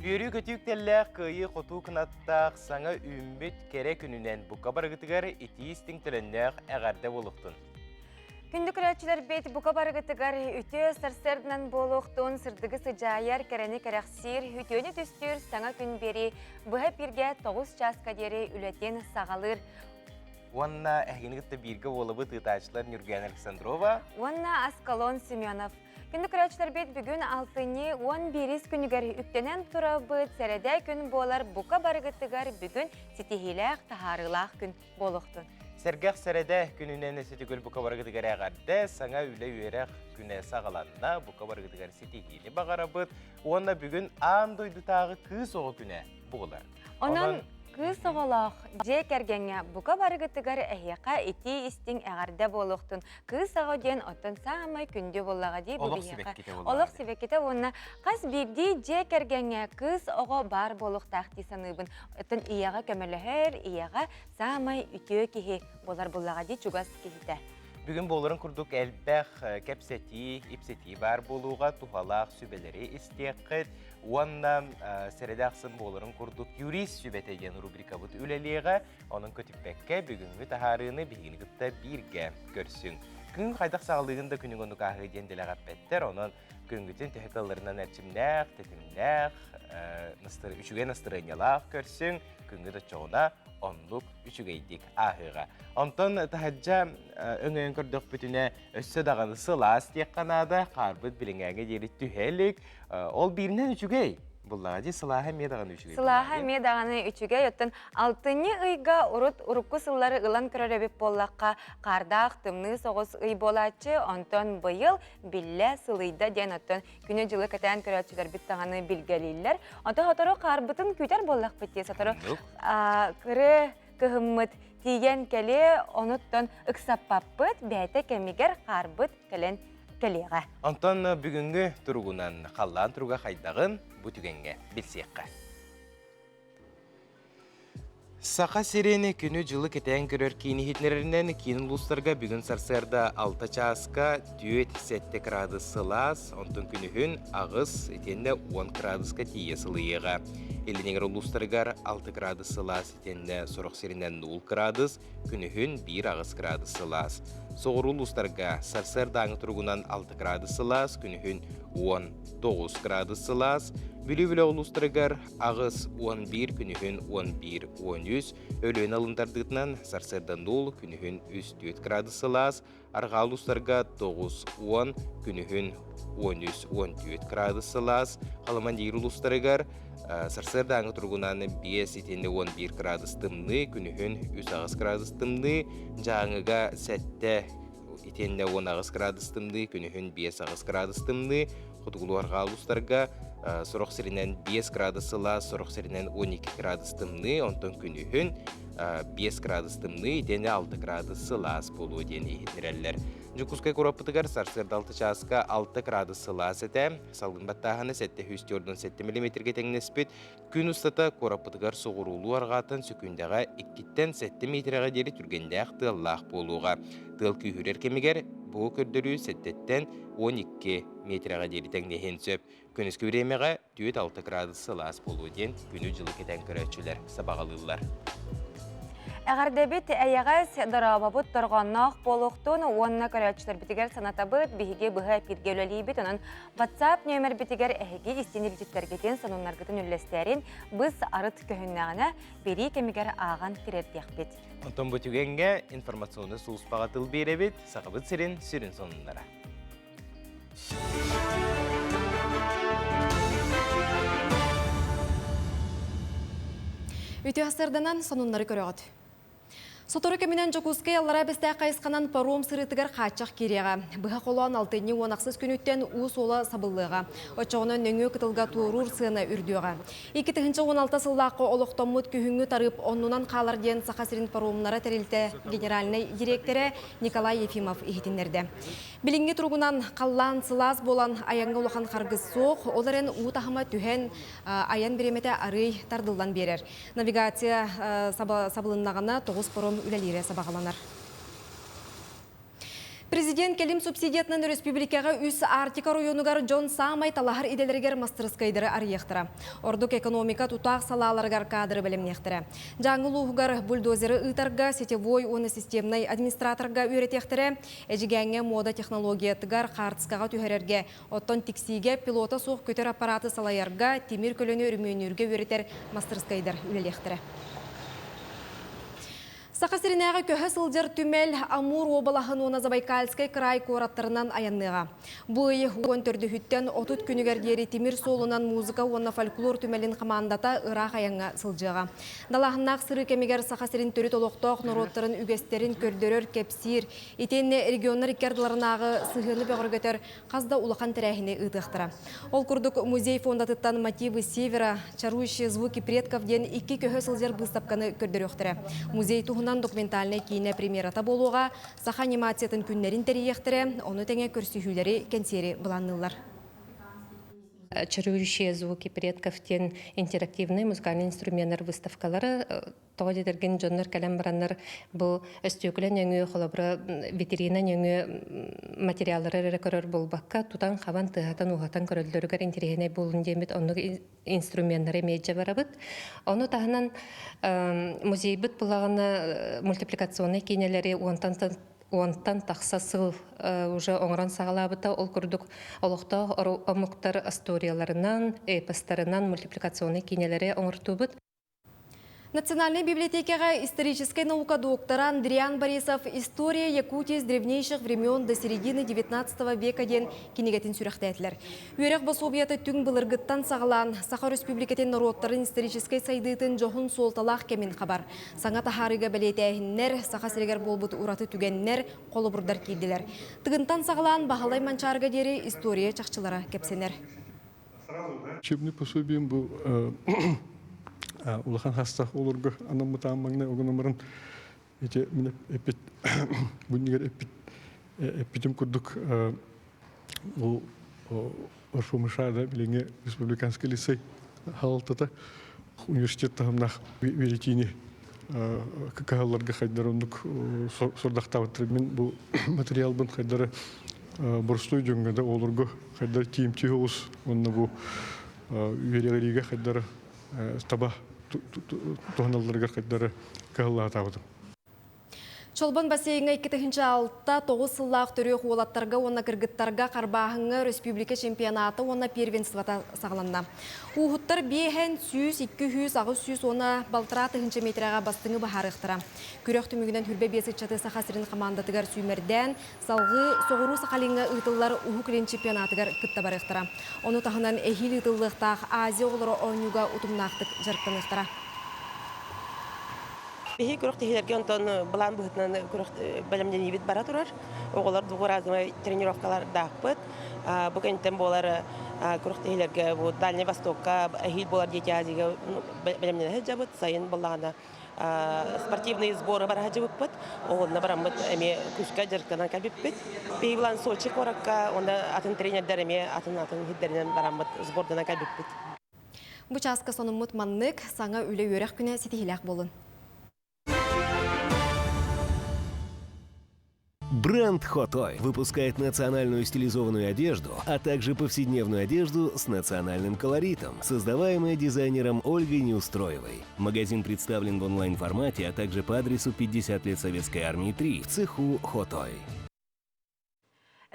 Үөрүү-көтүү үктэллээх, кыайыы-хотуу кынаттаах, саҥа үүммүт кэрэ күнүнэн бука барыгытыгар итии-истиҥ төлөннөөх эҕэрдэ буолуохтун! Күндү көрөөччүлэрбит бука барыгытыгар үтүө сарсыарданан буолуохтун, сырдыгы сыдьаайар, кэрэни кэрэхсиир, үтүөнү түстүүр саҥа күн биэрии быһа эпииргэ 9 чааска диэри үлэтин саҕалыыр. Уонна эһигини кытта бииргэ буолабыт ыытааччылар Нюргуяна Александрова уонна Аскалон Семенов. Күндү көрөөччүлэрбит бүгүн алтынньы 11 күнүгэр үктэнэн турабыт сэрэдэ күн буолар бука барыгытыгар бүгүн ситиһиилээх таһаарыылаах күн буолуохтун. Сэргэх сэрэдэ күнүнэн өссө бука барыгытыгар эҕэрдэ, саҥа үлэ-үөрэх күнэ саҕаланна, бука барыгытыгар ситиһиини баҕарабыт уонна бүгүн аан дойдутааҕы кыыс оҕо күнэ буолар. Онон кыыс оҕолоох дьиэ кэргэҥҥэ бука барыгытыгар эһиэхэ итии-истиҥ эҕэрдэ буолуохтун. Кыыс оҕо диэн оттон саамай күндү буоллаҕа дии бу Олох биһиэхэ. сибэккитэ буоллаҕа Олох дии. сибэккитэ уонна хас биирдии дьиэ кэргэҥҥэ кыыс оҕо баар буолуохтаах дии саныыбын. Оттон ийэҕэ көмөлөһөр, ийэҕэ саамай үтүө киһи буолар буоллаҕа дии чугас киһитэ. Бүгүн буоларын курдук элбэх кэпсэтии, ипсэтии баар буолууга туһалаах сүбэлэри истиэххит. Уонна сэрэдэ ахсын буоларын курдук юрист сүбэтэ диэн рубрикабыт үлэлиэҕэ. Онон көтүппэккэ бүгүҥҥү таһаарыыны биһигини кытта бииргэ көрсүҥ. Күн хайдах саҕалыыгын да күнүҥ оннук ааһыы диэн дэлэҕэ эппэттэр. Онон күҥҥүтүн төһө кыалларынан эрчимнээх, тэтимнээх, үчүгэй настырыанньалаах көрсүҥ. Күҥҥүт оччоҕуна оннук үчүгэйдик ааһыаҕа. Онтон таһырдьа өҥөйөн көрдөхпүтүнэ өссө даҕаны сылаас диэххэ наада. Хаарбыт билиҥээҥҥэ диэри түһэ илик. Ол бииринэн үчүгэй. Буллаҕа дии сылааһа эмиэ даҕаны үчүгэй. Сылааһа эмиэ даҕаны үчүгэй. Оттон алтынньы ыйга урут урукку сыллары ылан көрөр эбит буоллахха, хаардаах тымныы соҕус ый буолааччы, онтон быйыл биллэ сылыйда диэн оттон күнү-дьылы кэтээн көрөөччүлэрбит даҕаны билгэлииллэр. Онтон сотору хаарбытын күүтэр буоллахпыт дии, сотору кыры кыһыммыт тиийэн кэлиэ, онуттан ыксаппаппыт, бэйэтэ кэмигэр хаарбыт кэлэн кэлиэҕэ. Онтон бүгүҥҥү туругунан халлаан туруга хайдаҕын бу түгэҥҥэ билсиэххэ. Саха сирин күнү-дьылы кэтээн көрөр киин иһитиннэрэринэн киин улуустарга бүгүн сарсыарда 6 чааска 4-7 кыраадыс сылаас, онтон күнүһүн 8 итиэннэ 10 кыраадыска тиийэ сылыйыаҕа. Илин эҥэр улуустарыгар 6 кыраадыс сылаас итиэннэ сорох сиринэн 0 кыраадыс, күнүһүн 1-8 градус сылаас. Соҕуруу улуустарга сарсыардааҥы туругунан 6 градус сылаас, күнүһүн 19 градус сылаас. Бүлүү-Бүлүү улуустарыгар 8-11, күнүһүн 11-13, Өлүөнэ алын тардыытынан сарсыарда 0, күнүһүн 3-4 градус сылаас, Арҕаа улуустарга 9-10, күнүһүн 13-14 градус сылаас, Халымандиир улуустарыгар сарсыардааҥы туругунан 5 итиннэ 11 градус тымныы, күнүһүн 3-8 градус тымныы, Дьааҥыга 7 итиэннэ 18 градус тымныы, күнүһүн 5-8 градус тымныы, Хотугулуу-арҕаа улуустарга сорох сиринэн 5 градус сылаас, сорох сиринэн 12 градус тымныы, онтон күнүһүн 5 градус тымныы, итиэннэ 6 градус сылаас буолуо диэн иһитиннэрэллэр. Дьокуускай куораппытыгар сарсыарда 6 чааска 6 градус сылаас этэ. Салгын баттааһына 747 миллиметргэ тэҥнэспит. Күн устата куораппытыгар соҕуруулуу арҕааттан сөкүүндэҕэ 2-ттэн 7 миэтэрэҕэ диэри түргэннээх тыаллаах буолуоҕа. Тыал күүһүрэр кэмигэр бу көрдөрүү 7-ттэн 12 миэтэрэҕэ диэри тэҥнэһиэн сөп. Күнүскү бириэмэҕэ 4-6 градус сылаас буолуо диэн күнү-дьылы кэтээн көрөөччүлэр сабаҕалыыллар. Эҕэрдэбит эйэҕэс, дорообобут торҕонноох буолуохтун уонна көрөөччүлэрбитигэр санатабыт, биһиги быһа эпииргэ үлэлиибит, онон WhatsApp нүөмэрбитигэр эһиги истин илдьиттэргитин, сонуннаргытын үллэстээрин, быс арыт көһүннэҕинэ, бэрии кэмигэр ааҕан тириэрдиэхпит. Онтон бу түгэҥҥэ информационнай сулууспаҕа тыл биэрэбит, Сахабыт сирин сүрүн сонуннара. Үтүө сарданан сонуннары көрөҕүт. Сотору кэминэн Дьокуускай Аллараа Бэстээх хайысханан паром сырыытыгар хааччах киириэҕэ. Быһа холоон алтынньы уон ахсыс күнүттэн уу суола сабыллыаҕа. Оччоҕуна нөҥүө кытылга туоруур сыана үрдүөҕэ. 2016 сыллаахха олохтоммут күһүҥҥү тарыып оннунан хаалар диэн Саха сирин паромнара тэрилтэ генеральнай дириэктэрэ Николай Ефимов иһитиннэрдэ. Билиҥҥи туругунан халлаан сылаас буолан айаҥҥа улахан харгыс суох, ол эрэн уу таһыма түһэн айан бириэмэтэ арыый тардыллан биэрэр. Навигация сабылыннаҕына тоҕус паром үлэлиирэ сабаҕаланар. Президент кэлим субсидиятынан өрөспүүбүлүкэҕэ үс Арктика оройуонугар дьон саамай талаһар идэлэригэр мастарыскыайдары арыйыахтара. Ордук экономика тутаах салааларыгар кадры бэлэмниэхтэрэ. Дьааҥы улууһугар бульдозеры ыытарга сетевой уонна системнай администраторга үөрэтиэхтэрэ, Эдьигээҥҥэ муода технологиятыгар хаартыскаҕа түһэрэргэ, оттон Тиксиигэ пилота суох көтөр аппараты салайарга, тимир көлөнү өрөмүөннүүргэ үөрэтэр мастарыскыайдар үлэлиэхтэрэ. Саха сиринээҕи көһө сылдьар түмэл Амур уобалаһын уонна Забайкальскай кыраай куораттарынан айанныаҕа. Бу ый уон төрдүһүттэн 30 күнүгэр диэри тимир суолунан музыка уонна фольклор түмэлин хамаандата ыраах айаҥҥа сылдьыаҕа. Далааһыннаах сырыы кэмигэр Саха сирин төрүт олохтоох норуоттарын үгэстэрин көрдөрөр, кэпсиир, итиэннэ регионнар икки ардыларынааҕы сыһыаны бөҕөргөтөр хас да улахан тэрээһини ыытыахтара. Ол курдук музей фондатыттан «Мотивы севера. Чарующие звуки предков» диэн икки көһө сылдьар быыстапканы көрдөрүөхтэрэ. Музей туһунан документальнай киинэ премьерата буолуоҕа, саха анимациятын күннэрин тэрийиэхтэрэ, ону тэҥэ көрсүһүүлэри, кэнсиэри былаанныыллар. «Чарующие звуки предков» диэн интерактивный музыкальный инструменнар выставкалары Тоҕо диэтэргин дьоннор кэлэн бараннар бу өстүөкүлэ нөҥүө холобура витрина нөҥүө материаллары эрэ көрөр буолбакка тутан-хабан тыаһатан-ууһатан көрөллөрүгэр интэриэһинэй буолун диэммит оннук инструменнары эмиэ дьэ барабыт. Ону таһынан музейбыт булаҕына мультипликационнай киинэлэри уонтан уонтан тахса сыл уже оҥорон саҕалаабыта. Ол курдук олохтоох омуктар историяларынан, эпостарынан мультипликационнай киинэлэри оҥортуубут. Национальнай библиотекаҕа историческай наука доктора Андриан Борисов «История Якутии с древнейших времен до середины XIX века» диэн кинигэтин сүрэхтээтилэр. Үөрэх босуобуйата түҥ былыргыттан саҕалаан, Саха Өрөспүүбүлүкэтин норуоттарын историческай сайдыытын дьоһун суолталаах кэмин хабар. Саҥа таһаарыыга бэлиэтээһиннэр, Саха сиригэр буолбут ураты түгэннэр, холобурдар киирдилэр. Тыгынтан саҕалаан Баһылай Манчаарыга диэри история чахчылара кэпсэнэр. Учебный пособием бу улахан хастах олорго анаммытаан маҥнай огономорун ити мин эппит буннигар эппит эппитим курдук бу Орфомышада билиҥҥи республиканский лицей халалтата университет таһымнаах үөрэтиини кыһалларга хайдар оннук сордахтаабыттар мин бу материалбын хайдары боростуой дьоҥҥо да оҕолорго хайдар тиийимтиэ оҕус уонна бу үөрэҕириигэ хайдары таба туһаналларыгар хайдары кыһаллаатаабытым. Чолбон бассейҥа 2006-9 сыллаах төрүөх уолаттарга уонна кыргыттарга харбааһыҥҥа өрөспүүбүлүкэ чемпионата уонна первенствота саҕаланна. Ууһуттар биэһэн 100, 200, 800 уонна балтараа тыһыынча миэтэрэҕэ бастыҥы быһаарыахтара. Күрэх түмүгүнэн хүрбэ биэс ыччаты Саха сирин хамаандатыгар сүүмэрдээн, салҕыы Соҕуруу Сахалиҥҥа ыытыллар Уһук Илин чемпионатыгар кытта барыахтара. Ону таһынан эһиил ыытыллыахтаах Азия оҕолоро оонньууга утумнаахтык дьарыктаныахтара. Биһиги күрэхтэһиилэргэ онтон былаан быһыытынан күрэх бэлэмнэниибит бара турар. Оҕолор двухразовай тренировкалардаахпыт. Бу кэнниттэн буолар күрэхтэһиилэргэ бу Дальнай Востокка эһиил буолар Дети Азияга бэлэмнэнэ сылдьабыт. Сайын буоллаҕына спортивные сборы бара сылдьыбыппыт. Оҕонно бараммыт эмиэ күүскэ дьарыктанан кэлбиппит. Биһиги былаан Сочи куоракка уонна атын тренердэр эмиэ атын-атын сирдэринэн бараммыт сборданан кэлбиппит. Бу чааска сонуммут маннык, саҥа үлэ-үөрэх күнэ ситиһиилээх буолун. Бренд Хотой выпускает национальную стилизованную одежду, а также повседневную одежду с национальным колоритом, создаваемая дизайнером Ольгой Неустроевой. Магазин представлен в онлайн-формате, а также по адресу 50 лет Советской Армии 3 в цеху Хотой.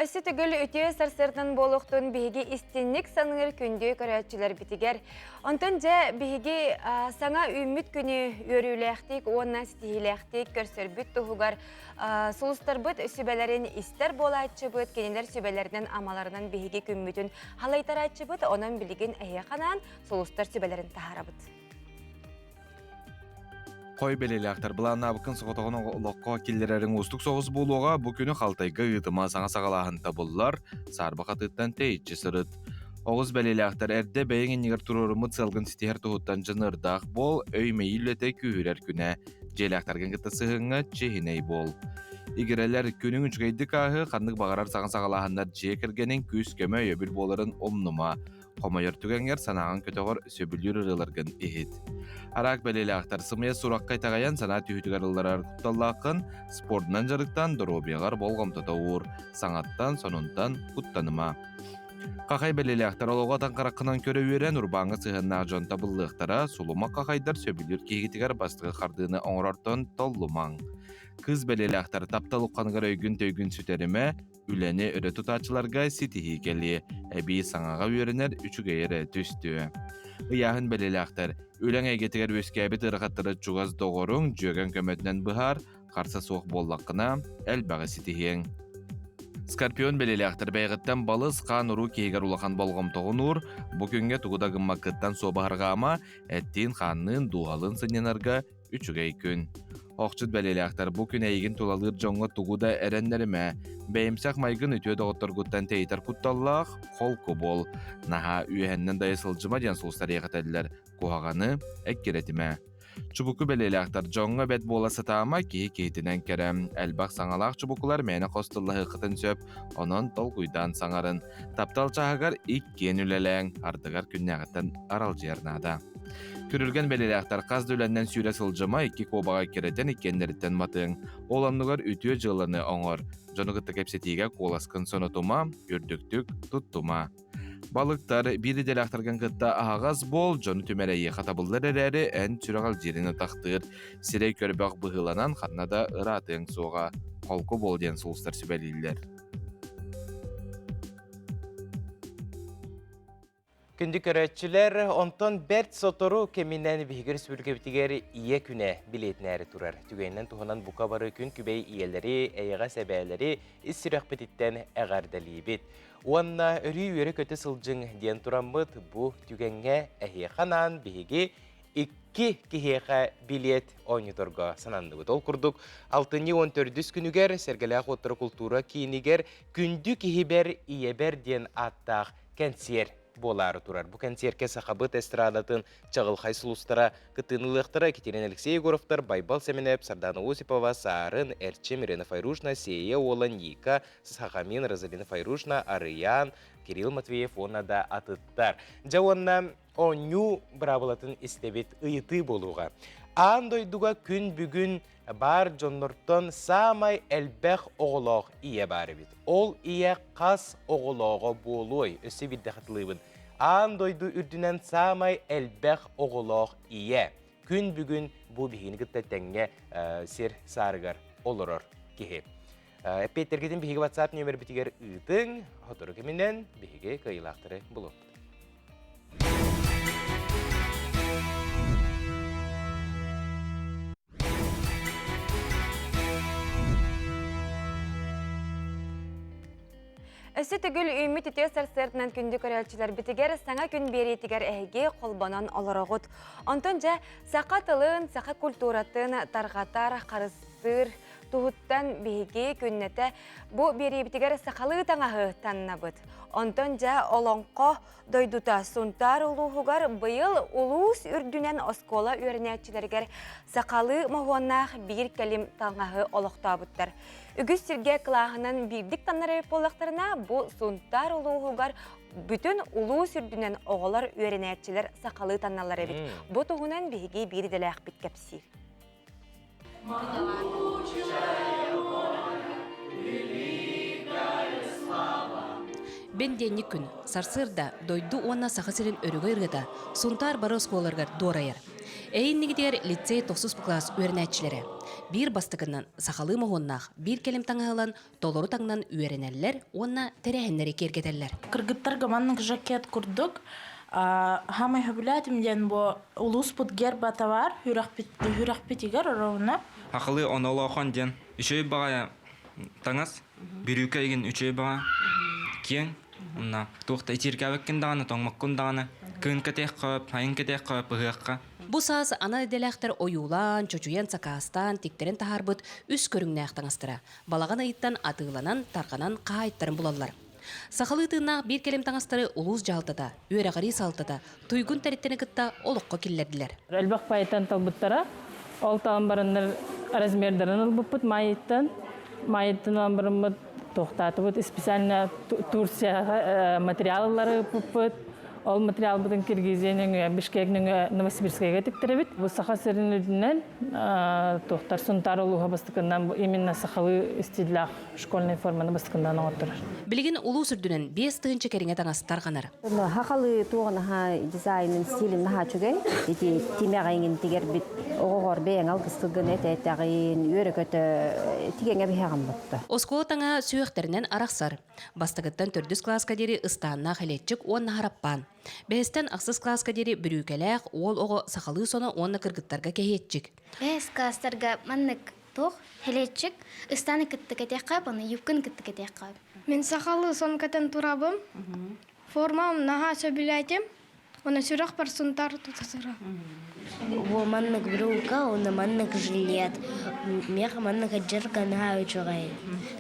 Өссө төгүл үтүө сарсыардан буолуохтун биһиги истинник саныыр күндү көрөөччүлэрбитигэр. Онтон дьэ биһиги саҥа үүммүт күнү үөрүүлээхтик уонна ситиһиилээхтик көрсөрбүт туһугар сулустарбыт сүбэлэрин истэр буолааччыбыт, кинилэр сүбэлэринэн амаларынан биһиги күммүтүн халайтарааччыбыт, онон билигин эһиэхэ анаан сулустар сүбэлэрин таһаарабыт. Хой бэлиэлээхтэр былааннаабыккын соҕотоҕун олоххо киллэрэриҥ уустук соҕус буолуоҕа. Бу күнү халтайга ыытыма саҥа саҕалааһын табыллар, саарбах атыыттан тэйиччи сырыт. Оҕус бэлиэлээхтэр эрдэ бэйэҥ иннигэр туруоруммут сыалгын ситиһэр туһуттан дьаныардаах буол, өй-мэйии үлэтэ күүһүрэр күнэ. Дьиэлээхтэргин кытта сыһыаҥҥа чиэһинэй буол. Игирэлэр күнүҥ үчүгэйдик ааһыы, ханнык баҕарар саҥа саҕалааһыннар дьиэ кэргэниҥ күүс-көмө өйөбүл буоларын умнума. Хомойор түгэҥҥэр санааҕын көтөҕөр сөбүлүүр ырыаларгын иһит. Араак бэлиэлээхтэр сымыйа сурахха итэҕэйэн санаа түһүүтүгэр ылларар кутталлааххын, спордунан дьарыктан доруобуйаҕар болҕомтото уур, саҥаттан, сонунтан куттаныма. Хахай бэлиэлээхтэр олоҕу атан хараххынан көрө үөрэн урбааҥҥа сыһыаннаах дьон табыллыахтара, сулумах хахайдар сөбүлүүр киһигитигэр бастакы хардыыны оҥорортон толлумаҥ. Кыыс бэлиэлээхтэр таптал ухханыгар өйгүн-төйгүн сүтэримэ, үлэни өрө тутааччыларга ситиһии кэлиэ, эбии саҥаҕа үөрэнэр үчүгэй эрэ түстүө. Ыйааһын бэлиэлээхтэр үлэҥ эйгэтигэр үөскээбит ыарахаттары чугас доҕоруҥ, дьүөгэҥ көмөтүнэн быһаар, харса суох буоллаххына, элбэҕи ситиһиэҥ. Скорпион бэлиэлээхтэр бэйэҕиттэн балыс хаан уруу киһигэр улахан болҕомтоҕун уур, бу күҥҥэ тугу да гыммаккыттан суобаһырҕаама, эттиин-хаанныын, дууһалыын сынньанарга үчүгэй күн. Охчут бэлиэлээхтэр бу күн эйигин тулалыыр дьоҥҥо тугу да эрэннэримэ. Бэйэмсэх майгын үтүө доҕотторгуттан тэйитэр кутталлаах, холку буол. Наһаа үөһэннэн дайа сылдьыма диэн сулустар этэллэр. Куһаҕаны эккирэтимэ. Чубуку бэлиэлээхтэр дьоҥҥо бэт буола сатаама, киһи киһитинэн кэрэ. Элбэх саҥалаах чубукулар мээнэ хос тыллаһыаххытын сөп, онон толкуйдаан саҥарын. Таптал чааһыгар иккиэн үлэлээҥ, ардыгар күннээҕиттэн аралдьыйар наада. Күрүлгэн бэлиэлээхтэр хас да үлэннэн сүүрэ сылдьыма, икки куобаҕа эккирэтэн иккиэннэриттэн матыаҥ. Ол оннугар үтүө дьыаланы оҥор. Дьону кытта кэпсэтиигэ куоласкын сонотума, үрдүктүк туттума. Балыктар биир идэлээхтэргин кытта аһаҕас буол, дьону түмэр эйиэхэ табыллар эрээри, эн сүрэҕэлдьиирин атахтыыр. Сирэй көрбөх быһыыланан ханна да ыраатыаҥ суоҕа. Холку буол диэн сулустар сүбэлииллэр. Күндү көрөөччүлэр, онтон бэрт сотору кэминэн биһиги республикабытыгар Ийэ күнэ билиэтинээри турар. Түгэнинэн туһанан бука бары күн күбэй ийэлэри, эйэҕэс эбээлэри ис сүрэхпититтэн эҕэрдэлиибит. Уонна өрүү үөрэ-көтө сылдьыҥ диэн тураммыт бу түгэҥҥэ эһиэхэ анаан биһиги икки киһиэхэ билиэт оонньоторго сананныбыт. Ол курдук, алтынньы 14 күнүгэр Сэргэлээх уоттара култуура киинигэр Күндү киһибэр, ийэбэр диэн ааттаах кэнсиэр буолаары турар. Бу кэнсиэркэ сахабыт эстрадатын чаҕылхай сулустара кыттыыны ылыахтара Екатерина Алексей Егоровтар, Байбал Сэмэнэп, Сардана Осипова, Саарын, Эрчим, Ирина Файрушна, Сея Уола, Ника, Сахамин, Розалина Файрушна, Арыйаан, Кирилл Матвеев уонна да атыттар. Дьэ уонна оонньуу быраабылатын истэбит ыйытыы буолуоҕа. Аан дойдуга күн бүгүн баар дьоннортон саамай элбэх оҕолоох ийэ баар эбит. Ол ийэ хас оҕолооҕо буолуой? Өссө биирдэ хатылыыбын. Аан дойду үрдүнэн саамай элбэх оҕолоох ийэ. Күн бүгүн бу биһигини кытта тэҥҥэ сир саарыгар олорор киһи. Эппиэттэргитин биһиги WhatsApp нүөмэрбитигэр ыытыҥ, сотору кэминэн биһиги кыайыылаахтары булуохпут. Өссө төгүл үүммүт үтүө сарсыардынан күндү көрөөччүлэрбитигэр саҥа күн биэриитигэр эһиги холбонон олороҕут. Онтон дьэ саха тылын, саха культуратын тарҕатар, харыстыыр туһуттан биһиги күннэтэ бу биэриибитигэр сахалыы таҥаһы таннабыт. Онтон дьэ олоҥхо дойдута Сунтаар улууһугар быйыл улуус үрдүнэн оскуола үөрэнээччилэригэр сахалыы моһуоннаах биир кэлим таҥаһы олохтообуттар. Үгүс сиргэ кылааһынан биирдик таннар эбит буоллахтарына, бу Сунтаар улууһугар бүтүн улуус үрдүнэн оҕолор үөрэнээччилэр сахалыы танналлар эбит. Бу туһунан биһиги биир идэлээхпит кэпсиир. Бэндиэнньик күн, сарсыарда дойду уонна Саха сирин өрөгөй ырыата Сунтаар бары оскуолаларыгар дуорайар. Эйиннигитигэр лицей тохсус кылаас үөрэнээччилэрэ. Биир бастакынан сахалыы моһуоннаах биир кэлим таҥаһы ылан толору таҥнан үөрэнэллэр уонна тэрээһиннэри киэргэтэллэр. Кыргыттарга маннык жакет курдук Хамай сөбүлээтим диэн бу улууспут гербата бар үрэхпитигэр ровно. Хахылыы онолоохон диэн үчүгэй баҕайы таҥас, бүрүүкэ игин үчүгэй баҕа, киэҥ, онно туох да итииргээбэккин даҕаны, тоҥмоккун даҕаны, кыын кэтиэххэ, хайын кэтиэххэ, быһыахха. Бу саас анал идэлээхтэр ойуулаан, чочуйан, сакаастаан, тиктэрэн таһаарбыт үс көрүҥнээх таҥастара балаҕан ыйыттан атыыланан, тарҕанан хаһаайыттарын булаллар. Сахалыы тыыннаах биир кэлим таҥастары улуус дьаһалтата, үөрэҕирии салалтата туйгун тэрилтэни кытта олоххо киллэрдилэр. Элбэх пайтан талбыттара. Ол талан бараннар размердарын ылбыппыт Майыттан. Майыттан ылан бараммыт туохтаатыбыт специально Турцияҕа материал ыллары ыппыппыт. Ол материалбытын Киргизия нөҥүө, Бишкек нөҥүө Новосибирскайга тиктэрэбит. Бу Саха сирин үрдүнэн туохтар Сунтаар улууһа бастакыннан именно сахалыы стиллээх школьнай форманы бастакыннан оҥотторор. Билигин улуус үрдүнэн 5000 кэриҥэ таҥас тарҕанар. Хахалы туоҕун аха дизайнын стилин наһаа үчүгэй. Ити тимэҕиҥин тигэрбит оҕоҕор бэйэҥ алгыстылгын этэ-этэҕин, үөрэ-көтө тигэҥэ биһэҕин ботто. Оскуола таҥаһа сүһүөхтэринэн арахсар. Бастакыттан төрдүс кылааска диэри ыстааннаах элиэтчик уонна хараппаан. Бэһистэн ахсыс кылааска диэри бүрүүкэлээх уол оҕо сахалыы соно уонна кыргыттарга кэһиэччик. Бэһис кылаастарга маннык туох хэлиэччик ыстааны кытта кэтиэххэ уонна юбканы кытта кэтиэххэ. Мин сахалыы сон кэтэн турабым. Формам наһаа сөбүлээтим. Уонна сүрэхпэр сунтаар тута сыра. Во маннык брюка, уонна маннык жилет. Миэхэ маннык дьарга наһаа үчүгэй.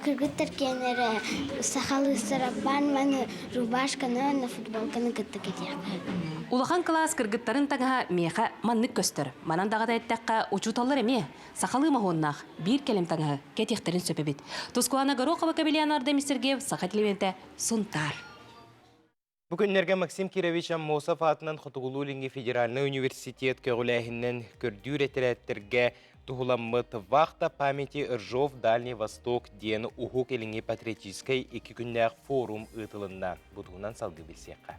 Кыргыттар киэннэрэ сахалыы сараппаан маны рубашканы уонна футболканы кытта кэтиэххэ. Улахан кылаас кыргыттарын таҥаһа миэхэ маннык көстөр. Манан даҕата эттэххэ, учууталлар эмиэ сахалыы моһуоннаах биир кэлим таҥаһы кэтиэхтэрин сөп эбит. Тускулана Горохова, Кабельян Ардемис Сергеев, Саха телевидениетэ, Сунтаар. Бу күннэргэ Максим Кирович Аммосов аатынан Хотугулуу-Илиҥҥи федеральнай университет көҕүлээһининэн көрдүүр этэрээттэргэ туһуламмыт «Вахта памяти Ржов Дальний Восток» диэн Уһук Илиҥҥи патриотическай икки күннээх форум ыытылынна. Бу туһунан салгыы билсиэххэ.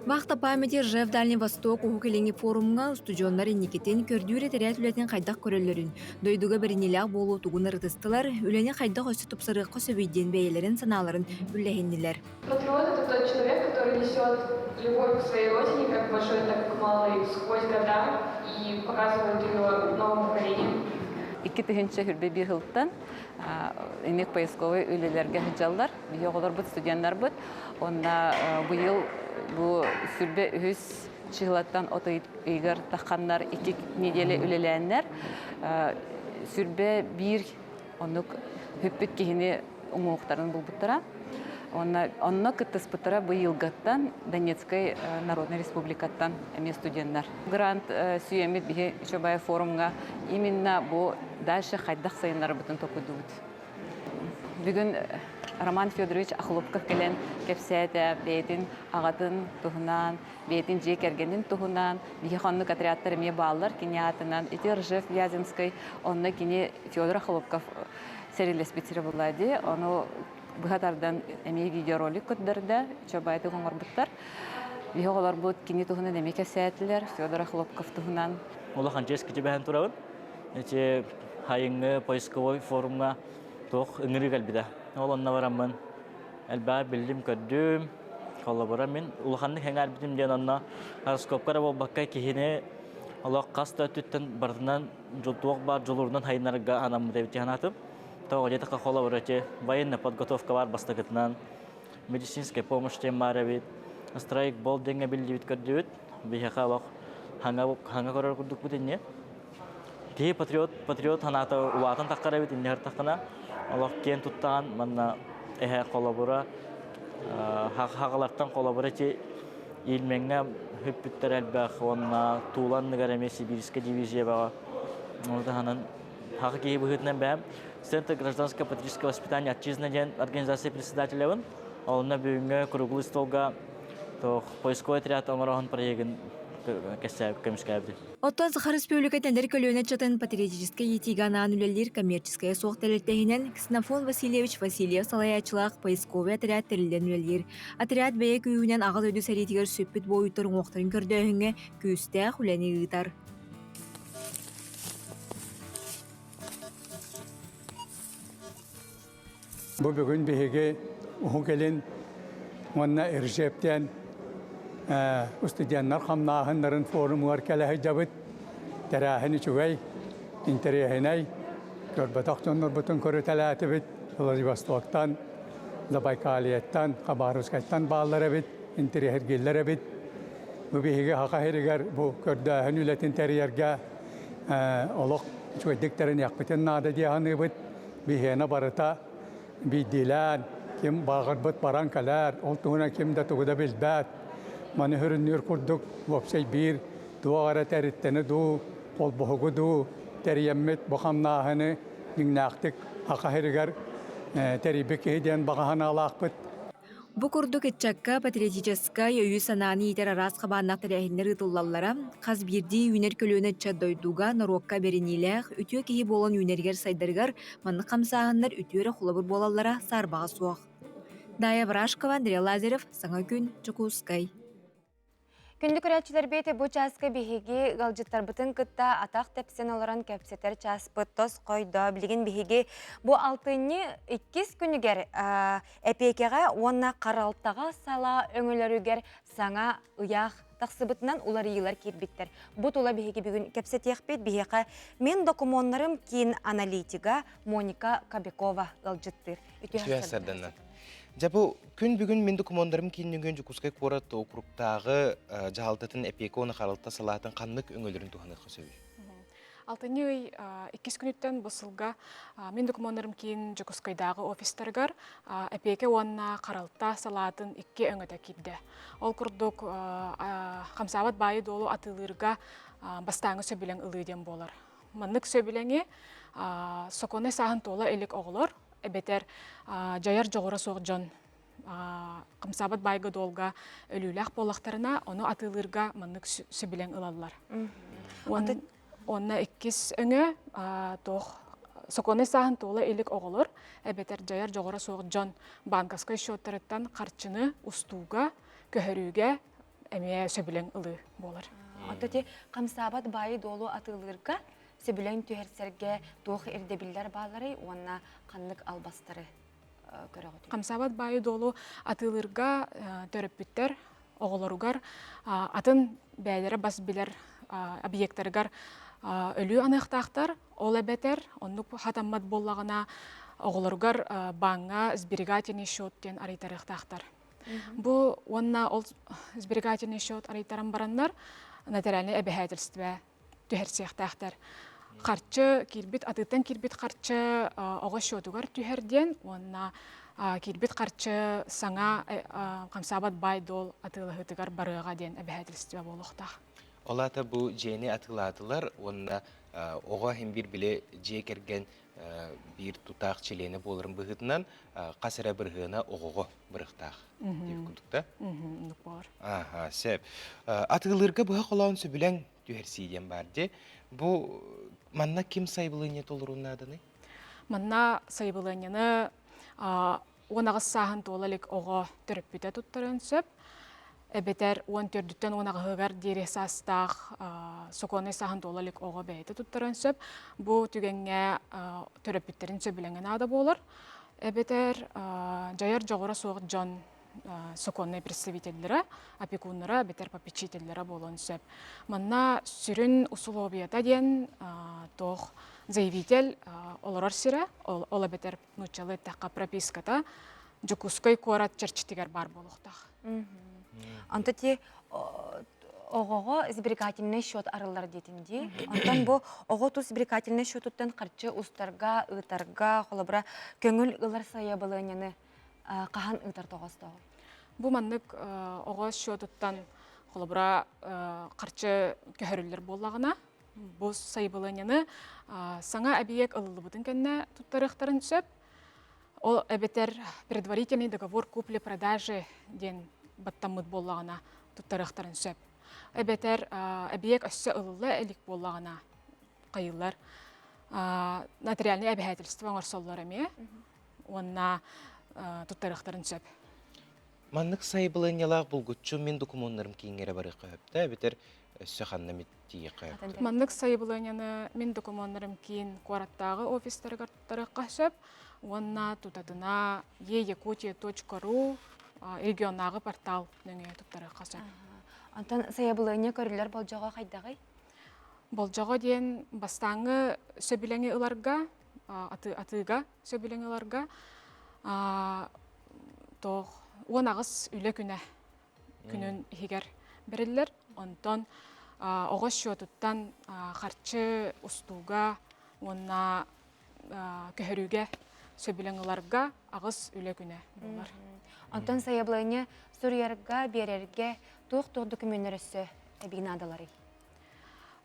Вахта памяти Ржев Дальний Восток Уһук Илиҥҥи форумҥа устудьуоннар инникитин көрдүүр этэрээт үлэтин хайдах көрөллөрүн, дойдуга бэриниилээх буолуу тугун ырытыстылар, үлэни хайдах өссө тупсарыахха сөбүй диэн бэйэлэрин санааларын үллэһиннилэр. Патриот – это тот человек, который несет любовь к своей родине, как большой, так и малой, сквозь года и показывает ее новым поколениям. 2021 сылтан инник поисковый үлэлэргэ сылдьаллар. Биһи оҕолорбут, студеннарбыт. Онна быйыл бу сүрбэ үһүс чыһылаттан от ыйыгар тахханнар икки неделя үлэлээннэр сүрбэ биир оннук хүппүт киһини уҥуохтарын булбуттара. Онно, онно кыттыспыттара быйылгаттан Донецкай Народнай Республикаттан эмиэ студеннар. Грант сүүйэммит биһи Чобай форумҥа именно бу дальше хайдах сайыннарбытын токуйдубут. Бүгүн Роман Федорович Охлопков кэлэн кэпсээтэ бэйэтин аҕатын туһунан, бэйэтин дьиэ кэргэнин туһунан. Биһиэхэ оннук отрядтар эмиэ бааллар кини аатынан. Ити Ржев Вяземскай, онно кини Федор Охлопков сэрилэспит сирэ буолла дии. Ону быһа тардан эмиэ видеоролик көрдөрдө, Чобаайтык оҥорбуттар. Биһи оҕолорбут кини туһунан эмиэ кэпсээтилэр, Федор Охлопков туһунан. Улахан чиэс кичибэһэн турабын. Ити хайыҥҥы поисковой форумҥа туох ыҥырыы кэлбитэ. Ол онно бараммын элбэҕи биллим-көрдүм. Холобура мин улаханнык сэҥээрбитим диэн онно гороскопка эрэ буолбакка киһини олох хас да өттүттэн барытынан туох баар дьулуурунан хайынарга анаммыт эбит дии санаатым. Тоҕо диэтэххэ холобура ити военная подготовка баар бастакытынан медицинская помощь диэн баар эбит. Страйкбол диэҥҥэ биллибит көрдүбүт. Биһиэхэ олох хаҥа хаҥа көрөр курдукпут инньэ. Киһи патриот патриот санаата улаатан таххар эбит инньэ таххына олох киэн туттаҕын манна эһэ холобура хаҕалартан холобура ити Ильмеҥҥэ хүппүттэр элбэх уонна Тула анныгар эмиэ Сибирскэй дивизия Ону таһынан хаҕа киһи быһыытынан бэйэм Центр гражданского патриотического воспитания «Отчизна» диэн организация председателебин. Онно бүгүҥҥү круглый столга поисковый отряд оҥороһун проегын көмүскээбитим. Оттон Саха Республикатын эдэр көлүөнэ ыччатын патриотическай иитиигэ анаан үлэлиир коммерческайа суох тэрилтэ иһинэн Ксенофон Васильевич Васильев салайааччылаах поисковый отряд тэриллэн үлэлиир. Отряд бэйэ күүһүнэн Аҕа дойду сэриитигэр сүппүт буойуттар уҥуохтарын көрдөөһүҥҥэ күүстээх үлэни ыытар. Бу бүгүн биһиги Уһук Илин уонна Ржевтэн устудьуоннар хамнааһыннарын форумугар кэлэ сылдьабыт. Тэрээһин үчүгэй, интэриэһинэй. Көрбөтөх дьоннорбутун көрүтэлээтибит. Владивостоктан, Забайкальеттан, Хабаровскайтан бааллар эбит, интэриэһиргииллэр эбит. Бу биһиги Саха сиригэр бу көрдөөһүн үлэтин тэрийэргэ олох үчүгэйдик тэриниэхпитин наада дии саныыбыт. Биһиэнэ барыта биирдиилээн, ким бааҕырбыт баран кэлээр, ол туһунан ким да тугу да билбэт. Маны сүрүннүүр курдук уопсай биир туох эрэ тэрилтэни дуу, холбоһугу дуу тэрийэммит бу хамнааһыны дьиҥнээхтик Саха сиригэр тэрийбит киһи диэн баҕа санаалаахпыт. Бу курдук ыччакка патриотическай өйү-санааны иитэр араас хабааннаах тэрээһиннэр ыытыллаллара хас биирдии үүнэр көлүөнэ ыччат дойдуга, норуокка бэриниилээх, үтүө киһи буолан үүнэригэр-сайдарыгар маннык хамсааһыннар үтүө эрэ холобур буолаллара саарбаҕа суох. Дая Барашкова, Андрей Лазарев, Саҥа күн, Дьокуускай. Күндү көрөөччүлэрбит бу чааска биһиги ыалдьыттарбытын кытта атах тэпсэн олорон кэпсэтэр чааспыт тос хойдо. Билигин биһиги бу алтынньы иккис күнүгэр эпиэкэҕэ уонна харалтаҕа салаа өҥөлөрүгэр саҥа ыйаах тахсыбытынан уларыйыылар киирбиттэр. Бу тула биһиги бүгүн кэпсэтиэхпит. Биһиэхэ Мин докумуоннарым киин аналитига Моника Кобякова ыалдьыттыыр. Үтүө сарданна. Дьэ бу күн бүгүн мин докумуоннарым кииннигин Дьокуускай куорат округтааҕы дьаһалтатын эпиэкэ уонна харалта салаатын ханнык өҥөлөрүн туһаныахха сөбүй? Алтынньы ый иккис күнүттэн бу сылга мин докумуоннарым киин Дьокуускайдааҕы офистарыгар эпиэкэ уонна харалта салаатын икки өҥөтө киирдэ. Ол курдук хамсаабат баайы-дуолу атыылыырга бастааҥы сөбүлэҥ ылыы диэн буолар. Маннык сөбүлэҥи сокуоннай сааһын туола илик оҕолор эбэтэр дьайар дьоҕура суох дьон хамсаабат баайга-дуолга өлүүлээх буоллахтарына, ону атыылыырга маннык сөбүлэҥ ылаллар. Уонна иккис өҥө туох сокуоннай сааһын туола илик оҕолор эбэтэр дьайар дьоҕура суох дьон банковскай счеттарыттан харчыны устууга, көһөрүүгэ эмиэ сөбүлэҥ ылыы буолар. Оттон ити хамсаабат баайы-дуолу атыылыырга сөбүлэҥ түһэрсэргэ туох ирдэбиллэр баалларый уонна ханнык албастары көрөҕүтүй? Хамсаабат баайы-дуолу атыылыырга төрөппүттэр оҕолоругар атын бэйэлэрэ бас билэр объектарыгар өлүү аныахтаахтар. Ол эбэтэр оннук хатаммат буоллаҕына оҕолоругар бааҥҥа сберегательный счет диэн арыйтарыахтаахтар. Бу уонна ол сберегательный счет арыйтаран бараннар нотариальнай эбэһээтэлистибэ түһэрсиэхтээхтэр. Харчы киирбит атыыттан киирбит харчы оҕо счетугар түһэр диэн уонна киирбит харчы саҥа хамсаабат баай-дуол атыылаһыытыгар барыаҕа диэн эбэһээтэлистибэ буолуохтаах. Ол аата бу дьиэни атыылаатылар уонна оҕо иһин биир били дьиэ кэргэн биир тутаах чилиэнэ буоларын быһыытынан хас эрэ бырыһыана оҕоҕо бырыхтаах диэбит курдук да? Аха, сөп. Атыылыырга быһа холоон сөбүлэҥ түһэрсии диэн баар дии. Бу манна ким сайбылыанньа толоруон нааданый? Манна сайбылыанньаны 18 сааһын туола илик оҕо төрөппүтэ туттарыан сөп. Эбэтэр 14-түттэн 18-ыгар диэри саастаах сокуоннай сааһын туола илик оҕо бэйэтэ туттарыан сөп. Бу түгэҥҥэ төрөппүттэрин сөбүлэҥэ наада буолар. Эбэтэр дьайар дьоҕура суох дьон сокуоннай представителлэрэ, опекуннара эбэтэр попечителлэрэ буолуон сөп. Манна сүрүн усулуобуйата диэн туох заявитель олорор сирэ, ол эбэтэр нууччалыы эттэххэ прописката Дьокуускай куорат чэрчитигэр баар буолуохтаах. Онто ти оҕоҕо сберегательный счет арыллар диэтин дии. Онтон бу оҕо тус сберегательный счетуттан харчы устарга, ыытарга, холобура, көҥүл ылар сайабылыанньаны хаһан ыытар тоҕостоох? Бу маннык оҕо счетуттан холобура харчы көһөрүллэр буоллаҕына, бу сайабылыанньаны саҥа эбийиэк ылыллыбытын кэннэ туттарыахтарын сөп. Ол эбэтэр предварительный договор купли-продажи диэн баттаммыт буоллаҕына туттарыахтарын сөп. Эбэтэр эбийиэк өссө ылылла илик буоллаҕына хайыылар нотариальнай эбэһээтэлистибэ оҥорсоллор эмиэ уонна туттарыахтарын сөп. Маннык сайабылыанньалаах булгуччу мин докумуоннарым кииҥҥэ эрэ барыахха сөп да эбэтэр өссө ханна эмит тиийиэххэ сөп? Маннык сайабылыанньаны мин докумуоннарым киин куораттааҕы офистарыгар туттарыахха сөп уонна тутатына eyakutia.ru регионнааҕы портал нөҥүө туттарыахха сөп. Онтон сайабылыанньа көрүллэр болдьоҕо хайдаҕый? Болдьоҕо диэн бастааҥҥы сөбүлэҥи ыларга, атыыга сөбүлэҥи ыларга тоох 18 үлэ күнэ күнүн иһигэр бэриллэр. Онтон оҕо счетуттан харчы устууга уонна көһөрүүгэ сөбүлэҥ ыларга аҕыс үлэ күнэ буолар. Онтон сайабылыанньа суруйарга, биэрэргэ туох-туох докумуоннар өссө эбии наадаларый?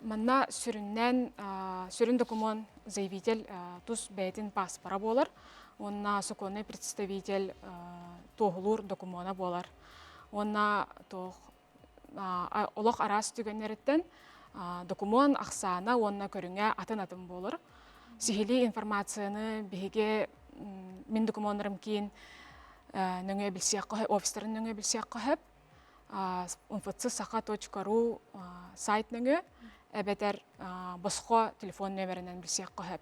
Манна сүрүннээн сүрүн докумуон заявитель тус бэйэтин пааспара буолар. Уонна сокуоннай представитель туоһулуур докумуона буолар. Уонна туох олох араас түгэннэриттэн докумуон ахсаана уонна көрүҥэ атын-атын буолар. Сиһилии информацияны биһиги мин докумуоннарым киин нөҥүө билсиэххэ офистарын нөҥүө билсиэххэ сөп. Umftsisakha.ru сайт нөҥүө эбэтэр босхо телефон нүөмэринэн билсиэххэ сөп.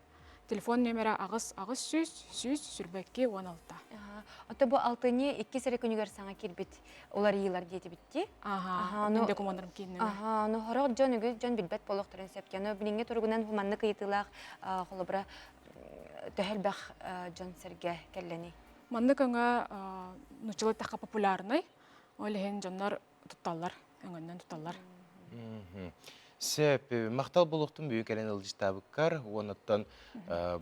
Телефон нүөмэрэ 8 800 122 16. Ото бу алтынньы иккис эрэ күнүгэр саҥа киирбит уларыйыылар диэтибитти. Аха, мин докумуоннарым кииннэ. Аха, ону хорох дьон үгүс дьон билбэт буолуохтарын сөп. Ону билиҥҥи туругунан хуманнык ыйытыылаах холобура төһө элбэх дьон сэргэ кэллэний? Маннык өҥө нууччалыы эттэххэ популярнай. Ол иһин дьоннор тутталлар, өҥөннөн тутталлар. Сөп, махтал буолуохтун бүгүн кэлэн ылдьытаабыккар уонуттан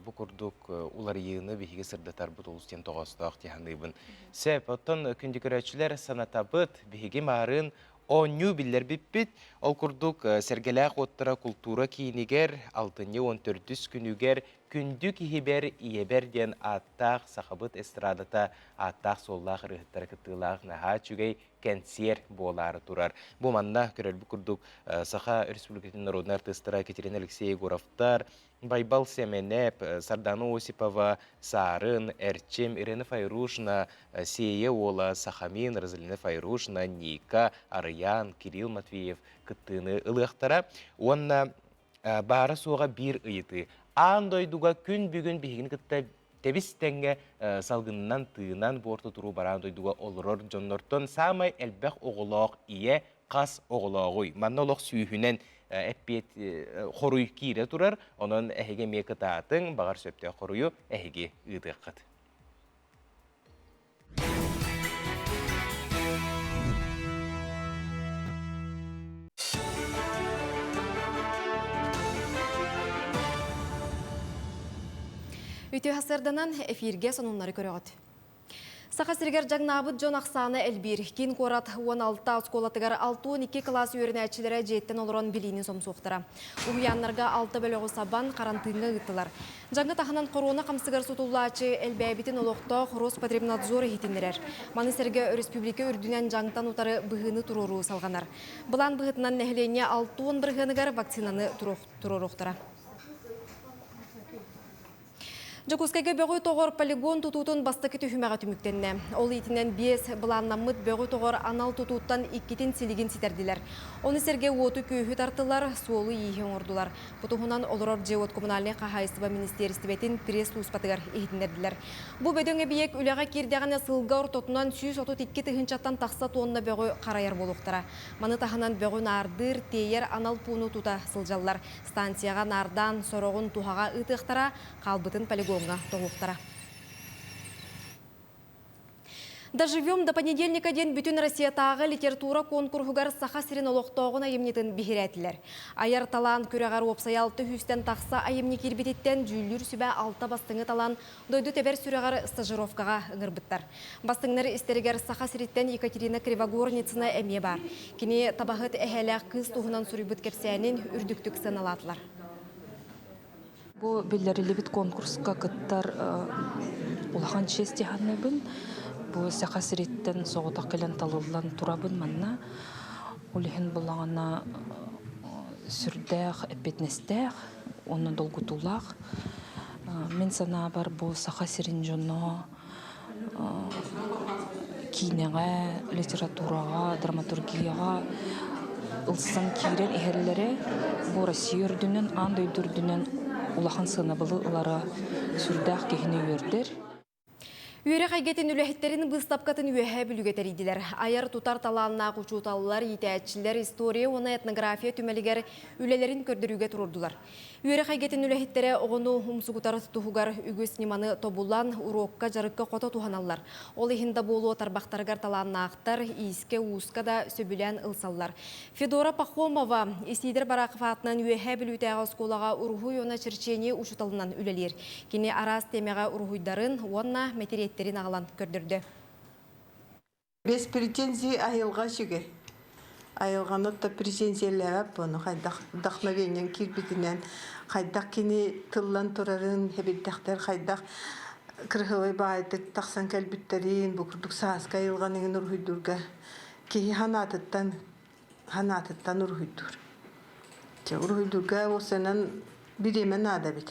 бу курдук уларыйыыны биһиги сырдатарбыт олус диэн тоҕоостоох дии саныыбын. Сөп, оттон күндү көрөөччүлэр санатабыт, биһиги маарын оонньуу биллэрбиппит. Ол курдук Сэргэлээх уоттара култуура киинигэр алтынньы 14 күнүгэр Күндү киһибэр, ийэбэр диэн ааттаах сахабыт эстрадата ааттаах-суоллаах ырыаһыттара кыттыылаах наһаа үчүгэй кэнсиэр буолаары турар. Бу манна көрөрбүт курдук Саха Республикатын народнай артыыстара Екатерина Алексей Егоровтар, Байбал Сэмэнэп, Сардана Осипова, Саарын, Эрчим, Ирина Файрушина, Сиэйэ Уола, Сахамин, Розалина Файрушина, Ника, Арыйаан, Кирилл Матвеев кыттыыны ылыахтара. Уонна баара-суоҕа биир ыйытыы. Аан дойдуга күн бүгүн биһигини кытта тэбис тэҥҥэ салгынынан тыынан буорта туруу бараан дойдуга олорор дьоннортон саамай элбэх оҕолоох ийэ хас оҕолооҕуй? Манна олох сүүһүнэн эппиэт хоруй киирэ турар. Онон эһиги эмиэ кытаатыҥ, баҕар сөптөөх хоруйу эһиги ыытыаххыт. Үтүө сарсыарданан эфиргэ сонуннары көрөҕүт. Саха сиригэр дьаҥнаабыт дьон ахсаана элбиир. Киин куорат 16 оскуолатыгар 62 кылаас үөрэнээччилэрэ дьиэттэн олорон билиини сомсуохтара. Уһуйааннарга алта бөлөҕү сабан харантыыҥҥа ыыттылар. Дьаҥы таһынан хоруона хамсыгар сутуллааччы элбээбитин олохтоох Роспотребнадзор иһитиннэрэр. Маны сэргэ өрөспүүбүлүкэ үрдүнэн дьаҥтан утары быһыыны туруоруу салҕанар. Былаан быһыытынан нэһилиэнньэ 60 бырыһыаныгар вакцинаны туруоруохтара. Дьокуускайга бөҕү тоҕор полигон тутуутун бастакы түһүмэҕэ түмүктэннэ. Ол иитинэн биэс былааннаммыт бөҕү тоҕор анал тутууттан иккитин силигин ситэрдилэр. Ону сэргэ уоту-күөһү тартылар, суолу-ииһи оҥордулар. Бу туһунан олорор дьиэ-уот коммунальнай хаһаайыстыба министиэристибэтин пресс-сулууспатыгар иһитиннэрдилэр. Бу бөдөҥ эбийиэк үлэҕэ киирдэҕинэ сылга ортотунан 132 тыһыынчаттан тахса туонна бөҕү харайар буолуохтара. Маны таһынан бөҕү наардыыр, тиэйэр анал пууну тута сылдьаллар. Станцияҕа наардаан сороҕун туһаҕа ыытыахтара, хаалбытын полигоҥҥа тоҕуохтара. «Доживем до понедельника» диэн бүтүн Россиятааҕы литература куонкуруһугар Саха сирин олохтооҕун айымньытын биһирээтилэр. Айар талаан күрэҕэр уопсайа алта сүүстэн тахса айымньы киирбититтэн дьүүллүүр сүбэ алта бастыҥы талан дойду тэбэр сүрэҕэр стажировкаҕа ыҥырбыттар. Бастыҥнар истэригэр Саха сириттэн Екатерина Кривогорницына эмиэ баар. Кини табаһыт эһээлээх кыыс туһунан суруйбут кэпсээнин үрдүктүк сыаналаатылар. Бу биллэриллибит конкурска кыттар улахан честь дьаһанныбын. Бу Саха сириттэн соҕотох кэлэн талыллан турабын манна. Ол иһин буллаҕына сүрдээх эппиэтинэстээх уонна долгутуулаах. Мин санаабар бу Саха сирин дьоно киинэҕэ, литератураҕа, драматургияҕа ылсан киирэн иһэллэрэ бу Россия үрдүнэн, аан дойду үрдүнэн улахан сыанабылы ылара сүрдээх киһини үөрдэр. Үөрэх эйгэтин үлэһиттэрин быыстапкатын Үөһээ Бүлүүгэ тэрийдилэр. Айар-тутар талааннаах учууталлар, иитээччилэр история уонна этнография түмэлигэр үлэлэрин көрдөрүүгэ туруордулар. Үөрэх эйгэтин үлэһиттэрэ оҕону умсугутар туһугар үгүс ньыманы тобулан, уруокка, дьарыкка хото туһаналлар. Ол иһин да буолуо тарбахтарыгар талааннаахтар, иискэ-ууска да сөбүлээн ылсаллар. Федора Пахомова Исидор Барахов аатынан Үөһээ Бүлүүтээҕи оскуолаҕа уруһуй уонна черчение учууталынан үлэлиир. Кини араас тиэмэҕэ уруһуйдарын уонна мэтириэттэрин аҕалан көрдөрдө. Без претензий айылҕа үчүгэй. Айылҕаны да претензиялээбэт буону хайдах вдохновениеҥ киирбитинэн, хайдах кини тыллан турарын, эбирдэхтэр хайдах Кырыһылай баайдык тахсан кэлбиттэрин, бу курдук сааскы айылҕаныгын уруһуйдуурга киһи ханаатыттан ханаатыттан уруһуйдуур. Чэ, уруһуйдуурга уопсайынан бириэмэ наада эбит.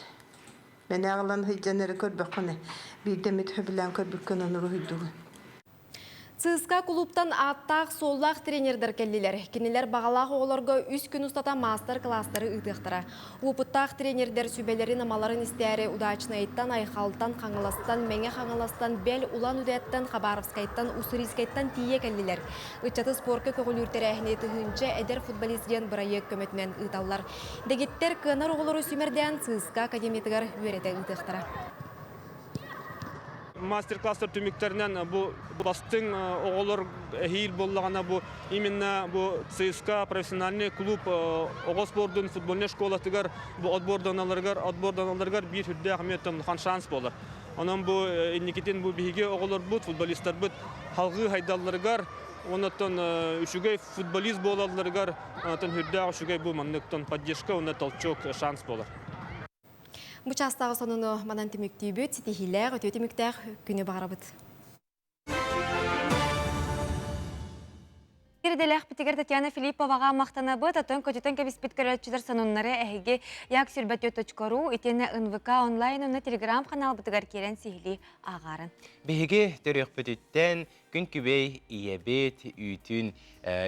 Мэнэ аҕалан сылдьан эрэ көрбөххүнэ, биирдэ эмит сөбүлээн көрбүккүн ону уруһуйдуугун. ЦСКА кулууптан ааттаах-суоллаах тренердэр кэллилэр. Кинилэр баҕалаах оҕолорго үс күн устата маастар-кылаастары ыытыахтара. Уопуттаах тренердэр сүбэлэрин-амаларын истээри Удачнайыттан, Айхалтан, Хаҥаластан, Мэҥэ Хаҥаластан, бэл Улан-Удэттан, Хабаровскайтан, Уссурийскайтан тиийэ кэллилэр. Ыччаты спорка көҕүлүүр тэрээһини тыһыынча эдэр футболист диэн бырайыак көмөтүнэн ыыталлар. Дэгиттэр кыанар оҕолору сүүмэрдээн ЦСКА академиятыгар үөрэтэ ыытыахтара. Мастер-класстар түмүктэринэн бу бастыҥ оҕолор эһиил буоллаҕына бу именно бу ЦСКА профессиональный клуб оҕо спордун футбольнай школатыгар бу отборданаларыгар отборданаларыгар биир үрдээх эмиэ улахан шанс буолар. Онон бу инникитин бу биһиги оҕолорбут, футболистарбыт халҕыы хайдалларыгар оннуттан үчүгэй футболист буолалларыгар онтон үрдээх үчүгэй бу манныктан поддержка уонна толчок шанс буолар. Бу чаастааҕы сонуну манан түмүктүүбүт, ситиһиилээх, үтүө түмүктээх күнү баҕарабыт. Ирдэлээхпитигэр Татьяна Филипповаҕа махтанабыт, оттон көтүтэн кэбиспит көрөөччүлэр сонуннары эһиги як.ру итиэннэ НВК онлайн уонна телеграм-ханаалбытыгар киирэн сиһилии ааҕаарын. Биһиги төрүөхпүтүттэн күн күбэй ийэбит үүтүн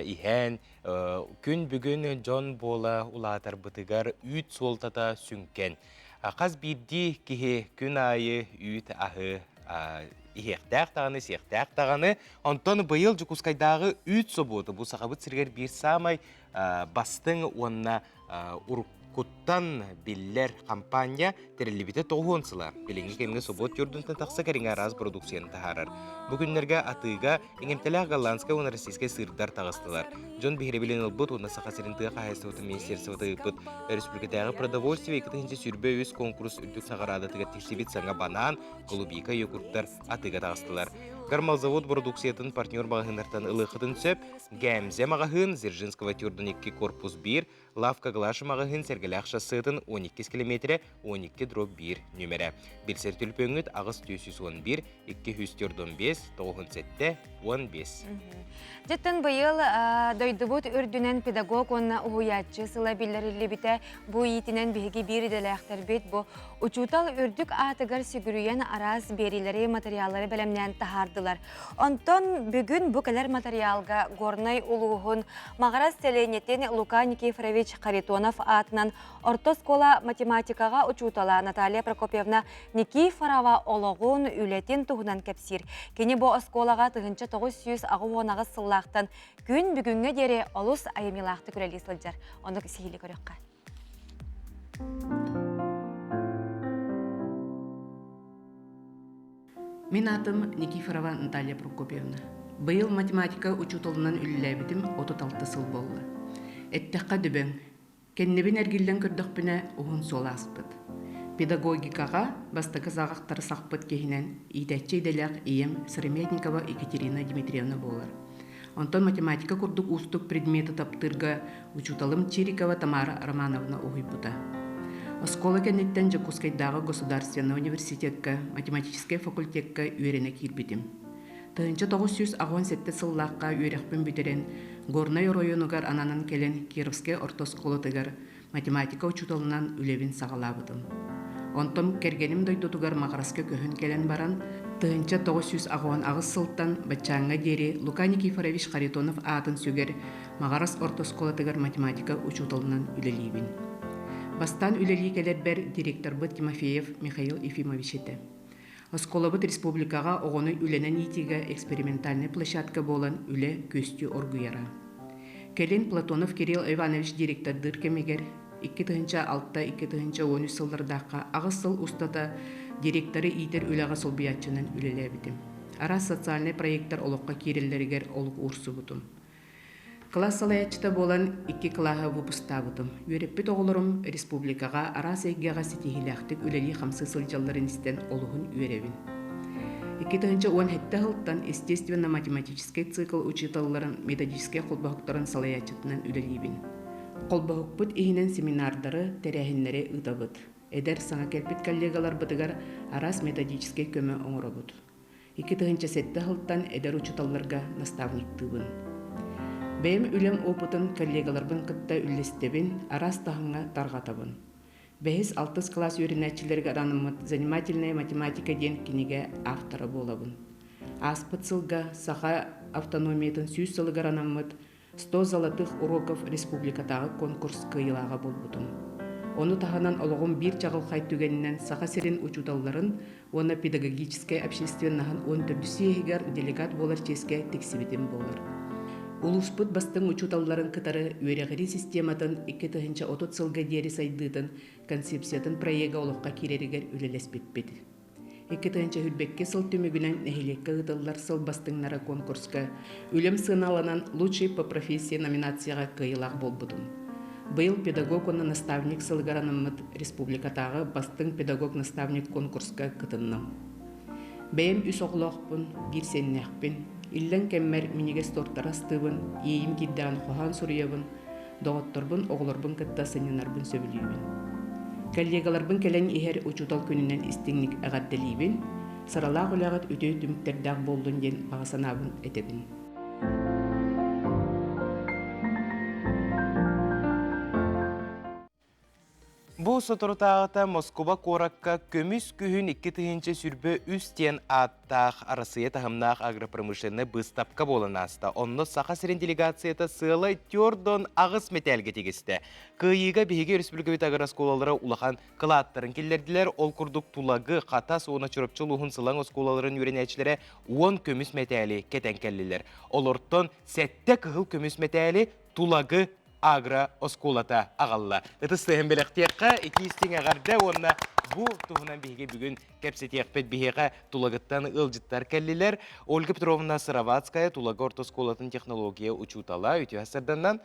иһэн Күн бүгүн дьон буола улаатарбытыгар үүт суолтата сүҥкэн. Хас биирдии киһи күн аайы үүт аһы иһиэхтээх даҕаны, сиэхтээх даҕаны. Онтон быйыл Дьокуускайдааҕы үүт собуоту бу Сахабыт сиригэр биир саамай бастыҥ уонна уруккуттан биллэр хампаанньа тэриллибитэ 90 сыла. Билиҥҥи кэмҥэ собуот түөрдүнтэн тахса кэриҥэ араас продукцияны таһаарар. Бу күннэргэ атыыга иҥэмтэлээх голландскай уонна российскай сыырдар таҕыстылар. Дьон биһирэбилин ылбыт уонна Саха сирин тыа хаһаайыстыбатын министерствота ыыппыт өрөспүүбүлүкэтээҕи продовольствие 2023 конкурс үрдүк наҕараадатыгар тиксибит саҥа банаан, голубика йогурттар атыыга таҕыстылар. Гармалзавод продукциятын партнер маҕаһыыннартан ылыаххытын сөп. ГМЗ маҕаһыын, Дзержинского тюрдун 2 корпус 1, Лавка Глаша маҕаһыын Сэргэлээх шоссетын 12 километрэ 12 дробь 1 нүмерэ. Билсэр түлпөҥҥүт 8 411 245 97 15. Дьэттэн быйыл дойдубут үрдүнэн педагог уонна уһуйааччы сыла биллэриллибитэ. Бу иитинэн биһиги биир идэлээхтэрбит бу учуутал үрдүк аатыгар сүгүрүйэн араас биэриилэри, материаллары бэлэмнээн таһаардылар. Онтон бүгүн бу кэлэр материалга Горнай улууһун Маҕарас сэлиэнньэтин Лука Никифорович Харитонов аатынан орто оскуола математикаҕа учуутала Наталья Прокопьевна Никифорова олоҕун, үлэтин туһунан кэпсиир. Кини бу оскуолаҕа 1988 сыллаахтан күн бүгүҥҥэ диэри олус айымньылаахтык үлэлии сылдьар. Оннук сиһилии көрүөххэ. Мин аатым Никифорова Наталья Прокопьевна. Быйыл математика учууталынан үлэлээбитим 36 сыл буолла. Эттэххэ дөбөҥ. Кэннибин эргиллэн көрдөхпүнэ, уһун суол ааспыт. Педагогикаҕа бастакы саҕахтары сахпыт киһинэн иитээччи идэлээх ийэм Сыромятникова Екатерина Дмитриевна буолар. Онтон математика курдук уустук предмети таптыырга учууталым Чирикова Тамара Романовна уһуйбута. Оскуола кэнниттэн Дьокуускайдааҕы государственнай университекка математическай факультекка үөрэнэ киирбитим. 1987 сыллаахха үөрэхпин бүтэрэн Горнай оройуонугар ананан кэлэн Кировскай орто оскуолатыгар математика учууталынан үлэбин саҕалаабытым. Онтон кэргэним дойдутугар Маҕараска көһөн кэлэн баран, 1988 сылтан баччааҥҥа диэри Лука Никифорович Харитонов аатын сүгэр Маҕарас орто оскуолатыгар математика учууталынан үлэлиибин. Бастаан үлэлии кэлэрбэр директорбыт Тимофеев Михаил Ефимович этэ. Оскуолабыт республикаҕа оҕону үлэнэн иитиигэ экспериментальнай площадка буолан үлэ күөстүү оргуйара. Кэлин Платонов Кирилл Иванович директордыыр кэмигэр 2006-2013 сыллардаахха аҕыс сыл устата директоры иитэр үлэҕэ солбуйааччынан үлэлээбитим. Араас социальнай проектар олоххо киирэллэригэр олук уурсубутум. Кылаас салайааччыта буолан икки кылааһы выпустаабытым. Үөрэппит оҕолорум республикаҕа араас эйгэҕэ ситиһиилээхтик үлэлии-хамсыы сылдьалларын истэн олуһун үөрэбин. 2017 сылтан естественно-математическай цикл учууталларын методическай холбоһуктарын салайааччытынан үлэлиибин. Холбоһукпут иһинэн семинардары, тэрээһиннэри ыытабыт. Эдэр саҥа кэлбит коллегаларбытыгар араас методическай көмө оҥоробут. 2007 сылтан эдэр учууталларга наставниктыыбын. Бэйэм үлэм опытын коллегаларбын кытта үллэстэбин, араас таһымҥа тарҕатабын. Бэһис, алтыс кылаас үөрэнээччилэригэр анаммыт «Занимательная математика» диэн кинигэ автора буолабын. Ааспыт сылга Саха автономиятын 100 сылыгар анаммыт «Сто золотых уроков» республикатааҕы конкурс кыайыылааҕа буолбутум. Ону таһынан олоҕум биир чаҕылхай түгэнинэн Саха сирин учууталларын уонна педагогическай общественноһын 14 съеһигэр делегат буолар чиэскэ тиксибитим буолар. Улууспут бастыҥ учууталларын кытары үөрэҕирии систематын 2030 сылга диэри сайдыытын концепциятын проега олоххо киирэригэр үлэлэспиппит. 2022 сыл түмүгүнэн нэһилиэккэ ыытыллар сыл бастыҥнара конкурска үлэм сыаналанан «Лучший по профессии» номинацияҕа кыайыылаах буолбутум. Быйыл педагог уонна наставник сылыгар анаммыт республикатааҕы бастыҥ педагог-наставник конкурска кытынным. Бэйэм үс оҕолоохпун, биир сиэннээхпин. Иллэҥ кэммэр минньигэс тортары астыыбын, иэйим киирдэҕин хоһоон суруйабын, доҕотторбун, оҕолорбун кытта сынньанарбын сөбүлүүбүн. Коллегаларбын кэлэн иһэр учуутал күнүнэн истиҥник эҕэрдэлиибин, сыралаах үлэҕит үтүө түмүктэрдээх буоллун диэн баҕа санаабын этэбин. Бу соторутааҕыта Москуба куоракка көмүс күһүн 2023 диэн ааттаах Арассыыйа таһымнаах агропромышленнай быыстапка буолан ааста. Онно Саха сирин делегацията сыалай төрдөн аҕыс мэтээлгэ тигистэ. Кыайыыга биһиги республикабыт агрооскуолалара улахан кылааттарын киллэрдилэр. Ол курдук Тулагы, Хатас уонна Чурапчы улууһун сылаҥ оскуолаларын үөрэнээччилэрэ 10 көмүс мэтээли кэтэн кэллилэр. Олортон сэттэ кыһыл көмүс мэтээли Тулагы агро оскуолата аҕалла. Ытыс тыаһын бэлэхтиэххэ, итии истиҥ эҕэрдэ уонна бу туһунан биһиги бүгүн кэпсэтиэхпит. Биһиэхэ Тулагыттан ыалдьыттар кэллилэр. Ольга Петровна Сыроватская, Тулагы орто оскуолатын технология учуутала, үтүө сарданнан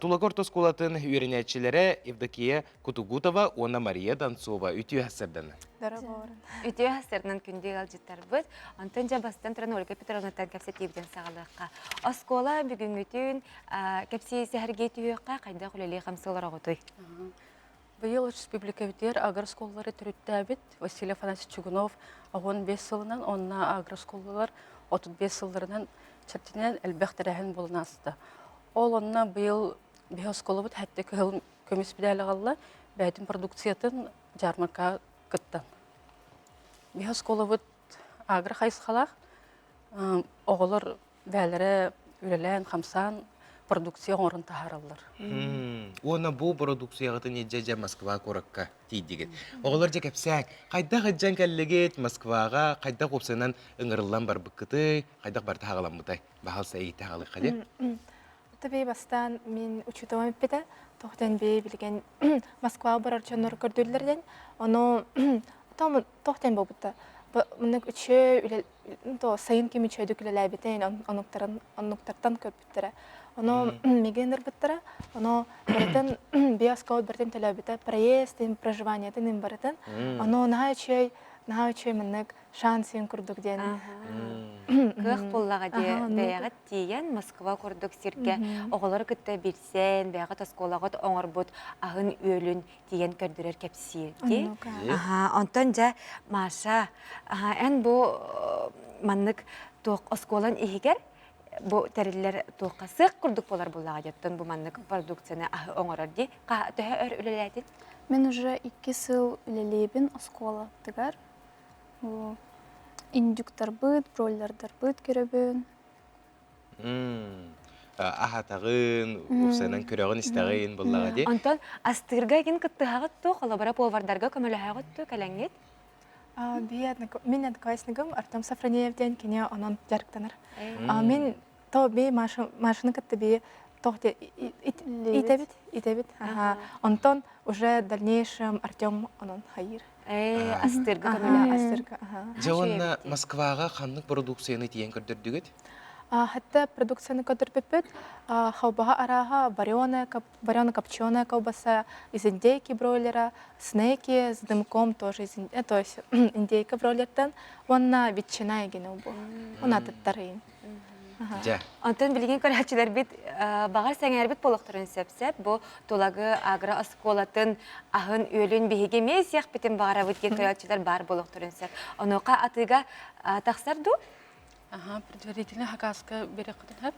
Тулагы орто оскуолатын үөрэнээччилэрэ Евдокия Кутугутова уонна Мария Донцова үтүө сарданнан. Үтүө сарданан күндү ыалдьыттарбыт. Онтон дьэ бастан туран Ольга Петровнаттан кэпсэтиибитин саҕалыахха. Оскуола бүгүҥҥүтүн кэпсии сэһэргии түһүөххэ хайдах үлэлии хамсыы олороҕутуй? Быйыл республикабытыгар агроскуолалары төрүттээбит Василий Афанасьевич Чугунов 15 сылынан уонна агроскуолалар 35 сылларынан чэрчитинэн элбэх тэрээһин буолан ааста. Ол онно быйыл биһи оскуолабыт хэттэ кыһыл көмүс медаль аҕалла, бэйэтин продукциятын дьаармарка кыттан. Биһи оскуолабыт агро хайысхалаах оҕолор бээлэрэ үлэлээн-хамсаан продукция оҥорон таһаараллар. Уонна бу продукцияҕытын илдьэ дьэ Москва куоракка тиийдигит. Оҕолор дьэ кэпсээк, хайдах илдьэн кэллигит Москваҕа, хайдах уопсайынан ыҥырыллан барбыккытый, хайдах барыта хаҕаламмытай? Баһалса эйиттэ хаалыахха диэн. Табии бастаан мин учууталым эппитэ, тоҕо бии билигин Москваҕа барар дьоннор көрдүүллэр диэн. Ону тоох диэн буолбута. Муннук үчүгэй үлэ то сайын ким үчүгэйдик үлэлээбитин онуктарын оннуктартан көрбүттэрэ. Ону миигин ырбыттара. Ону барытын биоскоп барытын төлөөбүтэ. Проезд, проживаниетын барытын. Ону наһаа үчүгэй, наһаа үчүгэй маннык шанс курдук диэн. Кыах буллаҕа дии бэйэҕит тиийэн Москва курдук сиргэ оҕолору кытта билсэн, бэйэҕит оскуолаҕыт оҥорбут аһын-үөлүн тиийэн көрдөрөр кэпсиир дии. Аха, онтон дьэ, Маша, эн бу маннык туох оскуолан иһигэр бу тэриллэр туохха сыах курдук буолар буллаҕа диэттэн бу маннык продукцияны аһы оҥорор дии. Төһө өр үлэлээтин? Мен уже икки сыл үлэлиибин оскуолатыгар. Индюктарбыт, бройлердарбыт көрөбүн. Аһатаҕын, упсанан көрөҕүн-истэҕин буоллаҕа дии. Онтон астыырга игин кыттыһаҕыт дуу, холобура повардарга көмөлөһөҕүт дуу кэлэҥҥит? Мин одноклассникым Артем Сафронеев диэн кини онон дьарыктанар. Мин то би Машаны кытта би тоох итэбит, итэбит. Онтон уже дальнейшем Артем онон хайыр. Астырга көмөлөөх. Астырга. Дьэ уонна Москваҕа ханнык продукцияны тиийэн көрдөрдүгүт? Хатта продукцияны көрдөрбүппүт. Халбаһа арааһа вареная, варено-копченая колбаса, из индейки бройлера, снеки с дымком тоже из, то есть индейка бройлертан, уонна ветчина егене бу. Уна тыттарыйын. Дьэ. Онтон билигин көрөөччүлэрбит баҕар сэҥээрбит буолуохтарын сөп-сөп. Бу Тулагы агро-оскуолатын аһын-үөлүн биһиги эмиэ сиэхпитин баҕарабыт диэн көрөөччүлэр баар буолуохтарын сөп. Онуоха атыыга тахсар дуу? Аха, предварительный хакаска береххитин хөп,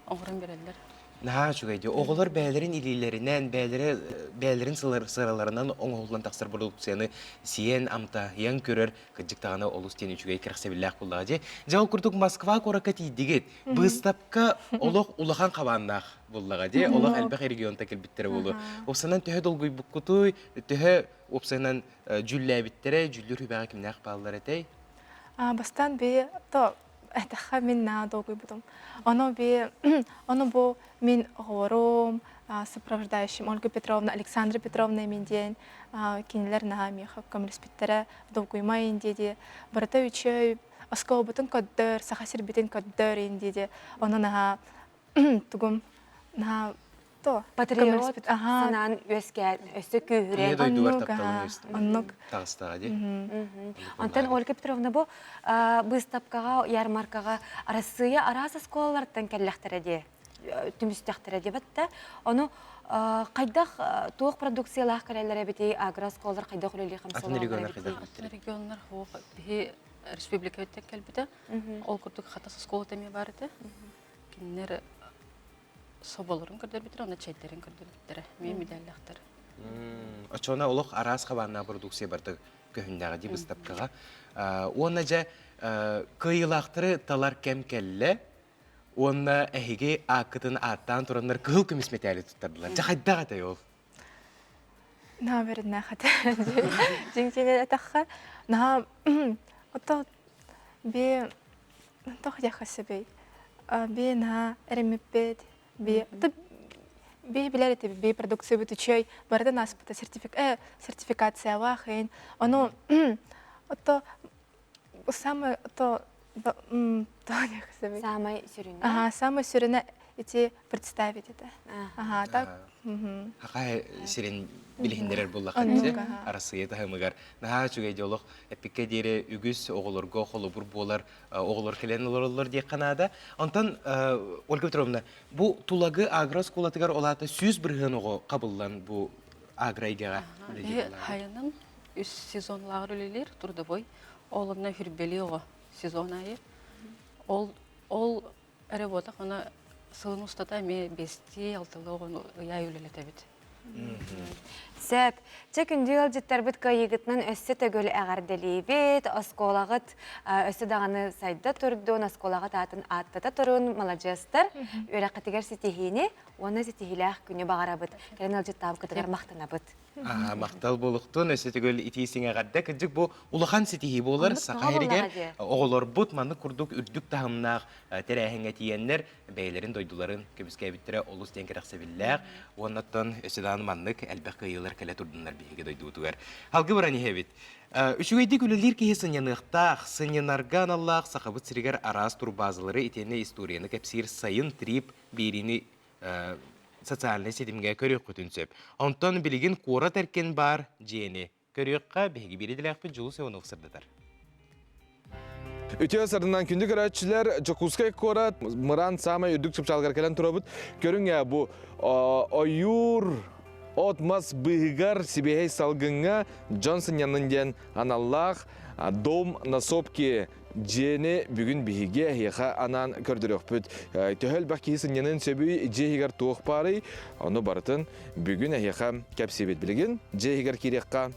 оҥорон береллер. Наһаа үчүгэй дии. Оҕолор бэйэлэрин илиилэринэн, бэйэлэрэ бэйэлэрин сыраларынан оҥоһуллан тахсар продукцияны сиэн, амтаһыйан көрөр кырдьык даҕаны олус диэн үчүгэй кэрэхсэбиллээх буоллаҕа дии. Дьэ ол курдук Москва куоракка тиийдигит. Быыстапка олох улахан хабааннаах буоллаҕа дии. Олох элбэх регионта кэлбиттэрэ буолуо. Уопсайынан төһө долгуйбуккутуй, төһө уопсайынан дьүүллээбиттэрэ, дьүүллүүр сүбэҕэ кимнээх бааллар этэй? Бастаан би то этэххэ мин наа долгуйбутум. Ону би ону бу мин оҕолорум сопровождающим Ольга Петровна, Александра Петровна мин диэн кинилэр наһаа миэхэ көмөлөспүттэрэ долгуймайын диэди барыта үчүгэй оскуолабытын көрдөр, саха сирбитин көрдөр ин диэди ону наһаа тугум наһаа то Патриот санаан үөскээн өссө күүһүрэн. Ийэ дойдугар тапталын оннук таҕыстаҕа дии. Онтон Ольга Петровна бу быыстапкаҕа, ярмаркаҕа Арассыыйа араас оскуолаларыттан кэллэхтэрэ дии, түмүстэхтэрэ дии батта. Ону хайдах туох продукциялаах кэлэллэр эбитий, агрооскуолалар хайдах үлэлии хамсалаллар эбитий? Атын регионнар биһи республикабыттан кэлбитэ. Ол курдук Хатас оскуолата эмиэ баар этэ. Кинилэр соболорун көрдөрбүттэрэ уонна чэйдэрин көрдөрбүттэрэ. Эмиэ медаллаахтар. Оччоҕуна олох араас хабааннаах продукция барыта көһүннэҕэ дии быыстапкаҕа. Уонна дьэ кыайыылаахтары талар кэм кэллэ. Уонна эһиги ааккытын ааттаан тураннар кыһыл көмүс мэтээли туттардылар. Дьэ хайдах этэй ол? Наһаа бэриннээх этэ. Дьиҥ-дьиҥин этэххэ, наһаа ото би Туох диэххэ сөбүй? Би наһаа эрэммиппит, би би билэр этибит, би продукциябыт үчүгэй, барытын ааспыта сертификациялаах иһин. Ону ото самое то туох диэххэ сөбүй? Самай сүрүнэ. Ага, самое сүрүнэ ити представить это. Ага, так. Хахай сирин билиһиннэрэр буоллахха Арассыыйа таһымыгар наһаа үчүгэй дьолох эппиккэ диэри үгүс оҕолорго холобур буолар оҕолор кэлэн олороллор диэххэ наада. Онтон Ольга Петровна, бу Тулагы агро-оскуолатыгар ол аата 100% оҕо хабыллан бу агро эйгэҕэ Хайынан үс сезон лааҕыр үлэлиир трудовой. Ол онно хүрбэли оҕо сезон аайы. Ол ол эрэ буотах, она сылын устата эмиэ бэстии алтылыы оҕону ыйаай үлэлэтэбит. Сөп. Чэ, күндү ыалдьыттарбыт кыайыыгытынан өссө төгүл эҕэрдэлиибит. Оскуолаҕыт өссө даҕаны сайда турдун, оскуолаҕыт аатын ааттата турун, маладьыастар. Үөрэххитигэр ситиһиини уонна ситиһиилээх күнү баҕарабыт. Кэлин ыалдьыттаабыккытыгар махтанабыт. Махтал буолуохтун, өссө төгүл итии сиҥэҕэрдэ. Кырдьык бу улахан ситиһии буолар. Саха сиригэр оҕолорбут маннык курдук үрдүк таһымнаах тэрээһиҥҥэ тиийэннэр бэйэлэрин дойдуларын көмүскээбиттэрэ олус диэн кэрэхсэбиллээх. Уоннаттан өссө даҕаны маннык элбэх кыайыылар кэлэ турдуннар биһиги дойдубутугар. Алгы баран иһэбит. Үчүгэйдик үлэлиир киһи сынньаныахтаах, сынньанарга аналлаах Сахабыт сиригэр араас турбаазалары итиэннэ историяны кэпсиир Сайын трип биэриини социальнай ситимҥэ көрүөххүтүн сөп. Онтон билигин куорат эркин баар дьиэни көрүөххэ биһиги биир идэлээхпит Дьулус Иванов сырдатар. Үтүө сарынан күндү көрөөччүлэр, Дьокуускай куорат Мыран саамай үрдүк чыпчаалыгар кэлэн турабыт. Көрүҥ ээ, бу ойуур от-мас быыһыгар сибиэһэй салгыҥҥа дьон сынньаннын диэн аналлаах Дом на сопке дьиэни бүгүн биһиги эһиэхэ анаан көрдөрүөхпүт. Төһө элбэх киһи сынньаныан сөбүй, дьиэ иһигэр туох баарый, ону барытын бүгүн эһиэхэ кэпсиибит. Билигин дьиэ иһигэр киириэххэ.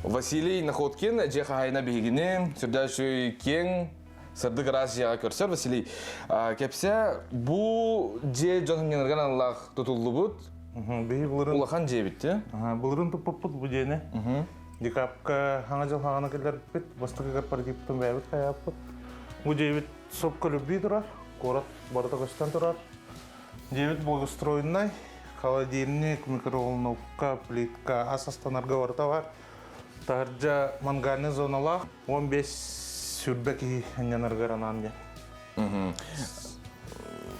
Василий Находкин дьиэ хаһаайына биһигини сүрдээх үчүгэй киэҥ сырдык ыраас дьиэҕэ көрсөр. Василий, кэпсэ бу дьиэ дьон сынньанарга аналлаах тутуллубут улахан дьиэ эбит дии. Былырын туппуппут бу дьиэни. Декабка хаҥа дьыл хаҥана кэллэрбит, бастакы корпоративтан бэйэбит хайааппыт. Бу дьиэбит сопка любви турар, куорат барыта көстөн турар. Дьиэбит благоустроеннай, холодильник, микроволновка, плитка, ас астанарга барыта бар. Таһырдьа мангальный зоналаах 15 Сүрбэ киһи ынньанарыгар анаан диэн.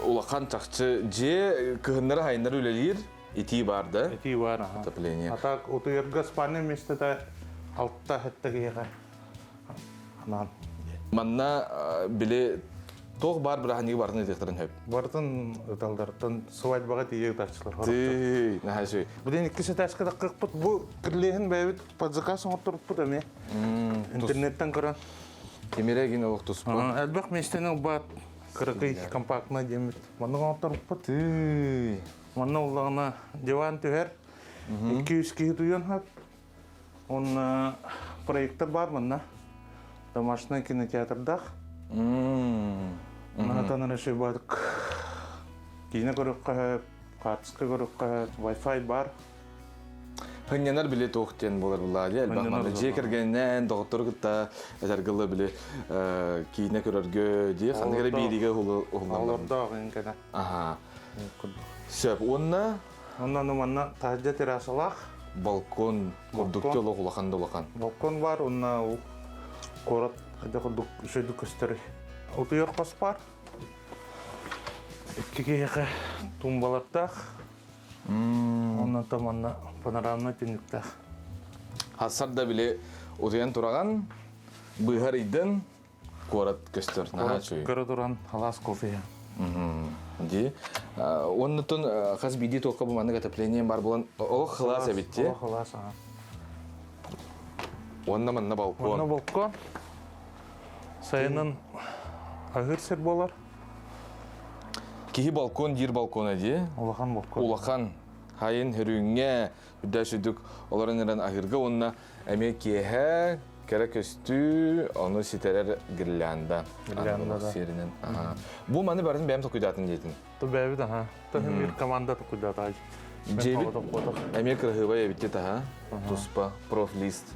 Улахан чахчы дьиэ кыһыннары хайыннары үлэлиир итии бар да? Итии бар, аха. Отопление. А так утуйарга спальня местета алта-хетта киһиэхэ анаан. Манна били туох баар бырааһынньыгы барытын ыытыахтарын сөп. Барытын ыталлартан свадьбаҕа тиийэ ытааччылар. Тыый, наһаа үчүгэй. Бу иккис этээскэ таххыппыт бу кирлиэһин бэйэбит под заказ оҥорторуппут эмиэ. Интернеттэн көрөн. Тимирэ гин олох туспа. Элбэх миэстэни ылбаат кыракый компактный диэммит. Маннык оҥорторуппут. Тыый. Манна уллаҕына диван түһэр. 200 киһи туйан хат. Онно проектор бар манна. Домашний кинотеатрдаах. Манатан решибадык. Киинэ көрүөххэ, хаартыска көрүөххэ, Wi-Fi бар. Хынньанар били туох диэн буолар булаа дии элбэх манна дьиэ кэргэнинэн доҕоттору кытта этэргылы били киинэ көрөргө дии ханнык эрэ биэриигэ уһуллаллар. Олордоох иҥкэнэ. Аха. Сөп. Уонна Онно манна таһырдьа террасалаах. Балкон курдук олох улахан да улахан. Балкон бар, уонна ол куорат хайдах курдук үчүгэйдик көстөр. Утуйар хос бар. Икки киһиэхэ тумбалардаах. Онно манна панорамный түннүктээх. Хассар да били утуйан тураҕан, быыһар ыйдын, куорат көстөр наһаа үчүгэй. Көрө туран халаас кофе. Ди. Оннутун хас биирдии туохха бу маннык отопление бар буолан олох хылаас эбит дии. Олох хылаас аха. Уонна манна балкон. Манна балкон. Сайынын аһыыр сир буолар. Киһи балкон диир балкона дии. Улахан балкон. Улахан. Хайын хөрүҥҥэ үрдэ сүдүк олорон эрэн аһыырга уонна Эмиэ киэһэ кэрэ көстүү, ону ситэрэр гирлянда. Гирлянда, да. Сиэринэн. Бу маны барытын бэйэм токуйдаатын диэтин. Ту бэйэбит аха. Тахым bir команда токуйдаата. Дьиэбит эмиэ кыраһыыбай эбитти таһа. Туспа профлист.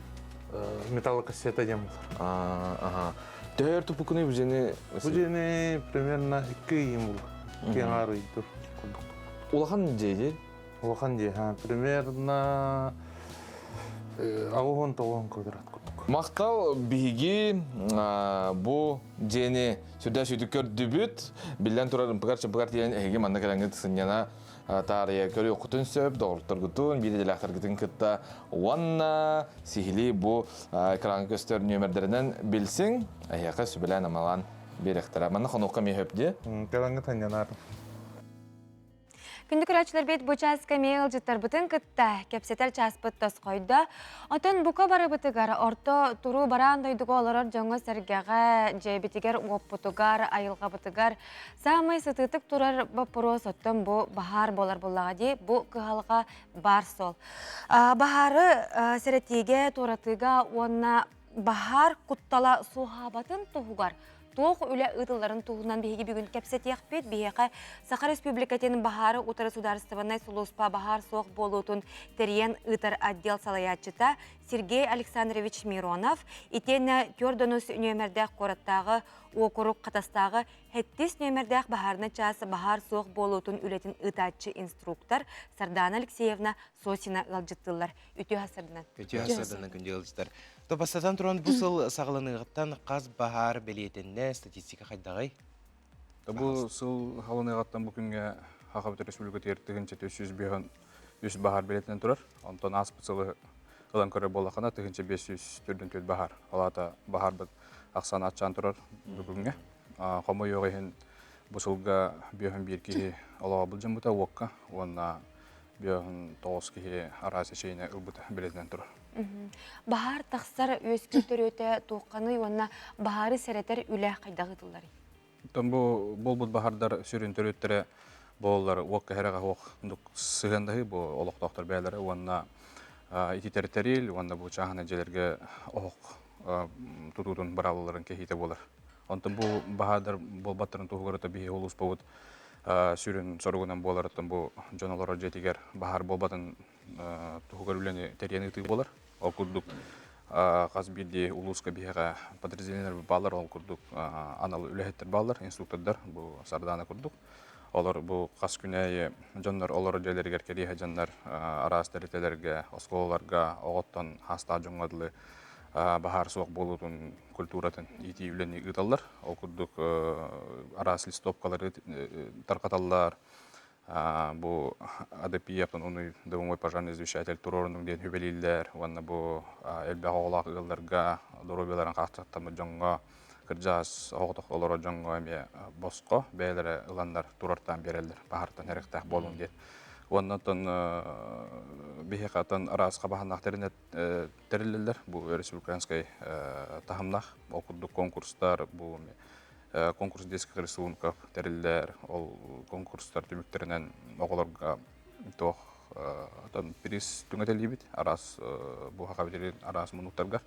Металлокассета диэн Аха. Төһөр тупукуну бу дьиэни? Бу дьиэни примерно 2 ыйым булла. Киэҥ арыйдыр курдук. Улахан дьиэ дии? Улахан дьиэ, примерно 89 квадрат курдук. Махтал биһиги бу дьиэни сүрдээх сүтүк көрдүбүт. Биллэн турар ымпыгар-чымпыгар тиийэн эһиги манна кэлэҥҥит сынньана таарыйа көрүөххүтүн сөп, доҕорторгутун, биир идэлээхтэргитин кытта уонна сиһилии бу экраҥҥа көстөр нүөмэрдэринэн билсиҥ, эһиэхэ сүбэлээн-амалаан биэриэхтэрэ. Манна хонуохха эмиэ сөп дии. Кэлэҥҥит сынньанаар. Күндү көрөөччүлэрбит бу чааска эмиэ ыалдьыттарбытын кытта кэпсэтэр чааспыт тосхойдо. Отон бука барыбытыгар орто туруу бараан дойдуга олорор дьоҥҥо-сэргэҕэ, дьиэбитигэр, уоппутугар, айылҕабытыгар саамай сытыытык турар боппуруос оттон бу баһаар буолар буоллаҕа дии. Бу кыһалҕа баар суол. Баһаары сэрэтиигэ, туоратыыга уонна баһаар куттала суоһаабатын туһугар туох үлэ ыытылларын туһунан биһиги бүгүн кэпсэтиэхпит. Биһиэхэ Саха Республикатын баһаары утары судаарыстыбаннай сулууспа баһаар суох буолуутун тэрийэн ыытар отдел салайааччыта Сергей Александрович Миронов, итиэннэ Түөрдонус нүөмэрдээх куораттааҕы уокурук Хатастааҕы Хэттис нүөмэрдээх баһаарынай чаас баһаар суох буолуутун үлэтин ыытааччы инструктор Сардаана Алексеевна Сосина ыалдьыттыыллар. Үтүө сарданан. Үтүө сарданан күндү ыалдьыттар. То бастатан туран бу сыл саҕаланыаҕыттан хас баһаар бэлиэтэннэ, статистика хайдаҕый? Бу сыл халаныаҕыттан бу күҥҥэ Хахабыт Республикатыгар 1453 баһаар бэлиэтэнэн турар. Онтон ааспыт сылы ылан көрөр буоллаххына 1544 баһаар. Ол аата баһаарбыт ахсаана аччаан турар бүгүҥҥэ. Хомойуох иһин бу сылга 51 киһи олоҕо былдьаммыта уокка уонна 59 киһи араас эчэйиини ылбыта бэлиэтэнэн турар. Баһаар тахсар үөскүүр төрүөтэ туохханый уонна баһаары сэрэтэр үлэ хайдах ыытылларый? Оттон бу буолбут баһаардар сүрүн төрүөттэрэ буолаллар уокка иһэрэҕэ суох сыһыандаһыы бу олохтоохтор бэйэлэрэ уонна ититэр тэрил уонна бу чааһынай дьиэлэргэ оһох тутуутун быраабылаларын кэһиитэ буолар. Онтон бу баһаардар буолбаттарын туһугар биһиги улууспабыт сүрүн соругунан буоларыттан бу дьон олорор дьиэтигэр баһаар буолбатын туһугар үлэни тэрийэн ыытыы буолар. Ол курдук хас биирдии улууска биһиэхэ подразделениелар бааллар, ол курдук анал үлэһиттэр бааллар, инструктордар, бу Сардаана курдук. Олор бу хас күн аайы дьоннор олорор дьиэлэригэр кэриэһэ дьоннор араас тэрилтэлэргэ, оскуолаларга оҕоттон хаастаах дьоҥҥо дылы. баһаар суох буолуутун культуратын иитии үлэни ыыталлар. Ол курдук араас листовкалары тарҕаталлар. Бу АДП-тан уну дымовой пожарный извещатель туруорунуҥ диэн сүбэлииллэр уонна бу элбэх оҕолоох ыалларга доруобуйаларын хааччахтаммыт дьоҥҥо кырдьаҕас оҕотох олорор дьоҥҥо эмиэ босхо бэйэлэрэ ыланнар туруортаан биэрэллэр баһартан эрэхтээх буолуҥ диэн. Уонна оттон биһиэхэ оттон араас хабаһаннаах тэриллэллэр. Бу республиканскай таһымнаах. Ол курдук конкурстар, бу конкурс детских рисунков тэриллэр. Ол конкурстар түмүктэринэн оҕолорго туох приз түҥэтэлиибит араас бу хахабитирин араас муннуктарга.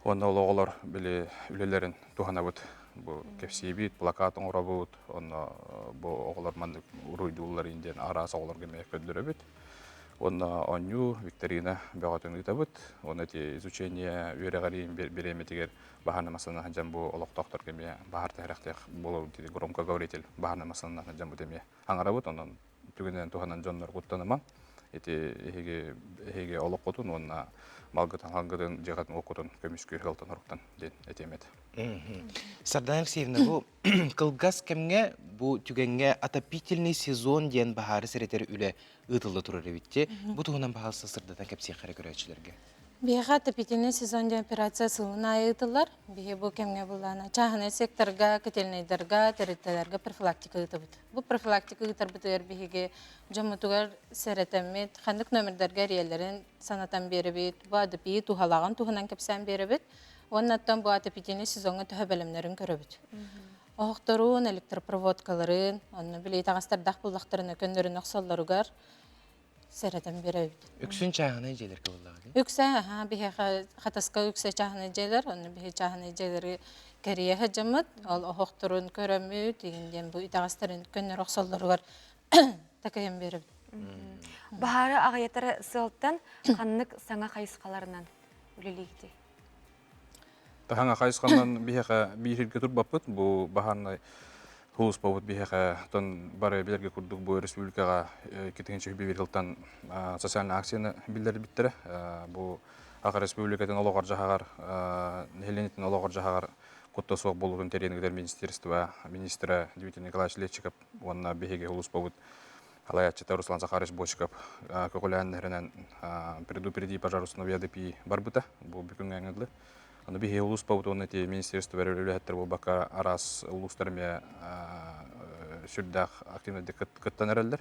Уонна ол оҕолор били үлэлэрин туһанабыт. Бу кэпсиибит, плакат оҥоробут, онно бу оҕолор маннык уруйдууллар диэн араас оҕолорго эмиэ көрдөрөбүт. Уонна оонньуу, викторина бөҕөтүн ыытабыт. Уонна ити изучение үөрэҕириин бириэмэтигэр баһаарынай массыынанан сылдьан бу олохтоохторго эмиэ баһаар түһэрэхтээх буолар громкоговоритель баһаарынай массыынанан сылдьан бу эмиэ аҥарабыт. Онон түгэнинэн туһанан дьоннор куттанымаҥ. Ити эһиги эһиги олоххутун уонна малгытын халгытын дьиэҕитин уоккутун көмүскүүр сыалтан хоруктан диэн этиэм этэ. Сардана Алексеевна, бу кылгас кэмҥэ бу түгэҥҥэ отопительный сезон диэн баһаары сэрэтэр үлэ ыытылла турар эбит. Бу туһунан баһаалыста сырдатан кэпсиэххэ эрэ көрөөччүлэргэ. Биһиэхэ отопительный сезон диэн операция сылын аайы ыытыллар. Биһи бу кэмҥэ былаана чааһынай секторга, котельнайдарга, тэрилтэлэргэ профилактика ыытабыт. Бу профилактика ыытарбытыгар биһиги дьоммутугар сэрэтэммит, ханнык номердарга эрийэллэрин санатан биэрэбит, бу АДПИ туһалааҕын туһунан кэпсээн биэрэбит. Уонна оттон бу отопительный сезоҥҥа төһө бэлэмнэрин көрөбүт. Оһохторун, электропроводкаларын, онно били таҥастардаах буллахтарына көннөрүн охсоллоругар сэрэтэн биэрэбит. Үксүн чааһынай дьиэлэргэ буоллаҕа дии? Үксэ, аһаа, биһиэхэ Хатаска үксэ чааһынай дьиэлэр, онно биһи чааһынай дьиэлэри кэрийэ сылдьаммыт, ол оһохторун көрөммүт, игин диэн бу итэҕэстэрин көннөрө охсоллоругар такайан биэрэбит. Баһаары аҕыйатар сыалтан ханнык саҥа хайысхаларынан үлэлиигитий? Таһаҥа хайысханан биһиэхэ биир турбаппыт. Бу баһаарынай сулууспабыт биһиэхэ тон бары билэргэ курдук бу республикаҕа 2001 сылтан социальнай акцияны биллэрбиттэрэ. Бу Аха Республикатын олоҕор-дьаһаҕар, нэһилиэнньэтин олоҕор-дьаһаҕар куттал суох буолуутун тэрийэн министерство министрэ Дмитрий Николаевич Летчиков уонна биһиги сулууспабыт Салайааччыта Руслан Захарович Бочиков көҕүлээннэринэн «Предупреди пожар установи АДПИ» барбыта. Бу бүгүҥҥэ ыҥырылы. Аны биһиги улууспабыт уонна ити министерство үлэһиттэр буолбакка араас улуустар эмиэ сүрдээх активнайдык кыттан эрэллэр.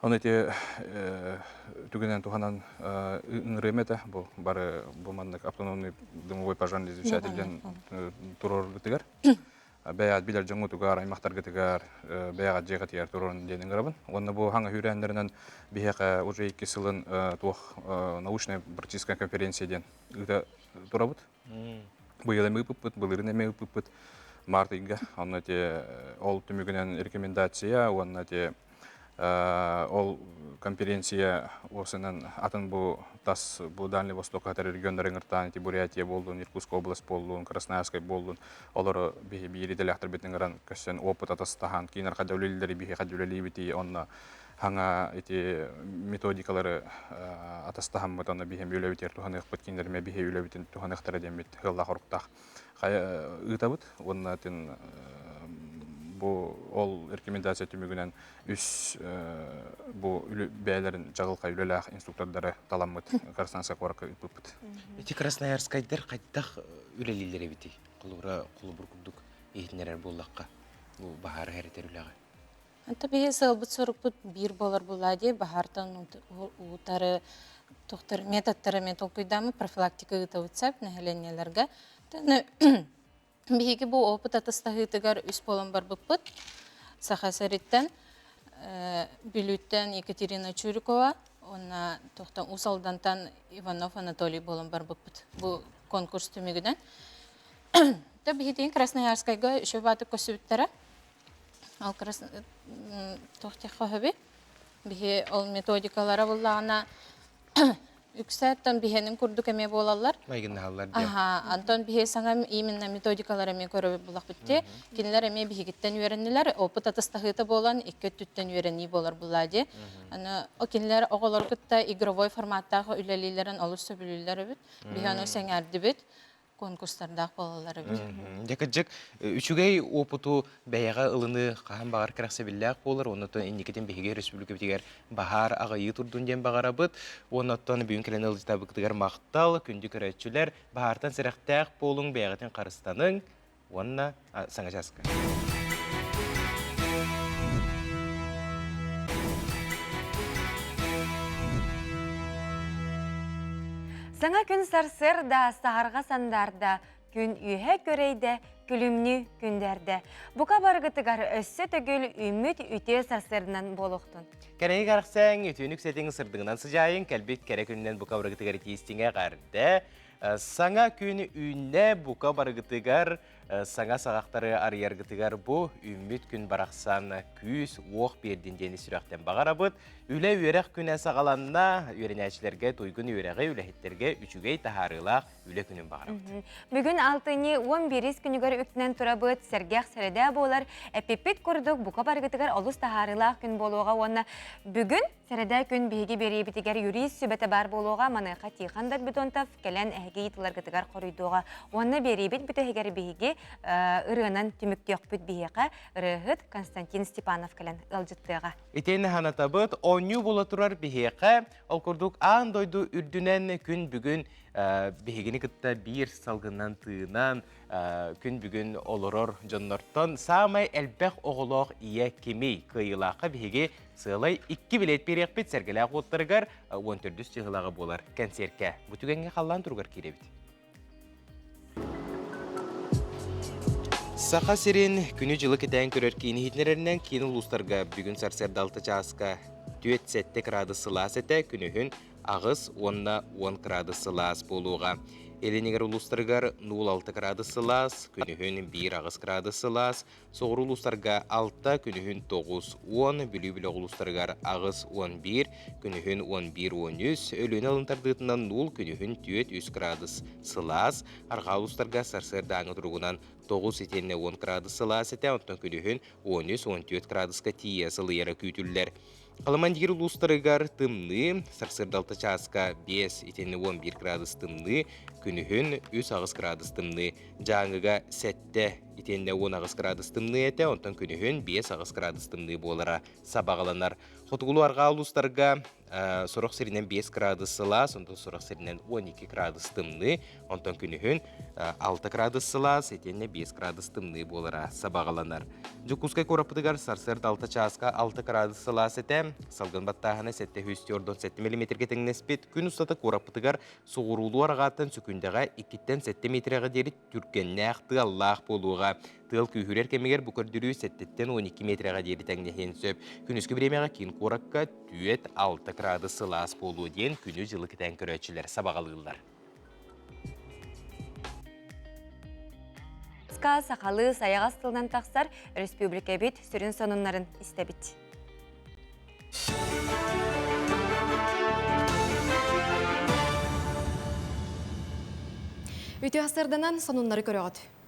Оны ити түгэнэн туһанан ыҥырыам этэ. Бу бары бу маннык автономный дымовой пожарный излучатель туруорбутугар. Бэйэҕит билэр дьоҥҥутугар, аймахтаргытыгар, бэйэҕит дьиэҕитигэр турун диэн ыҥырабын. Уонна бу хаҥа үүрээннэринэн биһиэхэ уже икки сылын туох научная практическая конференция диэн ыыта турабыт. Быйыл эмиэ ыыппыппыт, былырыын эмиэ ыыппыппыт март ыйга. Онно ити ол түмүгүнэн рекомендация уонна ити Ол конференция уопсайынан атын бу тас бу Дальний Восток хатар регионнары ыҥыртаан ити Бурятия буоллун, Иркутская область буоллун, Красноярскай буоллун, олору биһи биир идэлээхтэрбитин ыҥыран көрсөн опыт атастаһан киинэр хадда үлэлииллэри биһи хадда үлэлиибитий онно хаҥа ити методикалары атастаһаммыт онно биһи үлэбитигэр туһаныахпыт кинилэр биһи үлэбитин туһаныахтара диэммит ыаллаах-оруктаах ыытабыт уонна атын бу ол рекомендация түмүгүнэн үс бу бэйэлэрин чаҕылхай үлэлээх инструктордары таламмыт Красноярскай куоракка ыыппыппыт. Ити Красноярскайдар хайдах үлэлииллэр эбитий? Холобура, холобур курдук иһитиннэрэр буоллахха, бу баһаары хэритэр үлэҕэ. Онто биһи сыалбыт-сорукпут биир буолар буоллаа дии, баһаартан утары тохтор методтары мен толкуйдааммыт профилактика ыытабыт сөп нэһилиэнньэлэргэ. Биһиги бу опыт атастаһыытыгар үс буолан барбыппыт. Саха сириттэн Бүлүүттэн Екатерина Чурикова уонна тохтон Уус Алдантан Иванов Анатолий буолан барбыппыт. Бу конкурс түмүгүнэн. Та биһитин Красноярскайга үчүгэй баатык көсүбүттэрэ. Ол туох диэххэ сөбүй? Биһи ол методикалара буллаҕына. Үксэттэн биһэнин курдук эмиэ буолаллар. Майгыннаһаллар диэн. Аха, Антон биһи саҥа именно методикалар эмиэ көрөбүт буллахпыт дии. Кинилэр эмиэ биһигиттэн үөрэннилэр. Опыт атастаһыыта буолан, икки өттүттэн үөрэнии буолар буллаа дии. Аны кинилэр оҕолору кытта игровой форматтаах үлэлииллэрин олус сөбүлүүллэр эбит. Биһи ону сэҥээрдибит. конкурстардаах буолаллар эбит. Дьэ кырдьык, үчүгэй опыту бэйэҕэ ылыныы хаһан баҕар кэрэхсэбиллээх буолар, оннуттан инникитин биһиги республикабытыгар баһаар аҕыйыы турдун диэн баҕарабыт. Уоннаттан бүгүн кэлэн ыалдьытабытыгар махтал, күндү көрөөччүлэр, баһаартан сэрэхтээх буолуҥ, бэйэҕитин харыстаныҥ уонна саҥа чааска. Саҥа күн сарсыарда, саһарҕа сандаарда, күн үөһэ көрөйдө, күлүмнүү күндээрдэ. Бука барыгытыгар өссө төгүл үүммүт үтүө сарсыарданан буолуохтун. Кэрэни кэрэхсээҥ, үтүөнүк сэтиҥ сырдыгынан сыдьаайыҥ, кэлбит кэрэ күнүнэн бука барыгытыгар итиистиҥэ эҕэрдэ. Саҥа күн үүннэ, бука барыгытыгар саҥа саҕахтары арыйаргытыгар бу үүммүт күн барахсан күүс, уох биэрдин диэни сүрэхтэн баҕарабыт. Үлэ үөрэх күнэ саҕаланна, үөрэнээччилэргэ туйгун үөрэҕи, үлэһиттэргэ үчүгэй таһаарыылаах үлэ күнүн баҕарабыт. Бүгүн алтынньы 11 күнүгэр үктэнэн турабыт, сэргэх сэрэдээ буолар, эппиппит курдук бука барыгытыгар олус таһаарыылаах күн буолуоҕа уонна бүгүн Сэрэдэ күн биһиги биэриибитигэр юрист сүбэтэ баар буолуоҕа, маныаха Тихон Дорбидонтов кэлэн эһиги ыйытыыларгытыгар хоруйдуоҕа. Уонна биэриибит бүтэһигэр биһиги ырыанан түмүктүөхпүт биһиэхэ ырыаһыт Константин Степанов кэлэн ыалдьыттыаҕа. Итиэннэ санатабыт, оонньуу буола турар биһиэхэ, ол курдук аан дойду үрдүнэн күн бүгүн биһигини кытта биир салгынынан тыынан, күн бүгүн олорор дьоннортон саамай элбэх оҕолоох ийэ кимий? Кыайыылаахха биһиги сыалай икки билиэт биэриэхпит сэргэлээх уоттарыгар 14 чыһылаҕа буолар кэнсиэркэ. Бу түгэҥҥэ халлаан туругар киирэбит. Саха сирин күнү-дьылы кэтээн көрөр киин иһитиннэрэринэн киин улуустарга бүгүн сарсыарда 6 чааска 4-7 кыраадыс сылаас этэ, күнүһүн 8 уонна 10 кыраадыс сылаас буолуоҕа. Илинигэр улуустарыгар 0-6 кыраадыс сылаас, күнүһүн 1-8 кыраадыс сылаас, Соҕуруу улуустарга 6, күнүһүн 9, 10, Бүлүү бөлөх улуустарыгар 8, 11, күнүһүн 11, 13, Өлүөнэ алын тардыытынан 0, күнүһүн 4, 3 кыраадыс сылаас, Арҕаа улуустарга сарсыардааҥы туругунан 9 итиэннэ 10 кыраадыс сылаас этэ, оттон күнүһүн 13, 14 кыраадыска тиийэ сылыйара күүтүллэр. Аламандир улуустарыгар тымныы, сарсыарда 6 чааска 5 итиэннэ 11 градус тымныы, күнүһүн 3-8 градус тымныы, Дьааҥыга 7 итиэннэ 18 градус тымныы этэ, онтон күнүһүн 5-8 градус тымныы буолара сабаҕаланар. Хотугулуу-арҕаа улуустарга сорох сиринэн 5 градус сылаас, онтон сорох сиринэн 12 градус тымныы, онтон күнүһүн 6 градус сылаас, итиэннэ 5 градус тымныы буолара сабаҕаланар. Дьокуускай куораппытыгар сарсыарда 6 чааска 6 градус сылаас этэ, салгын баттааһына 747 миллиметргэ тэҥнэспит. Күн устата куораппытыгар соҕуруулуу арҕааттан сөкүүндэҕэ 2-ттэн 7 миэтэрэҕэ диэри түргэннээх тыаллаах буолуоҕа. Тыал күүһүрэр кэмигэр бу көрдөрүү 7-ттэн 12 миэтэрэҕэ диэри тэҥнэһиэн сөп. Күнүскү бириэмэҕэ киин куоракка 4-6 градус сылаас буолуо диэн күнү-дьылы кэтээн көрөөччүлэр сабаҕалыыллар. Ска сахалыы сайаҕас тылынан тахсар республикабит сүрүн сонуннарын истэбит. Үтүө сарданан сонуннары көрөҕүт.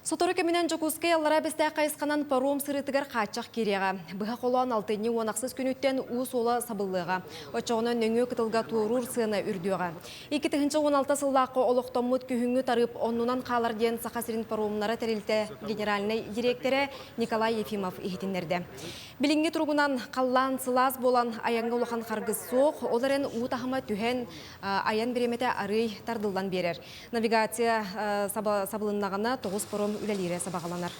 Сотору кэминэн Дьокуускай Аллараа Бэстээх хайысханан паром сырыытыгар хааччах киириэҕэ. Быһа холоон алтынньы уон ахсыс күнүттэн уу суола сабыллыаҕа. Оччоҕуна нөҥүө кытылга туоруур сыана үрдүөҕэ. 2016 сыллаахха олохтоммут күһүҥҥү тарыып оннунан хаалар диэн Саха сирин паромнара тэрилтэ генеральнай дириэктэрэ Николай Ефимов иһитиннэрдэ. Билиҥҥи туругунан халлаан сылаас буолан айаҥҥа улахан харгыс суох, ол эрэн уу таһыма түһэн айан бириэмэтэ арыый тардыллан биэрэр. Навигация сабылыннаҕына тоҕус паром үлэлиирэ сабаҕаланар.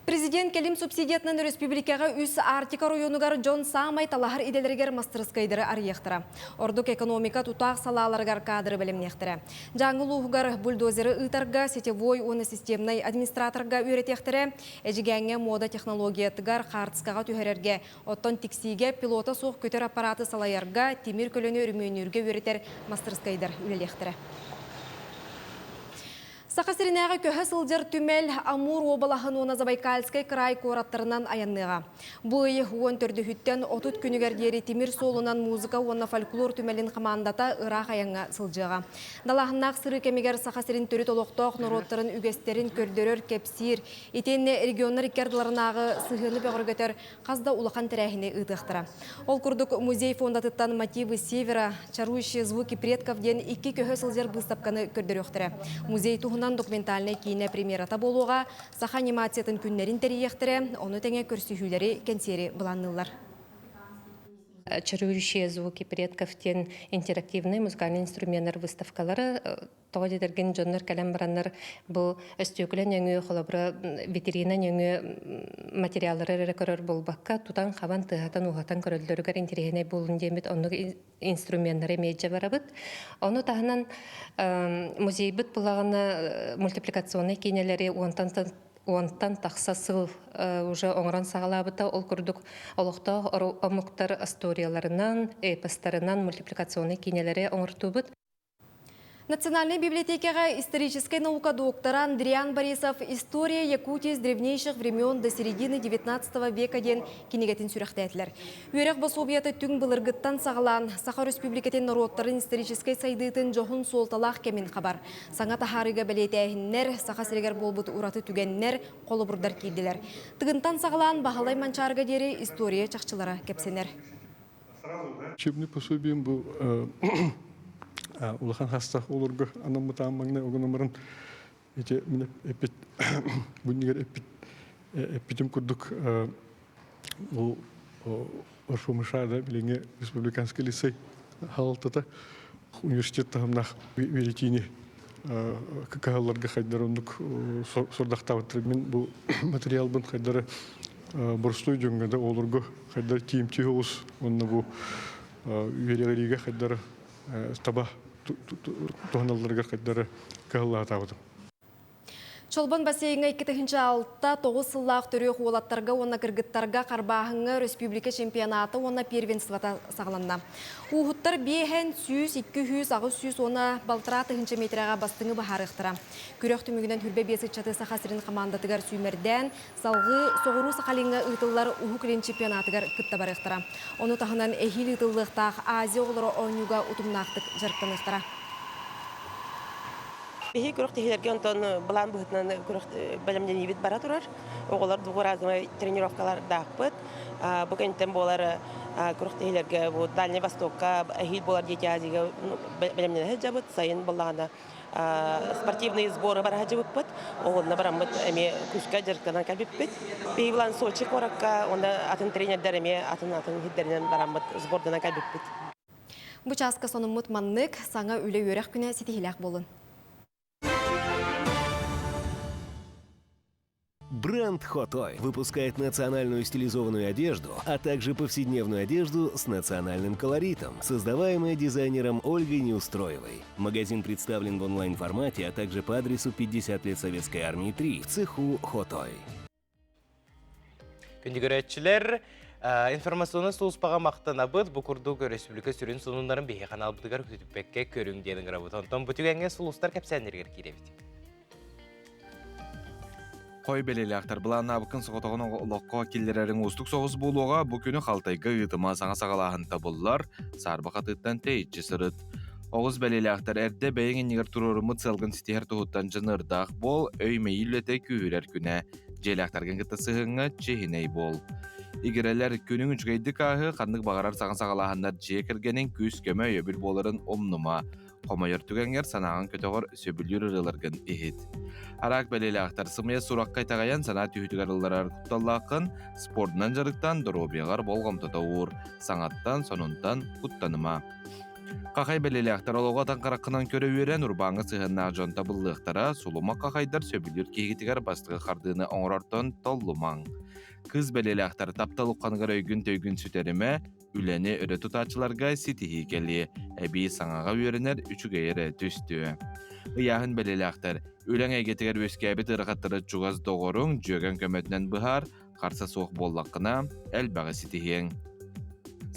Президент кэлим субсидиятынан өрөспүүбүлүкэҕэ үс Арктика оройуонугар дьон саамай талаһар идэлэригэр мастарыскыайдары арыйыахтара. Ордук экономика тутаах салааларыгар кадры бэлэмниэхтэрэ. Дьааҥы улууһугар бульдозеры ыытарга сетевой уонна системнай администраторга үөрэтиэхтэрэ. Эдьигээҥҥэ муода технологиятыгар хаартыскаҕа түһэрэргэ, оттон Тиксиигэ пилота суох көтөр аппараты салайарга, тимир көлөнү өрөмүөннүүргэ үөрэтэр мастарыскыайдар үлэлиэхтэрэ. Саха сиринээҕи көһө сылдьар түмэл Амур уобалаһын уонна Забайкальскай кыраай куораттарынан айанныаҕа. Бу ый 14-үттэн 30 күнүгэр диэри тимир суолунан музыка уонна фольклор түмэлин хамаандата ыраах айаҥҥа сылдьыаҕа. Далааһыннаах сырыы кэмигэр Саха сирин төрүт олохтоох норуоттарын үгэстэрин көрдөрөр, кэпсиир, итиэннэ регионнар икки ардыларынааҕы сыһыаны бөҕөргөтөр хас да улахан тэрээһини ыытыахтара. Ол курдук музей фондатыттан «Мотивы севера. Чарующие звуки предков» диэн икки көһө сылдьар быыстапканы көрдөрүөхтэрэ. Музей туһунан документальнай киинэ премьерата буолуоҕа, саха анимациятын күннэрин тэрийиэхтэрэ, ону тэҥэ көрсүһүүлэри, кэнсиэри былаанныыллар. «Чарующие звуки предков» диэн интерактивный музыкальный инструменнар выставкалары Тоҕо диэтэргин дьоннор кэлэн бараннар бу өстүөкүлэ нөҥүө холобура витрина нөҥүө материаллары эрэ көрөр буолбакка тутан-хабан тыаһатан-ууһатан көрөллөрүгэр интэриэһинэй буоллун диэммит оннук инструменнары эмиэ дьэ барабыт. Ону таһынан музейбыт булаҕына мультипликационнай киинэлэри уонтан уонтан тахса сыл уже оҥорон саҕалаабыта. Ол курдук олохтоох омуктар историяларынан, эпостарынан мультипликационнай киинэлэри оҥортуубут. Национальнай библиотекаҕа историческай наука доктора Андриан Борисов «История Якутии с древнейших времен до середины XIX века» диэн кинигэтин сүрэхтээтилэр. Үөрэх босуобуйата түҥ былыргыттан саҕалаан, Саха Өрөспүүбүлүкэтин норуоттарын историческай сайдыытын дьоһун суолталаах кэмин хабар. Саҥа таһаарыыга бэлиэтээһиннэр, Саха сиригэр буолбут ураты түгэннэр, холобурдар киирдилэр. Тыгынтан саҕалаан Баһылай Манчаарыга диэри история чахчылара кэпсэнэр. Учебный пособием бу улахан хастах олорго анаммытаан маҥнай огономорун ити мин эппит бу эппит эппитим курдук бу Орфомышада билиҥҥи республиканский лицей халалтата университет таһымнаах үөрэтиини кыһалларга хайдар оннук сордахтаабыттар мин бу материалбын хайдары боростуой дьоҥҥо да олорго хайдар тиимтии оҕус уонна бу үөрэҕириигэ хайдары таба туһаналларыгар хайдары кыһаллаатаабытым. Чолбон бассейҥа 2006-9 сыллаах төрүөх уолаттарга уонна кыргыттарга харбааһыҥҥа өрөспүүбүлүкэ чемпионата уонна первенствота саҕаланна. Ууһуттар биэһэн 100, 200, 800 уонна балтараа тыһыынча миэтэрэҕэ бастыҥы быһаарыахтара. Күрэх түмүгүнэн хүрбэ биэс ыччаты Саха сирин хамаандатыгар сүүмэрдээн, Салгыы Соҕуруу Сахалиҥҥа ыытыллар Уһук Илин чемпионатыгар кытта барыахтара. Ону таһынан эһиил ыытыллыахтаах Азия оҕолоро оонньууга утумнаахтык дьарыктаныахтара. Биһиги күрэхтэһиилэргэ онтон былаан быһыытынан күрэх бэлэмнэниибит бара турар. Оҕолор двухразовай тренировкалардаахпыт. Бу кэнниттэн буолар күрэхтэһиилэргэ бу Дальнай Востокка эһиил буолар Дети Азияга бэлэмнэнэ сылдьабыт. Сайын буоллаҕына спортивные сборы бара сылдьыбыппыт. Оҕонно бараммыт эмиэ күүскэ дьарыктанан кэлбиппит. Биһиги булан Сочи куоракка уонна атын тренердэр эмиэ атын-атын сирдэринэн бараммыт сборданан кэлбиппит. Бу чааска сонуммут маннык, саҥа үлэ-үөрэх күнэ ситиһиилээх буолун. Бренд Хотой выпускает национальную стилизованную одежду, а также повседневную одежду с национальным колоритом, создаваемая дизайнером Ольгой Неустроевой. Магазин представлен в онлайн-формате, а также по адресу 50 лет Советской Армии 3 в цеху Хотой. Күндү көрөөччүлэр, информационнай сулууспаҕа махтанабыт. Бу курдук өрөспүүбүлүкэ сүрүн сонуннарын биһиги ханаалбытыгар көтүппэккэ көрүҥ диэн ыҥырабыт. Онтон бу түгэҥҥэ сулустар кэпсээннэригэр киирэбит. Хой бэлиэлээхтэр былааннаабыккын соҕотоҕун олоххо киллэрэриҥ уустук соҕус буолуоҕа. Бу күнү халтайга ыытыма саҥа саҕалааһын табыллар, саарба хатыыттан тэйиччи сырыт. Оҕус бэлиэлээхтэр эрдэ бэйэҥ иннигэр туруоруммут сыалгын ситиһэр туһуттан дьаныардаах буол, өй-мэйии үлэтэ күүһүрэр күнэ. Дьиэлээхтэргин кытта сыһыаҥҥа чиэһинэй буол. Игирэлэр күнүҥ үчүгэйдик ааһыы, ханнык баҕарар саҥа саҕалааһыннар дьиэ кэргэниҥ күүс-көмө өйөбүл буоларын умнума. Хомойор түгэҥҥэр санааҕын көтөҕөр сөбүлүүр ырыаларгын иһит. Араак бэлиэлээхтэр сымыйа сурахха итэҕэйэн санаа түһүүтүгэр ылларар кутталлааххын, спордунан дьарыктан доруобуйаҕар болҕомтото уур, саҥаттан, сонунтан куттаныма. Хахай бэлиэлээхтэр олоҕу атан хараххынан көрө үөрэн урбааҥҥа сыһыаннаах дьон табыллыахтара, сулумах хахайдар сөбүлүүр киһигитигэр бастакы хардыыны оҥорортон толлумаҥ. Кыыс бэлиэлээхтэр таптал ухханыгар өйгүн-төйгүн сүтэримэ, Үлэни өрө тутааччыларга ситиһии кэлиэ, эбии саҥаҕа үөрэнэр үчүгэй эрэ түстүө. Ыйааһын бэлиэлээхтэр, үлэҥ эйгэтигэр үөскээбит ыарахаттары чугас доҕоруҥ, дьүөгэҥ көмөтүнэн быһаар, харса суох буоллаххына, элбэҕи ситиһиэҥ.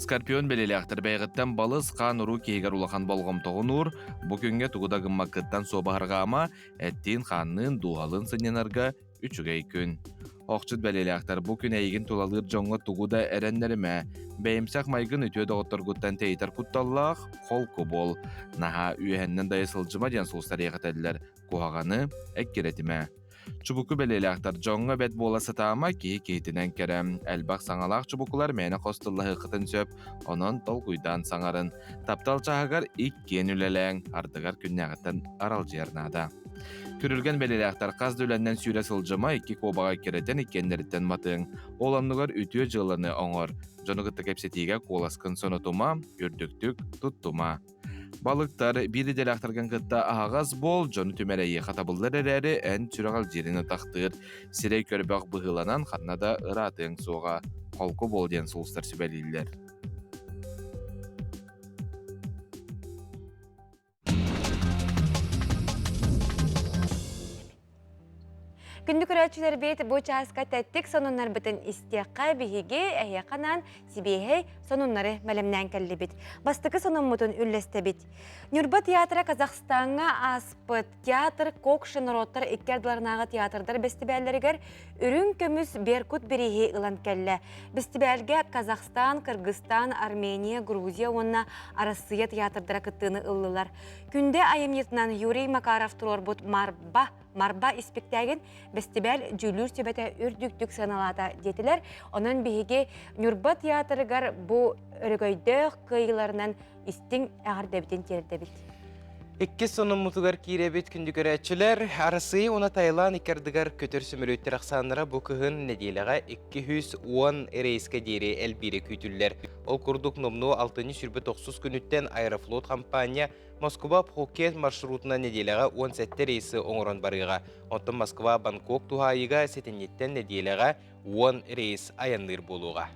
Скорпион бэлиэлээхтэр бэйэҕиттэн балыс хаан уруу киһигэр улахан болҕомтоҕун уур, бу күҥҥэ тугу да гыммаккыттан суобаһырҕаама, эттиин-хаанныын, дууһалыын сынньанарга үчүгэй күн. Охчут бэлиэлээхтэр бу күн эйигин тулалыыр дьоҥҥо тугу да эрэннэримэ, бэйэмсэх майгын үтүө доҕотторгуттан тэйитэр кутталлаах, холку буол. Наһаа үөһэннэн дайа сылдьыма диэн сулустар этэллэр, куһаҕаны эккирэтимэ. Чубуку бэлиэлээхтэр дьоҥҥо бэт буола сатаама, киһи киһитинэн кэрэ. Элбэх саҥалаах чубукулар мээнэ хос тыллаһыаххытын сөп, онон толкуйдаан саҥарын. Таптал чааһыгар иккиэн үлэлээҥ, ардыгар күннээҕиттэн аралдьыйар наада. Күрүлгэн бэлиэлээхтэр хас да үлэннэн сүүрэ сылдьыма, икки куобаҕы эккирэтэн иккиэннэриттэн матыаҥ. Ол оннугар үтүө дьыаланы оҥор. Дьону кытта кэпсэтиигэ куоласкын сонотума, үрдүктүк туттума. Балыктар биир идэлээхтэргин кытта аһаҕас буол, дьону түмэр эйиэхэ табыллар эрээри, эн сүрэҕэлдьиирин атахтыыр, сирэй көрбөх быһыыланан ханна да ыраатыаҥ суоҕа. Холку буол диэн сулустар сүбэлииллэр. Күндү көрөөччүлэрбит, бу чааска тэттик сонуннарбытын истиэххэ биһиги эһиэхэ анаан сибиэһэй сонуннары бэлэмнээн кэллибит. Бастакы сонуммутун үллэстэбит. Ньурба театра Казахстаҥҥа ааспыт театр Кокши норуоттар икки ардыларынааҕы театрдар бэстибээллэригэр үрүҥ көмүс Беркут бирииһи ылан кэллэ. Бэстибээлгэ Казахстан, Кыргызстан, Армения, Грузия уонна Арассыыйа театрдара кыттыыны ыллылар. Күндэ айымньытынан Юрий Макаров туруорбут Марба Марба испиктээгин бэстибээл дьүүллүүр сүбэтэ үрдүктүк сыаналаата диэтилэр. Онон биһиги Ньурба театрыгар бу өрөгөйдөөх кыайыыларынан истиҥ эҕэрдэбитин тиэрдэбит. Иккис сонуммутугар киирэбит күндү көрөөччүлэр. Арассыыйа уонна Таиланд икки ардыгар көтөр сөмөлүөттэр ахсааннара бу кыһын нэдиэлэҕэ 210 рейскэ диэри элбиирэ күүтүллэр. Ол курдук номнуо алтынньы 29 күнүттэн Аэрофлот хампаанньа Москва-Пхукет маршрутунан нэдиэлэҕэ 17 рейсы оҥорон барыаҕа. Оттон Москва-Бангкок туһаайыыга сэтинньиттэн нэдиэлэҕэ 10 рейс айанныыр буолуоҕа.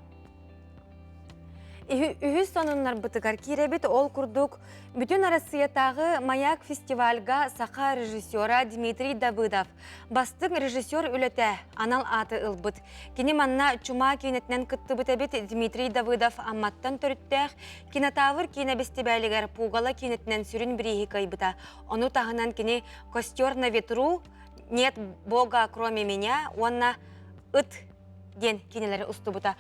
Үһүс сонуннарбытыгар киирэбит. Ол курдук, Бүтүн Арассыйатааҕы Маяк фестивальга саха режиссера Дмитрий Давыдов бастыҥ режиссер үлэтэ анал ааты ылбыт. Кини манна Чума киинэтинэн кыттыбыт эбит Дмитрий Давыдов Амматтан төрүттээх Кинотавр киинэ бэстибээлигэр Пугало киинэтинэн сүрүн бирииһи кыайбыта. Ону таһынан кини «Костер на ветру», «Нет Бога, кроме меня» уонна «Ыт» диэн киинэлэри устубута.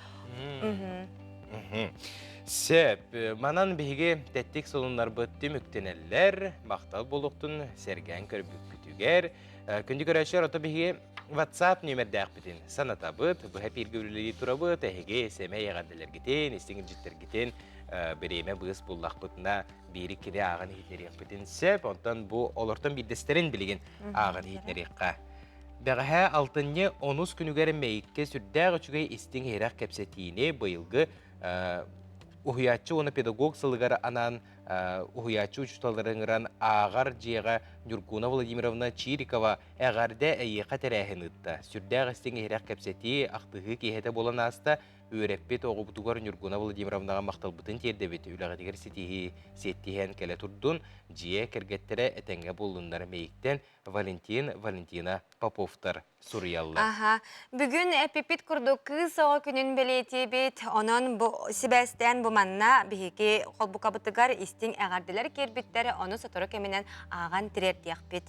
Сөп. Манан биһиги тэттик солуннарбыт түмүктэнэллэр. Махтал буолуохтун сэргээн көрбүккүтүгэр. Күндү көрөөччүлэр, ото биһиги WhatsApp нүөмэрдээхпитин санатабыт, быһа эпииргэ үлэлии турабыт, эһиги сэмэй эҕэрдэлэргитин, истиҥ илдьиттэргитин бириэмэ быыс буллахпытына биири кини ааҕан иһитинэриэхпитин сөп. Онтон бу олортон биирдэстэрин билигин ааҕан иһитинэриэххэ. Бэҕэһээ алтынньы онус күнүгэр Мэйиккэ сүрдээх үчүгэй истиҥ иһирэх кэпсэтиини быйылгы уһуйааччы уонна педагог сылыгар анаан уһуйааччы учууталлары ыҥыран ааҕар дьиэҕэ Ньургуна Владимировна Чирикова эҕэрдэ эйиэхэ тэрээһин ыытта. Сүрдээх истиҥ иһирэх кэпсэтии, ахтыһыы киэһэтэ буолан ааста. Үөрэппит оҕобутугар Ньургуна Владимировнаҕа махталбытын тиэрдэбит. Үлэҕитигэр ситиһии сиэттиһэн кэлэ турдун. Дьиэ кэргэттэрэ этэҥҥэ буоллуннар Мэйиктэн Валентин, Валентина Поповтар суруйаллар. Аха. Бүгүн эпипит курдук кыыс оҕо күнүн бэлиэтиибит. Онон бу сибээстээн бу манна биһиги холбукабытыгар истиҥ эҕэрдэлэр киирбиттэр, ону сотору кэминэн ааҕан тириэрдиэхпит.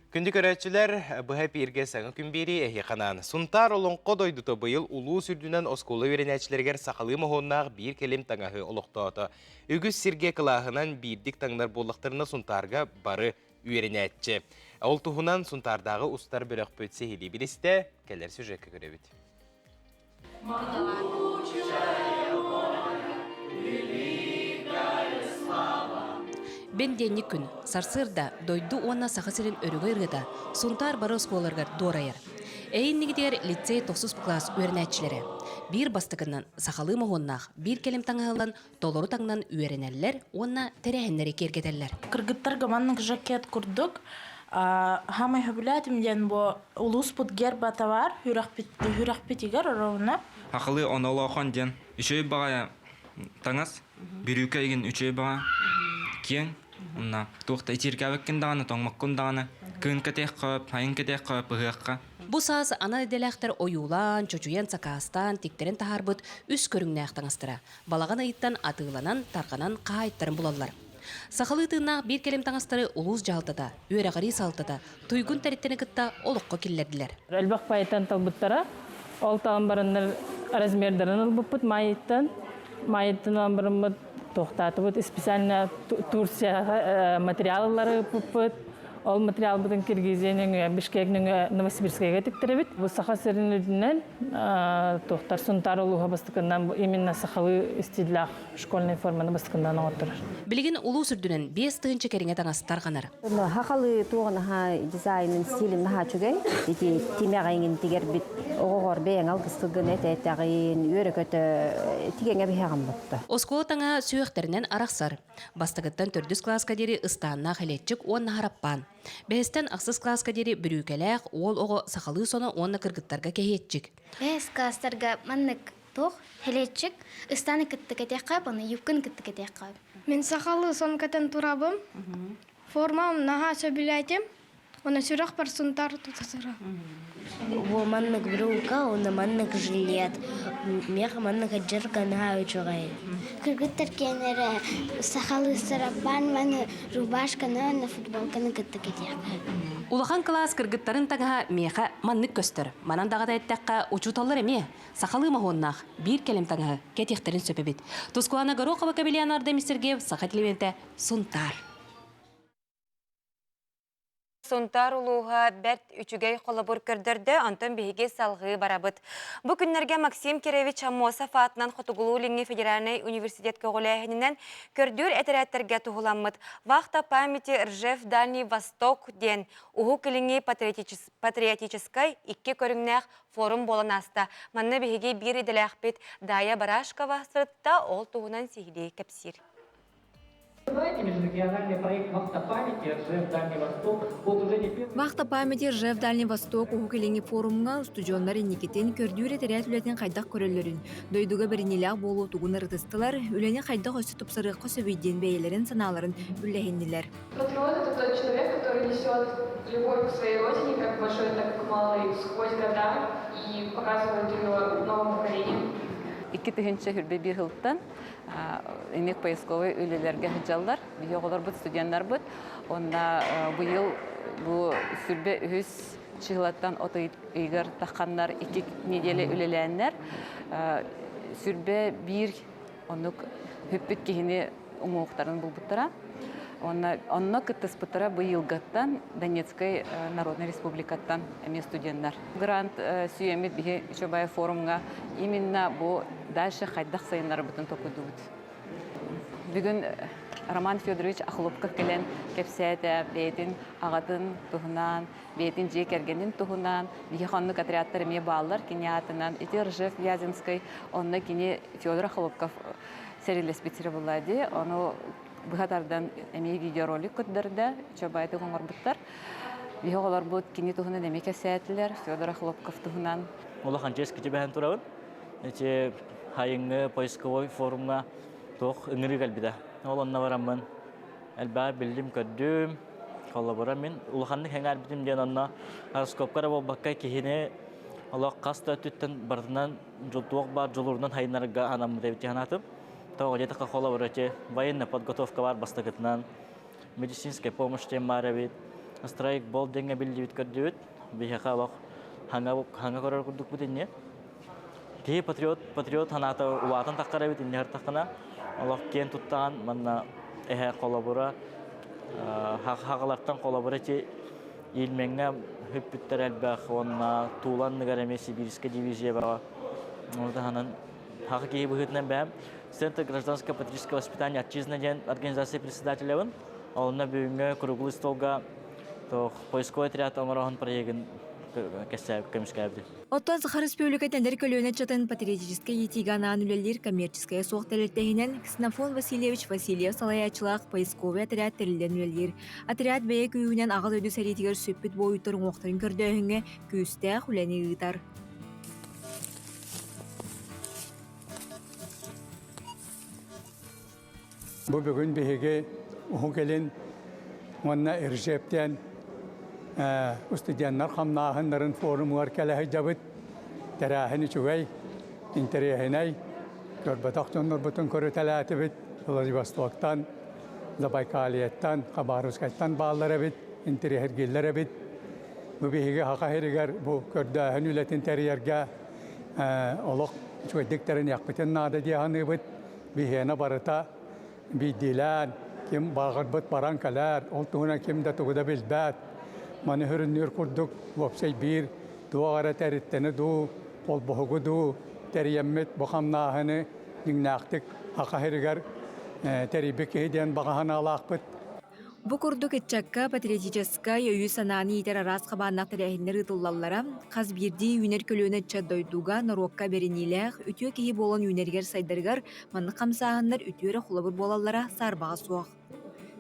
Күндү көрөөччүлэр, быһа эпииргэ саҥа күн биэрии эһиэхэ анаан. Сунтаар Олоҥхо дойдута быйыл улуус үрдүнэн оскуола үөрэнээччилэригэр сахалыы моһуоннаах биир кэлим таҥаһы олохтоото. Үгүс сиргэ кылааһынан биирдик таҥнар буоллахтарына Сунтаарга бары үөрэнээччи. Ол туһунан Сунтаардааҕы устар бөлөхпүт сиһилии билистэ, кэлэр сюжекка көрөбүт. Бэндиэнньик күн, сарсыарда дойду уонна Саха сирин өрөгөй ырыата Сунтаар бары оскуолаларыгар дуорайар. Эйиннигитигэр лицей тохсус кылаас үөрэнээччилэрэ. Биир бастакынан сахалыы моһуоннаах биир кэлим таҥаһыллан толору таҥнан үөрэнэллэр уонна тэрээһиннэри киэргэтэллэр. Кыргыттарга маннык жакет курдук Хамай хөбүлээтим диэн бу улууспут гербата бар, үрэхпитигэр ровно. Хахылыы онолоохон диэн үчүгэй баҕайы таҥас, бүрүүкэ игин үчүгэй баҕа, киэҥ. Онна туох да итииргээбэккин даҕаны, тоҥмоккун даҕаны. Кыын кэтиэххэ, хайын кэтиэххэ, быһыахха. Бу саас анал идэлээхтэр ойуулаан, чочуйан, сакаастаан, тиктэрэн таһаарбыт үс көрүҥнээх таҥастара балаҕан ыйыттан атыыланан, тарҕанан хаһаайыттарын булаллар. Сахалыы тыыннаах биир кэлим таҥастары улуус дьаһалтата, үөрэҕирии салалтата туйгун тэрилтэни кытта олоххо киллэрдилэр. Элбэх пайтан талбыттара. Ол талан бараннар размердарын ылбыппыт маайыттан. Маайыттан ылан бараммыт туохтаатыбыт специально Турцияҕа материаллары ыппыппыт. Ол материалбытын Киргизия нөҥүө, Бишкек нөҥүө Новосибирскайга тиктэрэбит. Бу Саха сирин үрдүнэн туохтар Сунтаар улууһа бастакыннан именно сахалыы стиллээх школьнай форманы бастакыннан оҥотторор. Билигин улуус үрдүнэн 5000 кэриҥэ таҥас тарҕанар. Хахалы туоҕун аха дизайнын стилин наһаа үчүгэй. Ити тимэҕиҥин тигэрбит оҕоҕор бэйэҥ алгыстылгын этэ-этэҕин, үөрэ-көтө тигэҥэ биһэҕин ботто. Оскуола таҥаһа сүһүөхтэринэн арахсар. Бастакыттан төрдүс кылааска диэри ыстааннаах илиэччик уонна хараппаан. Бэһистэн ахсыс кылааска диэри бүрүүкэлээх уол оҕо сахалыы соно уонна кыргыттарга кэһиэччик. Бэһис кылаастарга маннык туох хэлиэччик ыстааны кытта кэтиэххэ уонна юбканы кытта кэтиэххэ. Мин сахалыы сон кэтэн турабым. Формам наһаа сөбүлээтим. Уонна сүрэхпэр сунтаар тута сыра. Бу маннык брюка, уонна маннык жилет. Миэхэ маннык дьарыка наһаа үчүгэй. Кыргыттар киэннэрэ сахалыы сараппаан маны рубашканы уонна футболканы кытта кэтиэххэ. Улахан кылаас кыргыттарын таҥаһа миэхэ маннык көстөр. Манан даҕата эттэххэ, учууталлар эмиэ сахалыы моһуоннаах биир кэлим таҥаһы кэтиэхтэрин сөп эбит. Тускулана Горохова, Кабельян Ардемис Сергеев, Саха телевидениетэ, Сунтаар. Сунтаар улууһа бэрт үчүгэй холобур көрдөрдө, онтон биһиги салҕыы барабыт. Бу күннэргэ Максим Кирович Аммосов аатынан Хотугулуу-Илиҥҥи федеральнай университет көҕүлээһининэн көрдүүр этэрээттэргэ туһуламмыт «Вахта памяти Ржев Дальний Восток» диэн Уһук Илиҥҥи патриотическай икки көрүҥнээх форум буолан ааста. Манна биһиги биир идэлээхпит Дая Барашкова сырытта, ол туһунан сиһилии кэпсиир. Вахта памяти Ржев Дальний Восток Уһук Илиҥҥи форумҥа устудьуоннар инникитин көрдүүр этэрээт үлэтин хайдах көрөллөрүн, дойдуга бэриниилээх буолуу тугун ырытыстылар, үлэни хайдах өссө тупсарыахха сөбүй диэн бэйэлэрин санааларын үллэһиннилэр. Патриот – это тот человек, который несет любовь к своей родине, как большой, так и малый, сквозь года и показывает ее новым поколениям. 2021 сылтан Инник поисковый үлэлэргэ сылдьаллар. Биһи оҕолорбут, студеннарбыт. Онна быйыл бу сүрбэ үһүс чыһылаттан от ыйыгар тахханнар икки неделя үлэлээннэр сүрбэ биир оннук хүппүт киһини уҥуохтарын булбуттара. Онно, онно кыттыспыттара быйылгаттан Донецкай Народнай Республикаттан эмиэ студеннар. Грант сүүйэммит биһи Чобай форумҥа именно бу дальше хайдах сайыннарбытын толкуйдуубут. Бүгүн Роман Федорович Охлопков кэлэн кэпсээтэ бэйэтин аҕатын туһунан, бэйэтин дьиэ кэргэнин туһунан. Биһиэхэ оннук отрядтар эмиэ бааллар кини аатынан. Ити Ржев Вяземскай, онно кини Федор Охлопков сэрилэспит сирэ буолла дии. Ону быһа тардан эмиэ видеоролик көрдөрдө, Чобайтык оҥорбуттар. Биһи оҕолорбут кини туһунан эмиэ кэпсээтилэр, Федор Охлопков туһунан. Улахан чиэс кичибэһэн турабын. Ити хайыҥҥы поисковой форумҥа туох ыҥырыы кэлбитэ. Ол онно бараммын элбэҕи биллим-көрдүм. Холобура мин улаханнык сэҥээрбитим диэн онно гороскопка эрэ буолбакка киһини олох хас да өттүттэн барытынан туох баар дьулуурунан хайынарга анаммыт эбит дии санаатым. Тоҕо диэтэххэ холобура ити военная подготовка баар бастакытынан медицинская помощь диэн баар эбит. Страйкбол диэҥҥэ биллибит көрдүбүт. Биһиэхэ олох хаҥа хаҥа көрөр курдукпут инньэ. Киһи патриот патриот санаата улаатан таххар эбит инньэ таххына олох киэн туттаҕын манна эһэ холобура хаҕалартан холобура ити Ильмеҥҥэ хүппүттэр элбэх уонна Тула анныгар эмиэ Сибирская дивизия баҕа. Ону таһынан хаха киһи быһыытынан бэйэм Центр гражданско-патриотического воспитания «Отчизна» диэн организация председателебин. Онно бүгүҥҥү круглый столга поисковый отряд оҥороһун проегын көмүскээбитим. Оттон Саха Республикатын эдэр көлүөнэ ыччатын патриотическай иитиигэ анаан үлэлиир коммерческайа суох тэрилтэ иһинэн Ксенофон Васильевич Васильев салайааччылаах поисковый отряд тэриллэн үлэлиир. Отряд бэйэ күүһүнэн Аҕа дойду сэриитигэр сүппүт буойуттар уҥуохтарын көрдөөһүҥҥэ күүстээх үлэни ыытар. Бу бүгүн биһиги Уһук Илин уонна Ржептэн устудьуоннар хамнааһыннарын форумугар кэлэ сылдьабыт. Тэрээһин үчүгэй, интэриэһинэй. Көрбөтөх дьоннорбутун көрүтэлээтибит. Владивостоктан, Забайкальеттан, Хабаровскайтан бааллар эбит, интэриэһиргииллэр эбит. Бу биһиги Саха сиригэр бу көрдөөһүн үлэтин тэрийэргэ олох үчүгэйдик тэриниэхпитин наада дии саныыбыт. Биһиэнэ барыта биирдиилээн ким бааҕырбыт баран кэлээр, ол туһунан ким да тугу да билбэт. Маны сүрүннүүр курдук уопсай биир туох эрэ тэрилтэни дуу, холбоһугу дуу тэрийэммит бу хамнааһыны дьиҥнээхтик Саха сиригэр тэрийбит киһи диэн баҕа санаалаахпыт. Бу курдук ыччакка патриотическай өйү-санааны иитэр араас хабааннаах тэрээһиннэр ыытыллаллара хас биирдии үүнэр көлүөнэ ыччат дойдуга, норуокка бэриниилээх, үтүө киһи буолан үүнэригэр-сайдарыгар маннык хамсааһыннар үтүө эрэ холобур буолаллара саарбаҕа суох.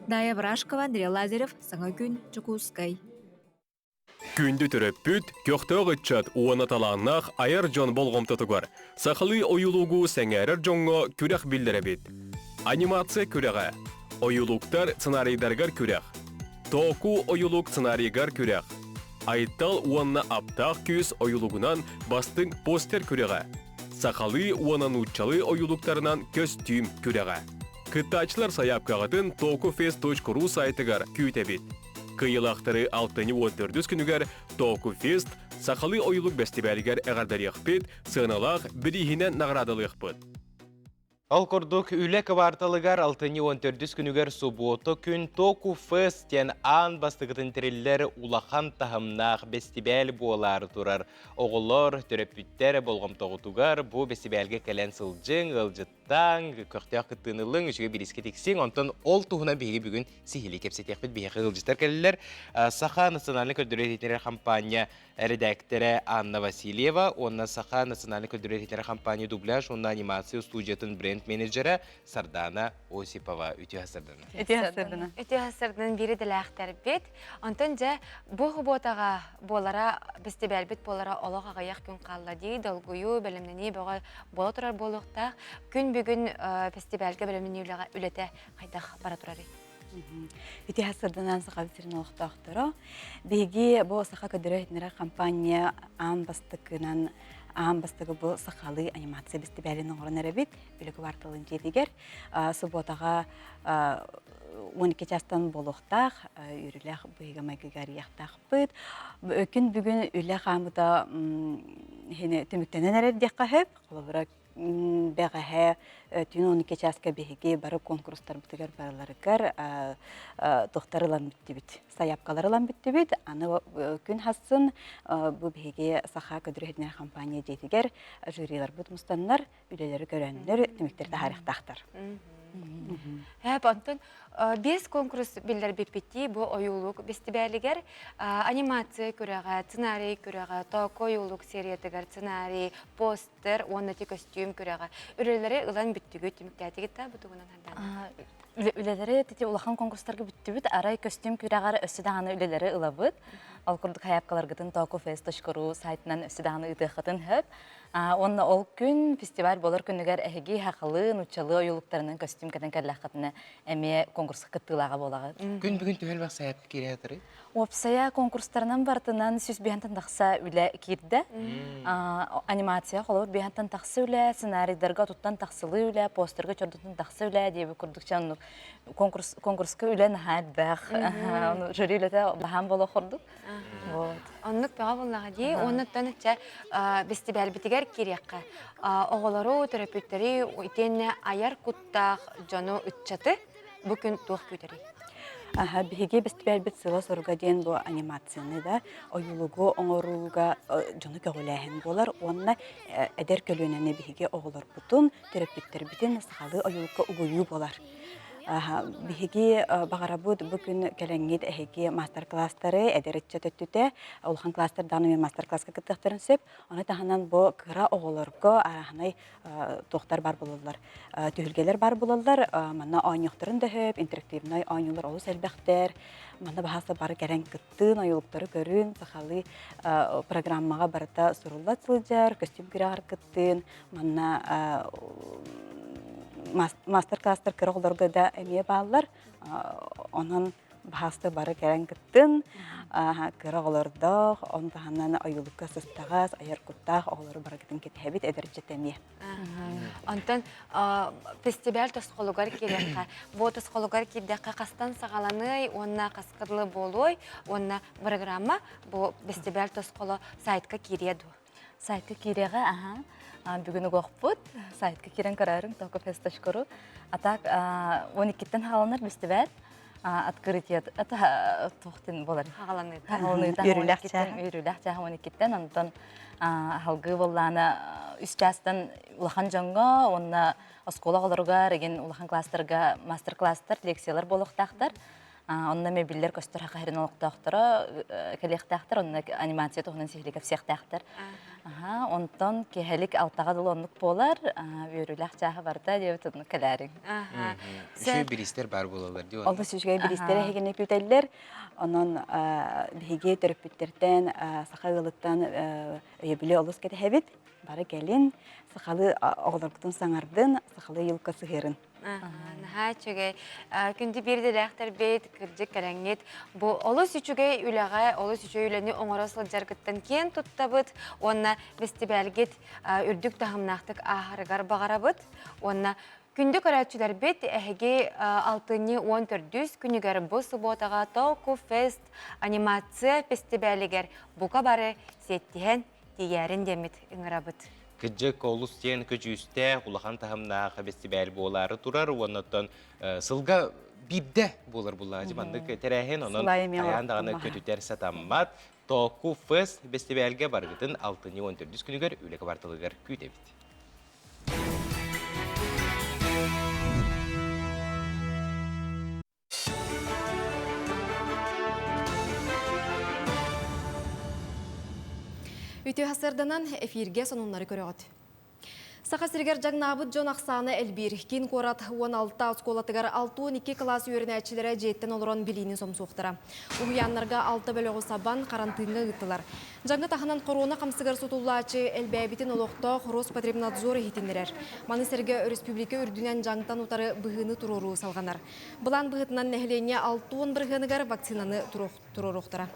Дая Врашкова, Андрей Лазарев, Саҥа күн, Дьокуускай. Күндү төрөппүт, көхтөөх ыччат уонна талааннаах айар дьон болҕомтотугар сахалыы ойуулугу сэҥээрэр дьоҥҥо күрэх биллэрэбит. Анимация күрэҕэ. Ойуулуктар сценарийдарыгар күрэх. Тооку ойуулук сценарийыгар күрэх. Айтал уонна аптаах күүс ойуулугунан бастыҥ постер күрэҕэ. Сахалыы уонна нууччалыы ойуулуктарынан көстүүм күрэҕэ. Кыттааччылар сайаапкаҕытын tokufest.ru сайтыгар күүтэбит. Кыайыылаахтары алтынньы уон төрдүс күнүгэр Току Фест сахалыы ойуулук бэстибээлигэр эҕэрдэлиэхпит, сыаналаах бирииһинэн наҕараадалыахпыт. Ол курдук, үлэ кыбаарталыгар алтынньы уон төрдүс күнүгэр субуота күн Току Фест диэн аан бастакытын тэриллэр улахан таһымнаах бэстибээл буолаары турар. Оҕолор, төрөппүттэр болҕомтоҕутугар бу бэстибээлгэ кэлэн сылдьыҥ, ыалдьыт Таҥ, көхтөөх кыттыыны ылыҥ, үчүгэй бириискэ тиксиҥ. Онтон ол туһунан биһиги бүгүн сиһилии кэпсэтиэхпит. Биһиэхэ ыалдьыттар кэллилэр. Саха национальнай көрдөрөр-иһитиннэрэр хампаанньа эрэдээктэрэ Анна Васильева уонна Саха национальнай көрдөрөр-иһитиннэрэр хампаанньа дубляж уонна анимация студиятын бренд-менеджерэ Сардана Осипова. Үтүө Сардана. Үтүө Сардана. Үтүө Сардана биир идэлээхтэрбит. Онтон дьэ бу субуотаҕа буолара, бэстибээлбит буолара олох аҕыйах күн хаалла дии, долгуйуу, бэлэмнэнии бөҕө буола турар буолуохтаах. Күн бүгүн фестивальга бэлэмнэнии үлэтэ хайдах бара турарый? Ити сырданан Саха сирин олохтоохторо. Биһиги бу Саха көдөрө иһитиннэрэр компания аан бастакынан аан бастакы бу сахалыы анимация бэстибээлин оҥорон эрэбит. Үлэ кыбаарталын дьиэтигэр субуотаҕа 12 чаастан буолуохтаах үөрүүлээх быһыыга-майгыга арыйыахтаахпыт. Күн бүгүн үлэ хаамыта түмүктэнэн эрэр диэххэ сөп. Холобура, бэҕэһээ түүн 12 чааска биһиги бары конкурстарбытыгар барыларыгар туохтар ылан бүттүбүт, сайаапкалар ылан бүттүбүт. Аны күн хассын бу биһиги Саха көдүрүһүтүнэр компания дьиэтигэр жюриларбыт мустаннар үлэлэри көрөннөр түмүктэр таһаарыахтаахтар. Һээп, онтон биэс конкурс биллэрбиппитии бу ойуулук бэстибээлигэр анимация күрэҕэ, сценарий күрэҕэ, тооку ойуулук сериятыгар сценарий, постер уонна ити көстүүм күрэҕэ. Үлэлэри ылан бүттүгүт, түмүктээтигит да бу тугунан хардаан? Үлэлэри ити улахан конкурстарга бүттүбүт, арай көстүүм күрэҕэр өссө даҕаны үлэлэри ылабыт. Ол курдук хайаапкаларгытын tookufest.ru сайтынан өссө даҕаны ыытыаххытын сөп. Уонна ол күн фестиваль буолар күнүгэр эһиги сахалыы, нууччалыы ойуулуктарынан көстүүм кэтэн кэллэххитинэ эмиэ конкурска кыттыылааҕа буолаҕыт. Күн бүгүн төһө элбэх сайаапка киирэ сытарый? Уопсайа конкурстарынан барытынан 105 тахса үлэ киирдэ. Анимация холобур 5 тахса үлэ, сценарийдарга туттан тахсылыы үлэ, постерга чордутун тахса үлэ диэби курдук чаннук конкурс конкурска үлэ наһаа элбэх. Жюри үлэтэ баһаам буола хордук. Вот. Оннук бөҕө буоллаҕа дии. Уоннаттан чэ бэстибээлбитигэр киириэххэ. Оҕолору, төрөппүттэри итиэннэ айар куттаах дьону ыччаты бу күн туох күүтэрий? Аха, биһиги бэстибээлбит сыала-соруга диэн бу анимацияны да, ойуулугу оҥорууга дьону көҕүлээһин буолар уонна эдэр көлүөнэни биһиги оҕолорбутун, төрөппүттэрбитин сахалыы ойуулукка угуйуу буолар. Биһиги баҕарабыт бу күн кэлэҥҥит эһиги маастар-кылаастары эдэр ыччат өттүтэ улахан класстар даҕаны эмиэ маастар-класска кыттыахтарын сөп. Ону таһынан бу кыра оҕолорго арааһынай туохтар бар буолаллар, түһүлгэлэр бар буолаллар. Манна оонньуохтарын да сөп, интерактивнай оонньуулар олус элбэхтэр. Манна баһааса бары кэлэн кыттыын, ойуулуктары көрүн, сахалыы программаҕа барыта сурулла сылдьар, көстүүм күрэҕэр кыттыын. Манна Мастер-класстар кыра оҕолорго да эмиэ бааллар. Онон баһаста бары кэлэн кыттын, кыра оҕолордоох, он таһынан ойуулукка сыстаҕас, айар куттаах оҕолору барыгытын кэтэһэбит эдэрдьит эмиэ. Онтон фестиваль тосхолугар киириэххэ, бу тосхолугар киирдэххэ хастан саҕаланыай уонна хаска дылы буолуой уонна программа бу фестиваль тосхоло сайтка киириэ дуо? Сайтка киириэҕэ, аха. Бүгүн угуохпут. Сайтка киирэн көрөөрүҥ, tokofest.ru. А так, 12-тэн хааланар фестиваль. Открытие туохтин болар. Хааланыыта. Хааланыыта. Үөрүүлээх чааһа. Үөрүүлээх чааһа 12-тэн. Онтон халгыы боллаана үс чаастан улахан дьоҥҥо уонна оскуола оҕолоругар эгин улахан класстарга мастер-класстар, лекциялар буолуохтаахтар. Онно эмиэ биллэр-көстөр Саха сирин олохтоохторо кэлиэхтээхтэр, онно анимация туһунан сиһилии кэпсиэхтээхтэр. Онтон киэһэлик алтаҕа дылы оннук буолар, үөрүүлээх чааһа барыта диэбит оннук кэлээриҥ. Үчүгэй бириистэр баар буолаллар дии. Олус үчүгэй бириистэр эһигини күүтэллэр. Онон биһиги төрөппүттэртэн, саха ыалыттан өйөбүлү олус кэтэһэбит. Бары кэлин, сахалыы оҕолоргутун саҥардын, сахалыы юлка сыһыарын. Наһаа үчүгэй. Күндү биирдэлээхтэрбит, кырдьык кэлэҥҥит. Бу олус үчүгэй үлэҕэ, олус үчүгэй үлэни оҥоро сылдьаргыттан киэн туттабыт уонна бэстибээлгит үрдүк таһымнаахтык ааһарыгар баҕарабыт. Уонна күндү көрөөччүлэрбит, эһиги алтынньы 14 күнүгэр бу субуотаҕа Току Фест анимация фестивалигэр бука бары сиэттиһэн тиийээрин диэммит ыҥырабыт. Кыдьык олус диэн көдьүүстээх, улахан таһымнаах бэстибээл буолаары турар уонна оттон сылга биирдэ буолар буллаачы маннык тэрээһин онон хайаан даҕаны көтүтэр сатаммат. Току Фест бэстибээлгэ барыгытын алтынньы 14 күнүгэр үлэ кыбарталыгар күүтэбит. Үтүө сарсыарданан эфиргэ сонуннары көрөҕүт. Саха сиригэр дьаҥнаабыт дьон ахсаана элбиир. Киин куорат 16 оскуолатыгар 62 кылаас үөрэнээччилэрэ дьиэттэн олорон билиини сомсуохтара. Уһуйааннарга алта бөлөҕү сабан харантыыҥҥа ыыттылар. Дьаҥы таһынан хоруона хамсыгар сутуллааччы элбээбитин олохтоох Роспотребнадзор иһитиннэрэр. Маны сэргэ өрөспүүбүлүкэ үрдүнэн дьаҥтан утары быһыыны туруоруу салҕанар. Былаан быһыытынан нэһилиэнньэ 60 бырыһыаныгар вакцинаны туруоруохтара.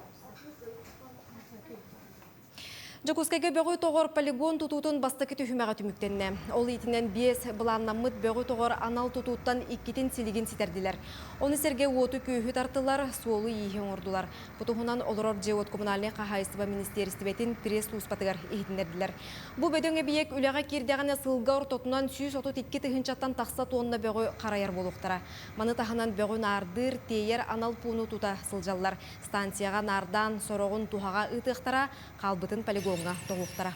Дьокуускайга бөҕү тоҕор полигон тутуутун бастакы түһүмэҕэ түмүктэннэ. Ол иитинэн биэс былааннаммыт бөҕү тоҕор анал тутууттан иккитин силигин ситэрдилэр. Ону сэргэ уоту-күөһү тартылар, суолу-ииһи оҥордулар. Бу туһунан олорор дьиэ-уот коммунальнай хаһаайыстыба министиэристибэтин пресс-сулууспатыгар иһитиннэрдилэр. Бу бөдөҥ эбийиэк үлэҕэ киирдэҕинэ сылга ортотунан 132 тыһыынчаттан тахса туонна бөҕү харайар буолуохтара. Маны таһынан бөҕү наардыыр, тиэйэр анал пууну тута сылдьаллар. Станцияҕа наардаан сороҕун туһаҕа ыытыахтара, хаалбытын полигоҥҥа тоҕуохтара.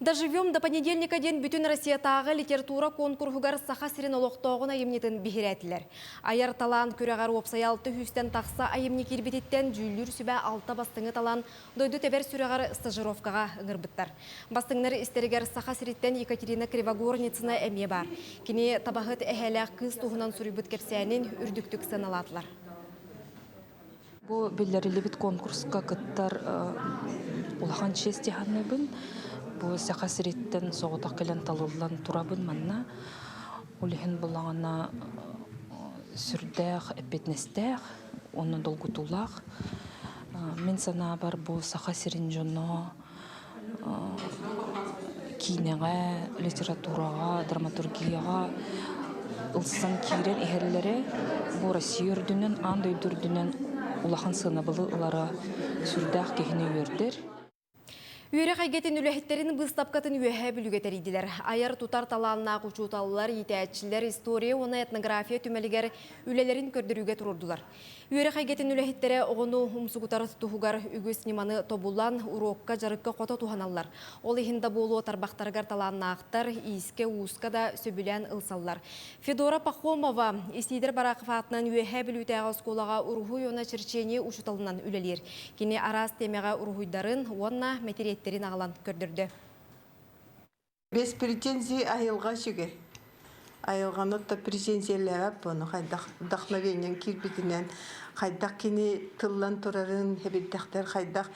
Доживем до понедельника диэн бүтүн Россиятааҕы литература конкурһугар Саха сирин олохтооҕун айымньытын биһирээтилэр. Айар талаан күрэҕэр уопсайа алта сүүстэн тахса айымньы киирбититтэн дьүүллүүр сүбэ алта бастыҥы талан дойду тэбэр сүрэҕэр стажировкаҕа ыҥырбыттар. Бастыҥнар истэригэр Саха сириттэн Екатерина Кривогорницына эмиэ баар. Кини табаһыт эһээлээх кыыс туһунан суруйбут кэпсээнин үрдүктүк сыаналаатылар. Бу биллэриллибит конкурска кыттар улахан честь ханыыбын. Бу Саха сириттэн соҕотох кэлэн талыллан турабын манна. Ол иһин буллаҕына сүрдээх эппиэтинэстээх уонна долгутуулаах. Мин санаабар бу Саха сирин дьоно киинэҕэ, литератураҕа, драматургияҕа ылсан киирэн иһэллэрэ бу Россия үрдүнэн, аан дойду үрдүнэн улахан сыанабылы ылара сүрдээх киһини үөрдэр. Үөрэх эйгэтин үлэһиттэрин быыстапкатын Үөһээ Бүлүүгэ тэрийдилэр. Айар-тутар талааннаах учууталлар, иитээччилэр история уонна этнография түмэлигэр үлэлэрин көрдөрүүгэ туруордулар. Үөрэх эйгэтин үлэһиттэрэ оҕону умсугутар туһугар үгүс ньыманы тобулан, уруокка, дьарыкка хото туһаналлар. Ол иһин да буолуо тарбахтарыгар талааннаахтар, иискэ-ууска да сөбүлээн ылсаллар. Федора Пахомова Исидор Барахов аатынан Үөһээ Бүлүүтээҕи оскуолаҕа уруһуй уонна черчение учууталынан үлэлиир. Кини араас тиэмэҕэ уруһуйдарын уонна мэтириэттэрин аҕалан көрдөрдө. Без претензий айылҕа үчүгэй. Айылҕаны да претензиялээбэт буону хайдах вдохновениеҥ киирбитинэн, хайдах кини тыллан турарын, эбирдэхтэр хайдах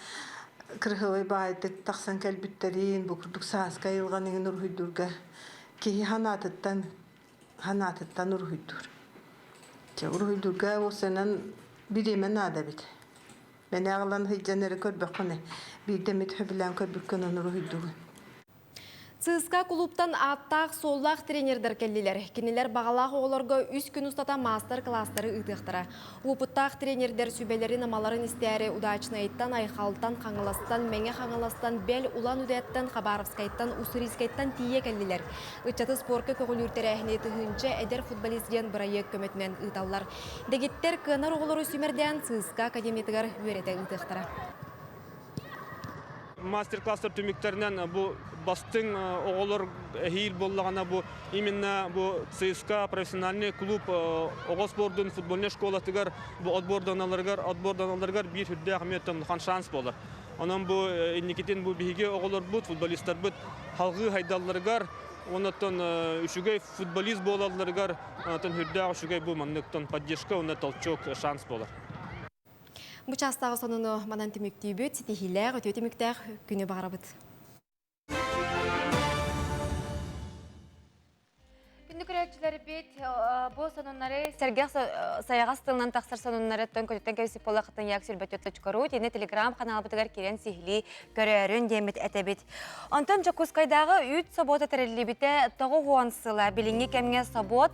кырыһыбай баайдык тахсан кэлбиттэрин, бу курдук сааскы айылҕаны иҥин уруһуйдуурга киһи санаатыттан санаатыттан уруһуйдуур. Чэ, уруһуйдуурга уопсайынан бириэмэ наада эбит. Мээнэ аҕалан сылдьан эрэ көрбөххүнэ, биирдэ эмит сөбүлээн көрбүккүн ону уруһуйдуугун. ЦСКА кулууптан ааттаах-суоллаах тренердэр кэллилэр. Кинилэр баҕалаах оҕолорго үс күн устата маастар-кылаастары ыытыахтара. Уопуттаах тренердэр сүбэлэрин-амаларын истээри Удачнайтан, Айхалтан, Хаҥаластан, Мэҥэ Хаҥаластан, бэл Улан-Удэттан, Хабаровскайтан, Уссурийскайтан тиийэ кэллилэр. Ыччаты спорка көҕүлүүр тэрээһини тыһыынча эдэр футболист диэн бырайыак көмөтүнэн ыыталлар. Дэгиттэр кыанар оҕолору сүүмэрдээн ЦСКА академиятыгар үөрэтэ ыытыахтара. Мастер-класстар түмүктэринэн бу бастыҥ оҕолор эһиил буоллаҕына бу именно бу ЦСКА профессиональный клуб оҕо спордун футбольнай школатыгар бу отборданаларыгар отборданаларыгар биир үрдээх эмиэ улахан шанс буолар. Онон бу инникитин бу биһиги оҕолорбут, футболистарбыт халҕыы хайдалларыгар, оннуттан үчүгэй футболист буолалларыгар онтон үрдээх үчүгэй бу манныктан поддержка уонна толчок шанс буолар. Бу чаастааҕы сонуну манан түмүктүүбүт, ситиһиилээх, үтүө түмүктээх күнү баҕарабыт. Күндү көрөөччүлэрбит, бу сонуннары сэргэх сайаҕас тылынан тахсар сонуннарыттан көтүттэн кэбисип буоллахытын як сүрбөтүт.ру тиэнэ телеграм каналбытыгар киирэн сиһилии көрөөрүн диэммит этэбит. Онтон Дьокуускайдааҕы үүт собуота тэриллибитэ 90 сыла билиҥҥи кэмҥэ собуот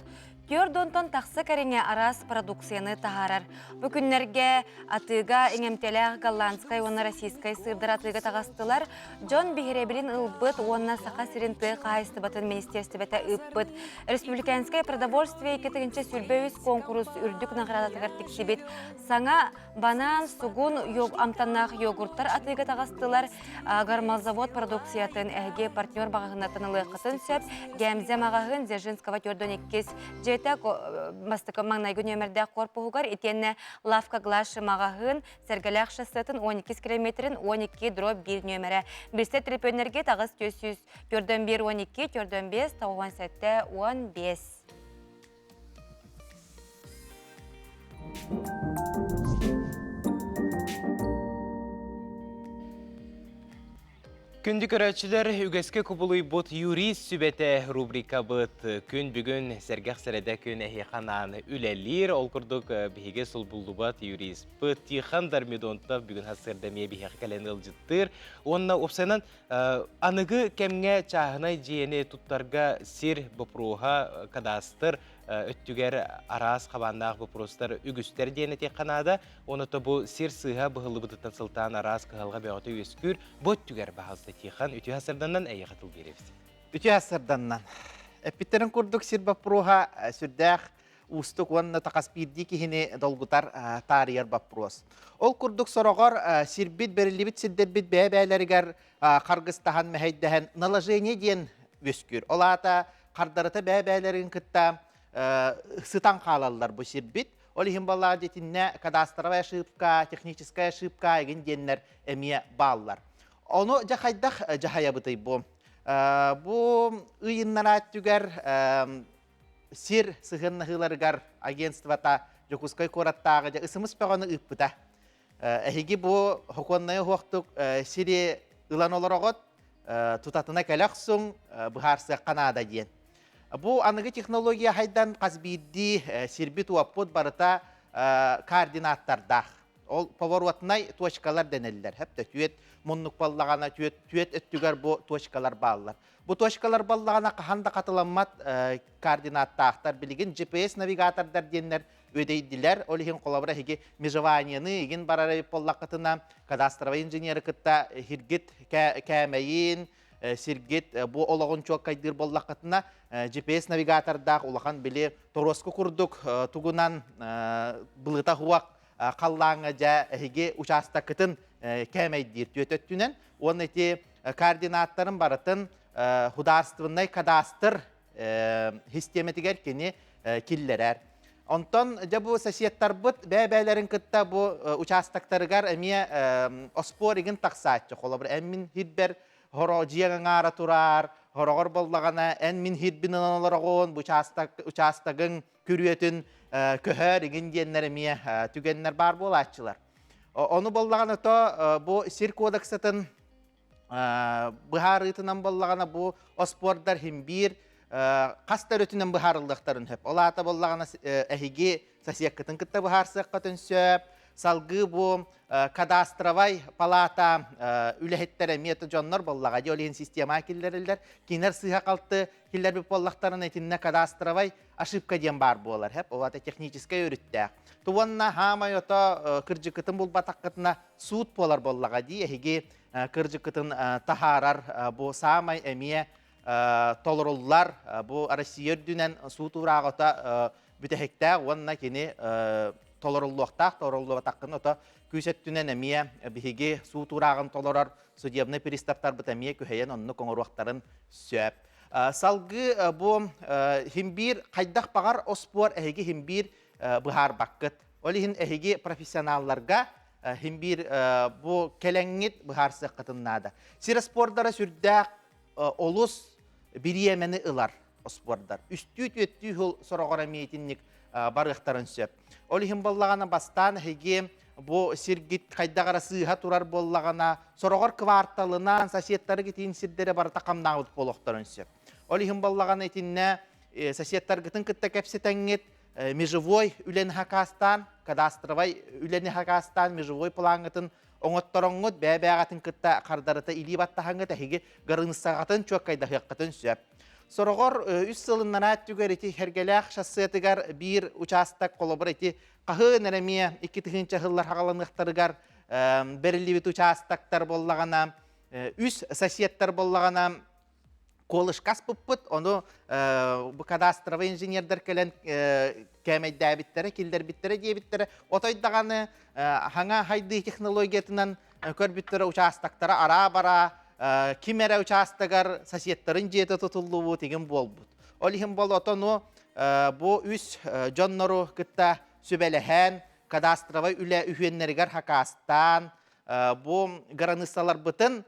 Түөрт уонтан тахса кэриҥэ араас продукцияны таһаарар. Бу күннэргэ атыыга иҥэмтэлээх голландскай уонна российскай сыырдар атыыга таҕыстылар. Дьон биһирэбилин ылбыт уонна Саха сирин тыа хаһаайыстыбатын министиэристибэтэ ыыппыт. Республиканское продовольствие 2023 куонкурус үрдүк наҕараадатыгар тиксибит. Саҥа банан, сугун, амтаннаах йогурттар атыыга таҕыстылар. Гармалзавод продукциятын эһиги партнер маҕаһыыннартан ылыаххытын сөп. Гэмзэ маҕаһыын Дзержинского 42 дьиэтэ бастакы маҥнайгы нүөмэрдээх корпуһугар итиэннэ Лавка Глаши маҕаһыын Сэргэлээх шоссетын 12 километрин 12 дробь 1 нүөмэрэ. Билсэ төлөпүөннэргэ таҕыс 400 401 12 405 97 15. Күндү көрөөччүлэр, үгэскэ кубулуйбут юрист сүбэтэ рубрикабыт күн бүгүн сэргэх сэрэдэ күн эһиэхэ анаан үлэлиир. Ол курдук биһиги сулбуллубат юриспыт Тихон Дармидонтов бүгүн сарсыарда эмиэ биһиэхэ кэлэн ыалдьыттыыр. Уонна уопсайынан Аныгы кэмҥэ чааһынай дьиэни туттарга сир боппуруоһа, кадастр өттүгэр араас хабааннаах боппуруостар үгүстэр диэн этиэххэ наада. Онон бу сир сыыһа быһыллыбытыттан сылтаан араас кыһалҕа бөҕөтө үөскүүр. Бу өттүгэр баһаалыста Тихон, үтүө сарданнан эйиэхэ тыл биэрэбит. Үтүө сарданнан. Эппиттэрин курдук сир боппуруоһа сүрдээх уустук уонна тахас биирдии киһини долгутар таарыйар боппуруос. Ол курдук сороҕор сирбит бэриллибит сирдэрбит бэйэ-бэйэлэригэр харгыстаһан мэһэйдэһэн наложение диэн үөскүүр. Ол аата хардарыта бэйэ-бэйэлэрин кытта сытан хаалаллар бу сирбит. Ол иһин баллаа дьитиннэ кадастровая ошибка, техническая ошибка игин диэннэр эмиэ бааллар. Ону дьэ хайдах дьаһайабытый бу? Бу ыйыннараат түгэр сир сыһыаннаһыыларыгар агентствота Дьокуускай куораттааҕы дьэ ысымыс бөҕөнү ыыппыта. Эһиги бу хокуоннайы уһуохтук сири ылан олороҕут, тутатына кэлэ охсуҥ, быһаарсыахха наада диэн. Бу аныгы технология хайдан хас биирдии сирбит-уоппут барыта координаттардаах. Ол поворотнай точкалар дэнэллэр. Хэп түөт муннук баллаҕана түөт түөт өттүгэр бу точкалар бааллар. Бу точкалар баллаҕана хаһан да хатыламмат координаттаахтар. Билигин GPS навигатордар диэннэр үөдэйдилэр. Ол иһин холобура эһиги межеваниены игин барар эбит буоллаххытына кадастровай инженеры кытта хиргит кээмэйин, сиргит бу олоҕун чуолкайдыыр буоллаххытына GPS навигатордаах улахан били торуоску курдук тугунан былыта хуак халлааҥҥа дьэ эһиги учаастаккытын кээмэйдиир түөт өттүнэн уонна ити координаттарын барытын художественнай кадастр систиэмэтигэр кини киллэрэр. Онтон дьэ бу соседтарбыт бэйэ-бэйэлэрин кытта бу участоктарыгар эмиэ оспуор игин тахсааччы. Холобур, эн мин хирбэр хоро дьиэҥ аҥаара тураар, хороҕор боллаҕына эн мин хирбин ылан олороҕун, бу учаастагыҥ күрүөтүн көһөр игин диэннэр эмиэ түгэннэр баар буолааччылар. Ону боллаҕына то бу сир кодексатын быһаарыытынан боллаҕына бу оспуордар химбиир хас да өрүтүнэн быһаарыллыахтарын сөп. Ол аата боллаҕына эһиги сосиеккытын кытта быһаарсыаххытын сөп. Салгыы бу кадастровай палата үлэһиттэрэ эмиэ дьоннор боллаҕа дии ол иһин система киллэриллэр. Кинилэр сыыһа-халты киллэрбит буоллахтарына итиннэ кадастровай ошибка диэн баар буолар хэп ол аата техническэй өрүттээх туонна хаамай ото кырдьыккытын булбатаххытына суут буолар буоллаҕа дии эһиги кырдьыккытын таһаарар бу саамай эмиэ толоруллар бу Россия үрдүнэн суут уурааҕыта бүтэһиктээх уонна кини толоруллуохтаах толоруллубатаххын ото күүс өттүнэн эмиэ биһиги суут уурааҕын толорор судебнай приставтарбыт эмиэ күһэйэн оннук оҥоруохтарын сөп. Салгыы бу химбиир хайдах баҕар оспуор эһиги химбиир быһаарбаккыт. Ол иһин эһиги профессионалларга химбиир бу кэлэҥҥит быһаарсыаххытын наада. Сир спордара сүрдээх олус бириэмэни ылар оспуордар. Үстүү-түөттүү сыл сороҕор эмиэ итинник барыахтарын сөп. Ол иһин буоллаҕына бастаан эһиги бу сиргит хайдах эрэ сыыһа турар буоллаҕына, сороҕор кварталынан соседтары итин сирдэрэ барыта хамнаабыт буолуохтарын сөп. Ол иһин буоллаҕына итиннэ соседтаргытын кытта кэпсэтэҥҥит межевой үлэни хакаастаан, кадастровай үлэни хакаастаан межевой плаҥҥытын оҥоттороҥҥут бэйэ-бэйэҕитин кытта хардарыта илии баттаһаҥҥыт эһиги границаҕытын чуоккайдаһыаххытын сөп. Сороҕор үс сылыннараа өттүгэр ити Хэргэлээх шоссетыгар биир учаастак холобур ити хаһыын эрэ эмиэ 2000 сыллар хаҕаланыахтарыгар бэриллибит учаастактар буоллаҕына үс соседтар буоллаҕына колышка аспыппыт, ону бу кадастровый инженердэр кэлэн кээмэйдээбиттэрэ, киллэрбиттэрэ диэбиттэрэ. Отой даҕаны хаҥа хайдыы технологиятынан көрбүттэрэ учаастактара араа-бараа ким эрэ учаастагар соседтарын дьиэтэ тутуллубут игин буолбут. Ол иһин бол отону бу үс дьоннору кытта сүбэлэһэн, кадастровай үлэ үһүөннэригэр хакаастаан, бу границаларбытын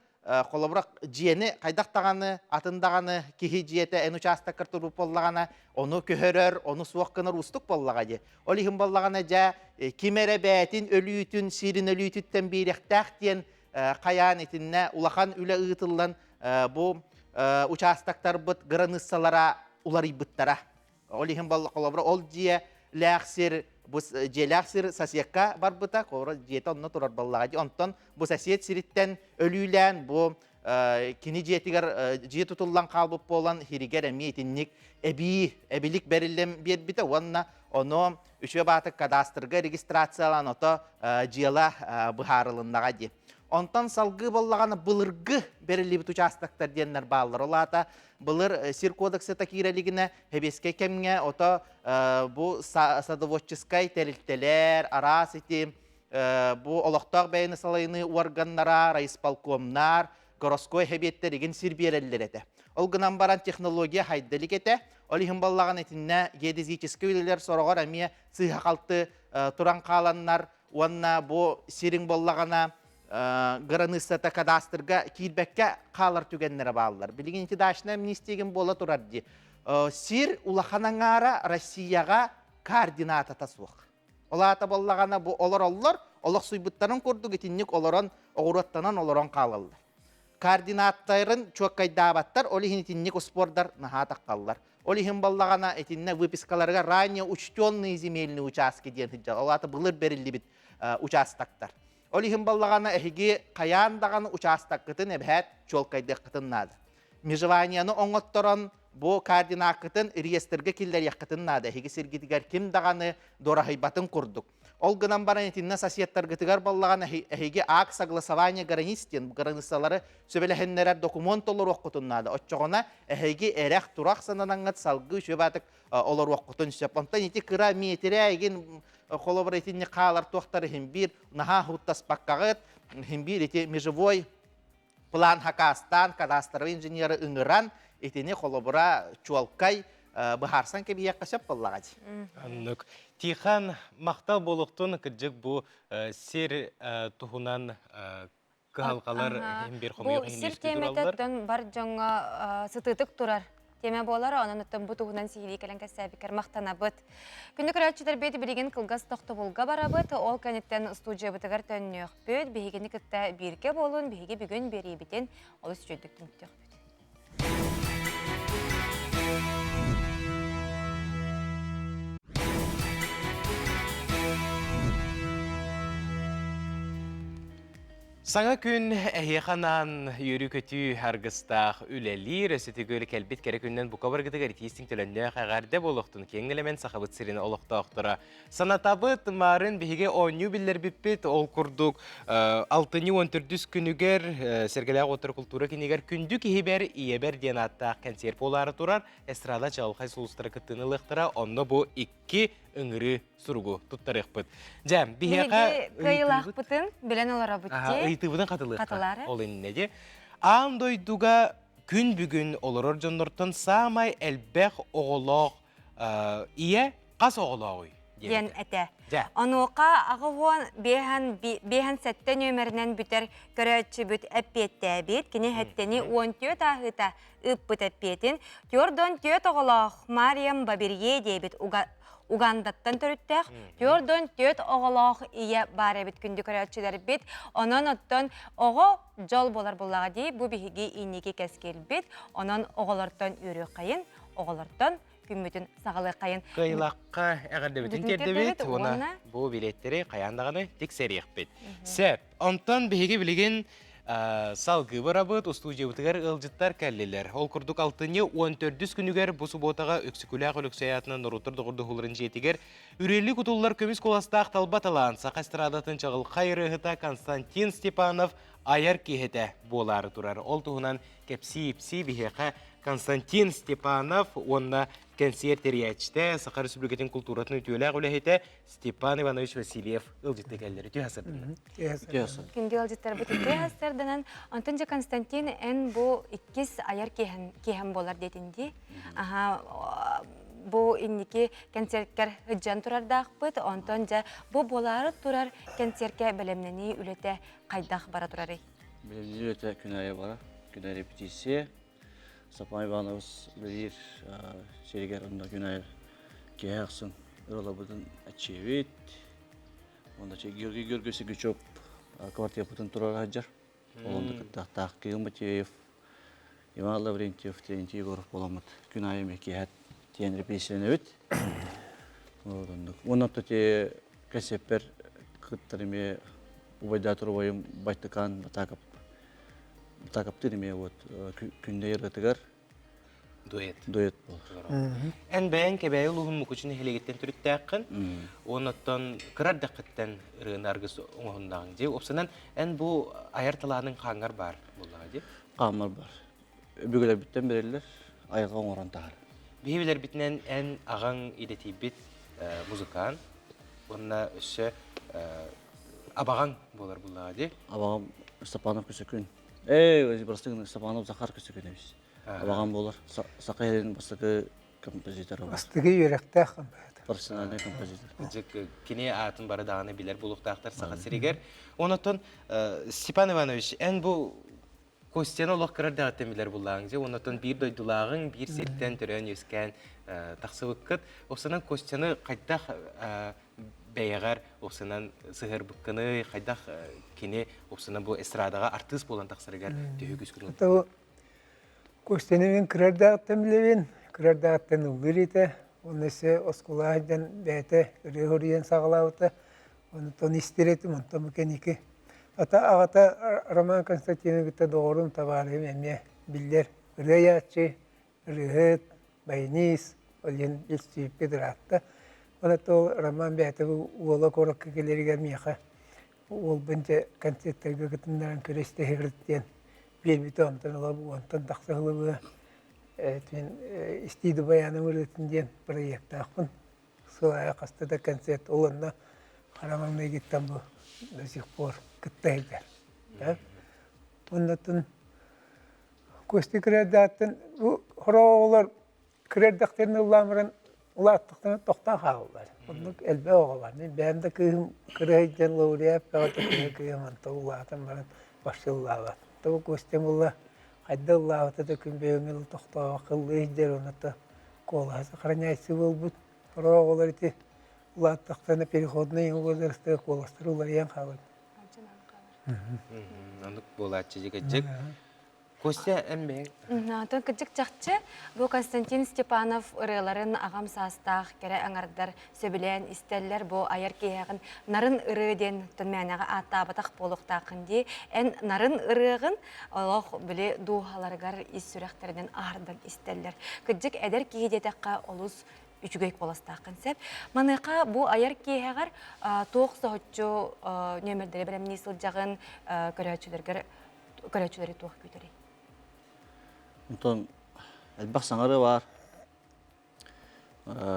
Холобура, дьиэни хайдах даҕаны, атын даҕаны киһи дьиэтэ эн учаастаккар турбут буоллаҕына, ону көһөрөр, ону суох гынар уустук буоллаҕа дии. Ол иһин буоллаҕына, дьэ, ким эрэ бэйэтин өлүүтүн, сирин өлүүтүттэн биэриэхтээх диэн хайаан итиннэ улахан үлэ ыытыллан бу учаастактарбыт границалара уларыйбыттара. Ол иһин холобура ол дьиэ лээх сир бу дьиэлээх сир соседка барбыта, холобура дьиэтэ онно турар буоллаҕа дии. Онтон бу сосед сириттэн өлүүлээн бу кини дьиэтигэр дьиэ тутуллан хаалбыт буолан хиригэр эмиэ итинник эбии эбилик бэриллэн биэрбитэ уонна ону үчүгэй баатык кадастрга регистрациялаан ото дьыала быһаарылыннаҕа дии. Онтон салгыы буоллаҕына былыргы бэриллибит учаастактар диэннэр бааллар. Ол аата Былыр сир кодексата киирэ илигинэ сэбиэскэй кэмҥэ ото бу садоводческай тэрилтэлэр, араас ити бу олохтоох бэйэни салайыныы уорганнара, райисполкомнар, городской сэбиэттэр игин сир биэрэллэр этэ. Ол гынан баран технология хайда илик этэ. Ол иһин баллаҕан итиннэ геодезическэй үлэлэр сороҕор эмиэ сыыһа-халты туран хааланнар уонна бу сириҥ буоллаҕына границата кадастрга киирбэккэ хаалар түгэннэрэ бааллар. Билигин ити дачная амнистиягын буола турар дии. Сир улахан аҥаара Россияҕа координатата суох. Ол аата буоллаҕына бу олороллор, олохсуйбуттарын курдук итинник олорон, оҕуруоттанан олорон хаалаллар. Координаттарын чуоккайдаабаттар, ол иһин итинник успуордар наһаа таххаллар. Ол иһин баллаҕана итиннэ выпискаларыгар ранее учтенные земельные участки диэн сылдьар. Ол аата былыр бериллибит участоктар. Ол иһин баллаҕана эһиги хайаан даҕаны учаастаккытын эбэһээт чуолкайдыаххытын наада. Межеванияны оҥотторон бу координаккытын реестргэ киллэриэххитин наада. Эһиги сиргитигэр ким даҕаны дуораһыйбатын курдук. Ол гынан баран итиннэ соседтаргытыгар баллаҕан эһиги акт согласования границ диэн границалары сөбүлэһиннэрэр докумуон толоруоххутун наада. Оччоҕуна эһиги эрэх-турах сананаҥҥыт салгыы үчүгэй олоруоххутун сөп. Онтон ити кыра миэтирэ игин холобура итинник хаалар туохтар иһин биир наһаа хуттаспаккаҕыт иһин биир ити межевой план хакаастаан кадастровый инженеры ыҥыран итини холобура чуолкай быһаарсан кэбиһиэххэ сөп буоллаҕа дии. Оннук. Тихан махтал буолуохтун кырдьык бу сир туһунан кыһалҕалар иһин бир хомуйуох Бу сир тиэмэтэ бар дьоҥҥо сытыытык турар. тиэмэ буолар. Онон оттон бу туһунан сиһилии кэлэн кэпсээбиккэр махтанабыт. Күндү көрөөччүлэрбит билигин кылгас тохтобулга барабыт. Ол кэнниттэн студиябытыгар төннүөхпүт. Биһигини кытта бииргэ буолун, биһиги бүгүн биэриибитин олус үчүгэйдик түмүктүөхпүт. Саҥа күн эһиэхэ анаан үөрүү-көтүү аргыстаах үлэлиир, өссө кэлбит кэрэ күнүнэн бука баргытыгар итиистиҥ төлөннөөх эҕэрдэ буолуохтун киэҥ нэлэмэн Сахабыт сирин олохтоохторо. Санатабыт, марын биһиги оонньуу биллэрбиппит, ол курдук алтынньы уон төрдүс күнүгэр Сэргэлээх уоттар култуура кинигэр Күндү киһибэр, ийэбэр диэн ааттаах кэнсиэр буолаары турар, эстрада чаҕылхай сулустара кыттыыны ылыахтара, онно бу икки ыҥырыы суругу туттарыахпыт. Дьэ, биһиэхэ кыайыылаахпытын билэн олоробут дии. Ыйытыыбытын хатылыахха. Ол иннинэ дии. Аан дойдуга күн бүгүн олорор дьоннортон саамай элбэх оҕолоох ийэ хас оҕолооҕуй? диэн этэ. Онуоха аҕы уон биэһэн биэһэн сэттэ нүөмэринэн бүтэр көрөөччүбүт эппиэттээбит. Кини хэттени уон түөрт ааһыыта ыыппыт эппиэтин түөрт түөрт оҕолоох Мариям Баберье диэбит Угандаттан төрүттээх түөрт түөрт оҕолоох ийэ баар эбит күндү көрөөччүлэрбит. Онон оттон оҕо дьол буолар буоллаҕа дии бу биһиги инники кэскилбит. Онон оҕолортон үөрүөххэйин, оҕолортон күммүтүн саҕалыаххайын. Кыайылаахха эҕэрдэбитин тиэрдэбит уонна бу билиэттэри хайаан даҕаны тиксэриэхпит. Сөп. Онтон биһиги билигин салгыы барабыт, устуудьуйабытыгар ыалдьыттар кэллилэр. Ол курдук алтынньы 14 күнүгэр бу субуотаҕа Өксөкүлээх Өлөксөй аатынан норуоттар доҕордоһууларын дьиэтигэр Үрэлли кутуллар көмүс куоластаах талба талаан саха эстрадатын чаҕылхай ырыаһыта Константин Степанов айар киэһэтэ буолаары турар. Ол туһунан кэпсии-ипсии биһиэхэ Константин Степанов уонна кэнсиэр тэрийээччитэ, Саха Республикатын култууратын үтүөлээх үлэһитэ Степан Иванович Васильев ыалдьытты кэллэр. Үтүө хасырданан. Күндү ыалдьыттарбыт үтүө хасырданан. Онтон же Константин эн бу иккис айар киэһэм буолар диэтин дии. Аха бу инники концерткер ыдьан турардаахпыт. Онтон дьэ бу буолаары турар концертке бэлэмнэнии үлэтэ хайдах бара турарый? Бэлэмнэнии үлэтэ күн аайы бара. Күн аайы репетиция. Степан Иванович үлэлиир сиригэр онно күн аайы киэһэ ахсын ыралабытын аччыыбыт. Онно Георгий Георгиевич Сергучев квартирабытын турара сылдьар. Ол онно кыттаахтаах Кирилл Матвеев, Иван Лаврентьев, Терентий Егоров буоламмыт күн аайы эмиэ киэһэ тиийэн репетицияланабыт. Оннук. Уонна ити кэсиэппэр кыттар эмиэ убайдаатар убайым Байтыкаан Батаакап Батаакаптыыр эмиэ вот күндэ ырыатыгар Дуэт. Дуэт буолар. Эн бэйэҥ Кэбээйи улууһун Мукучу нэһилиэгиттэн төрүттээххин. Уоннаттан кыра эрдэххиттэн ырыаны аргыс оҥоһуннаҕыҥ дии. Уопсанан эн бу айар талааныҥ хааҥҥар баар буоллаҕа дии. Хааммар бар. Өбүгэлэрбиттэн бэриллэр, айылҕа оҥорон таһар. Биһи билэрбитинэн эн аҕаҥ идэтийбит музыкант уонна өссө абаҕаҥ буолар буоллаҕа дии. Абаҕам Степанов Көсөкүн. Ээ, бастакы Степанов Захар Көсөкүн эбис. Абаҕам буолар. Саха сирин бастакы композитор. Бастакы үөрэхтээх композитор. Профессиональный композитор. Дьик кини аатын бары даҕаны билэр буолуохтаахтар Саха сиригэр. Онотон Степан Иванович, эн бу Костяны олох кыра эрдэҕиттэн билэр буллааҕыҥ дьэ, оннотон биир дойдулааҕыҥ, биир сиртэн төрөөн-үөскээн тахсыбыккыт. Оксанан Костяны хайдах бэйэҕэр оксанан сыһыарбыккыный, хайдах кини оксанан бу эстрадаҕа артыыс буолан тахсарыгар төһүү күскүн Ото Костяны мин кыра эрдэҕиттэн билэбин, кыра эрдэҕиттэн ыллыыр этэ. Уонна өссө оскуолаҕа сылдьан бэйэтэ ырыа суруйан саҕалаабыта. Онтон истэр этим, онтон бу кэнники Ата аҕата Роман Константиновы кытта доҕорум, табаарыһым эмиэ биллэр ырыа айааччы, ырыаһыт, баянист, ол иһин билсибиппит ыраатта. Ол ол Роман бэйэтэ бу уола куоракка кэлэригэр миэхэ уолбун дьэ концертарга кытыннаран күрэстэһэбит диэн биэрбитэ онтон ыла уонтан тахса сылы быһа истии дубайааным ырыатын диэн проектаахпын. Сыл аайы хаста да концерт ол онно хара маҥнайгыттан бу до сих пор кытта сылдьар. Оннотун Костя кырыардааттан бу хоро оҕолор кыра эрдэхтэринэ ыллаан баран улааттахтарына тохтоон хаалаллар. Оннук элбэх оҕо бар. Мин бэйэм да кыыһым кыра сылдьан лауреат бөҕөтө кыра кыыһым онтон улаатан баран вообще ыллаабат. Тоҕо Костям ылла. Хайда ыллаабыта да күн бэйэҥ тохтообокко ыллыы сылдьар онно куолаһа сохраняется буолбут. Сорох оҕолор ити улааттахтарына переходный возрастыгар куоластара уларыйан хаалар. Оннук буолааччы дьик Костя эн бэйэҥ? Атын кырдьык чахчы бу Константин Степанов ырыаларын аҕам саастаах кэрэ аҥардар сөбүлээн истэллэр бу айар киэһэҕин нарын ырыа диэн мээнэҕэ ааттаабатах буолуохтааххын дии. Эн нарын ырыаҕын олох били дууһаларыгар ис сүрэхтэринэн аһардан истэллэр. Кырдьык эдэр киһи диэтэххэ олус үчүгэй куоластааххын сөп. Маныаха бу айар киэһэҕэр туох соһуччу нүөмэрдэри бэлэмнии сылдьаҕын көрөөччүлэргэр көрөөччүлэри туох күүтэрий? Онтон элбэх саҥарыы баар.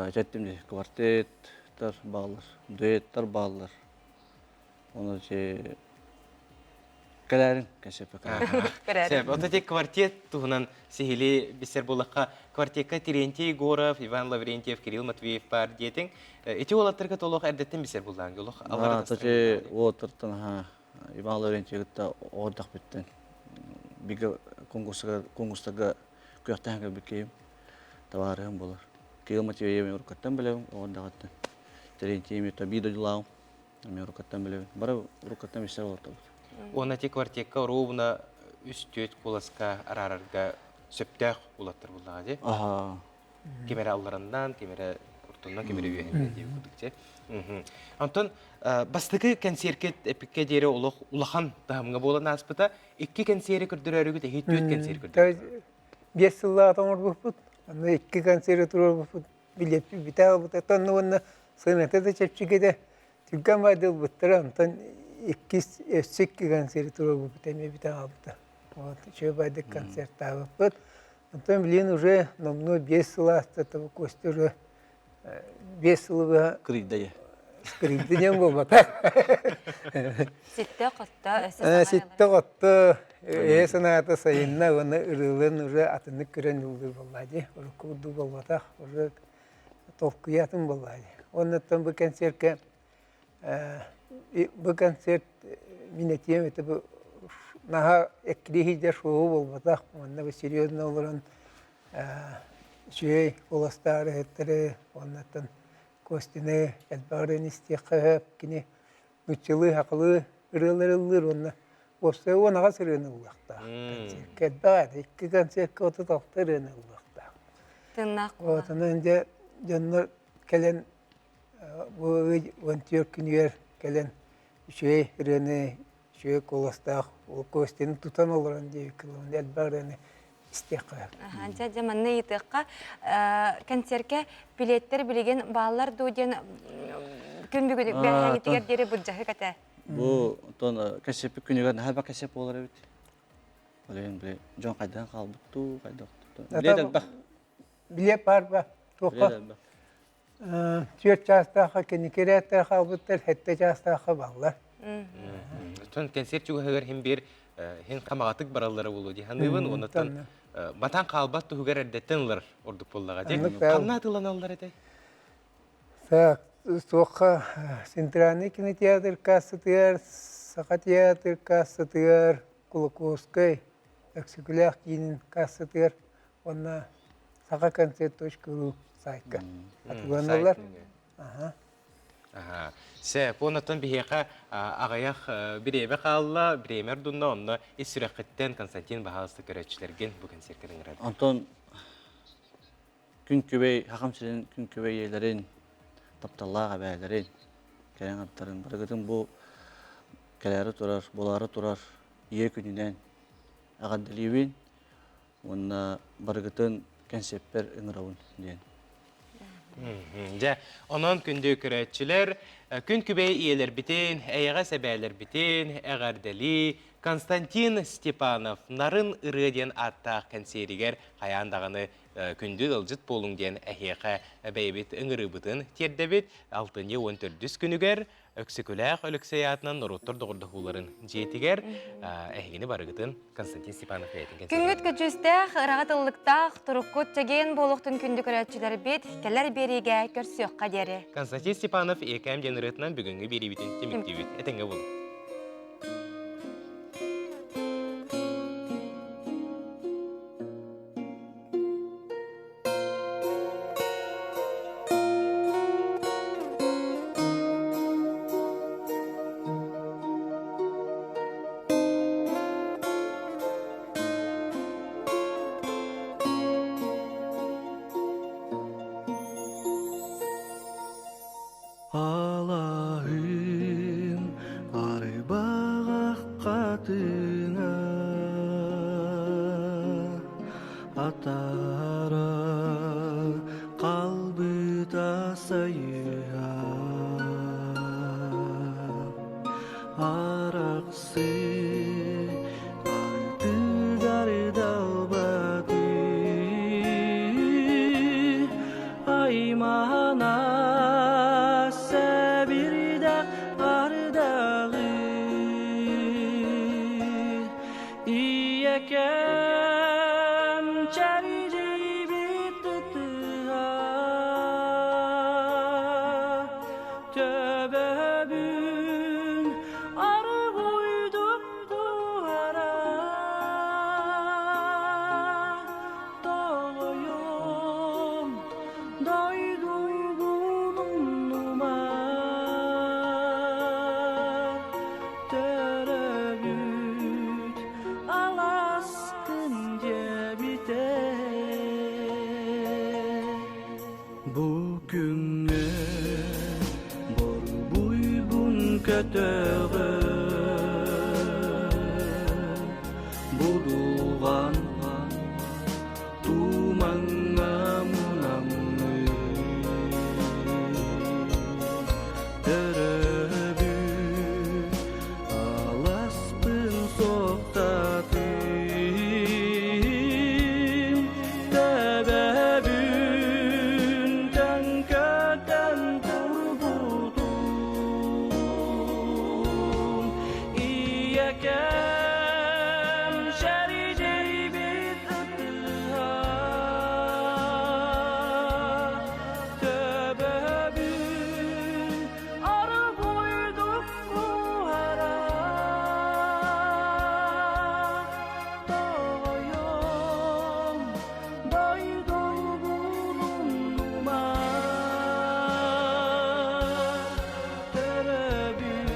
Этэттим дии, квартеттар бааллар, дуэттар бааллар. Ону ити кэлээрин кэсэппэ кэлээрин. Сөп. Онто ити квартет туһунан сиһилии билсэр буоллахха, квартекка Терентий Егоров, Иван Лаврентьев, Кирилл Матвеев баар диэтиҥ. Ити уолаттарга толох эрдэттэн билсэр буоллаҕыҥ, олох аллара Ити уолаттартан аха Иван Лаврентьевы кытта оҕордохпуттан бигэ конкурстарга күрэхтэһэн кэлбит киһим табаарыһым буолар. Кирилл Матвеевич уруккаттан билэбин, оҕордоҕуттан. Терентий биир дойдулааҕым, эмиэ уруккаттан билэбин. Бары уруккаттан билсэр олортобут. Уонна ити квартекка оруобуна үс-түөрт куоласка араарарга сөптөөх улаттар буллаҕа дии. Аха. Ким эрэ аллараннаан, ким эрэ ортоннон, ким эрэ үөһэннэн диэбит курдук дии. Онтон бастакы кэнсиэркэ эпиккэ диэри олох улахан таһымҥа буолан ааспыта. Икки кэнсиэри көрдөрөөрүгүт эһи түөрт кэнсиэри көрдөрдүгүт. Биэс сыллаах оҥорбуппут. Онно икки кэнсиэри туруорбуппут. Билиэппит бүтэ хаалбыта. Онно уонна сыаната да чэпчэкитэ. Түргэн баайды ылбыттара. Онтон иккис өссө икки кэнсиэри туруорбуппут эмиэ бүтэ хаалбыта. Вот үчүгэй баайдык концертаабыппыт. Онтон билигин уже номнуо биэс сыл ааста Костя уже биэс сылы быһа Кырыйда Кырыйда диэн буолбатах. Ситтэ хотто өссө Ситтэ хотто ээ санаата сайынна уонна ырыаларын уже атыннык көрөн ыллыыр буолла дии. Урукку курдук буолбатах. Уже толкуйа атын буолла дии. Оннуттан бу концертка бу концерт мин этиэм это бу наһаа эккирии шоу буолбатах. Манна бу серьезно олорон үчүгэй куоластаары иһиттэри уоннаттан Костины элбэх ырыаны истиэххэ сөп. Кини нууччалыы, сахалыы ырыалары ыллыыр уонна уопсай 18 ырыаны ыллыахтаах. Концертка элбэх этэ. Икки концертка 36 ырыаны ыллыахтаах. Тыыннаах Вот, онон дьэ дьоннор кэлэн бу ый 14 күнүгэр кэлэн үчүгэй ырыаны үчүгэй куоластаах ол Костяны тутан олорон диэбиккэ элбэх ырыаны истиэххэ сөп. Дьэ, дьэ манна ыйытыахха концеркэ билиэттэр билигин бааллар дуу диэн күн бүгүн бэҕэһээҥҥитигэр диэри былдьаһык этэ. Бу оттон кэсиэппит күнүгэр наһаа элбэх кэсиэп буолар эбит. Ол иһин били дьон хайдах хаалбыт дуу, хайдах Билиэт элбэх. Билиэт баар ба? Туохха? Түөрт чаастаахха кэнники ирээттэр хаалбыттар, сэттэ чаастаахха баллар. Оттон кэнсиэр чугаһыгар иһин биир иһин хамаҕатык бараллара буолуо дии саныыбын. Оннуттан батан хаалбат туһугар эрдэттэн ылар ордук буоллаҕа дии. Ханна атыыланаллар этэй? Так, туохха Центральный кинотеатр кассатыгар, Саха театр кассатыгар, Кулаковскай, Өксөкүлээх киинин кассатыгар уонна сахаконцерт.ру сайтка атыыланаллар. Аха. Сөп, оннуттан биһиэхэ аҕыйах бириэмэ хаалла, бириэмэ ордунна, онно ис сүрэххиттэн Константин баһаалыста көрөөччүлэргин бу концерткэ ыҥырар. Онтон күн күбэй, хахам сирин күн күбэй ийэлэрин, тапталлаах эбээлэрин, кэлэн аттарын барыгытын бу кэлээри турар, буолаары турар ийэ күнүнэн эҕэрдэлиибин. уонна барыгытын кэнсиэппэр ыҥырабын диэн. Дьэ, онон күндү көрөөччүлэр, күн күбэй ийэлэрбитин, эйэҕэс эбээлэрбитин эҕэрдэлии Константин Степанов Нарын ырыа диэн ааттаах кэнсиэригэр хайаан даҕаны күндү ыалдьыт буолуҥ диэн эһиэхэ бэйэбит ыҥырыыбытын тиэрдэбит. Алтынньы 14 күнүгэр Өксөкүлээх Өлөксөй аатынан норуоттар доҕордоһууларын дьиэтигэр эһигини барыгытын Константин Степанов бэйэтин кэнсиэригэр. Күҥҥүт көдьүүстээх, ыраҕа тыллыктаах, туруккут чэгиэн буолуохтун күндү көрөөччүлэрбит кэлэр биэриигэ көрсүөххэ диэри. Константин Степанов Иэкээм диэн ырыатынан бүгүҥҥү биэриибитин түмүктүүбүт. Этэҥҥэ буолуҥ. Алаһым арыбаҕах хатыҥа Атара қалбыта сайыһа Арахсы ардыгар далбаты Аймана сэбирдэх ардаҕы Ийэкэм чэрдийбит ытыһа Төбөбүн аргуйдук туһара Тоҕойом дойдугун умнума Төрөбүт аласкын диэбитэ Бу күҥҥэ борбуйбун көтөҕө Будулҕан тумаҥҥа мунаммын Төрөбүт аласпын суохтатым Төбөбүн төҥкөтөн турбутум Ийэкэм шэридийбит ытыһа Төбөбүн аргуйдук куһара Тоҕойом дойдубун умнума Төрөбүт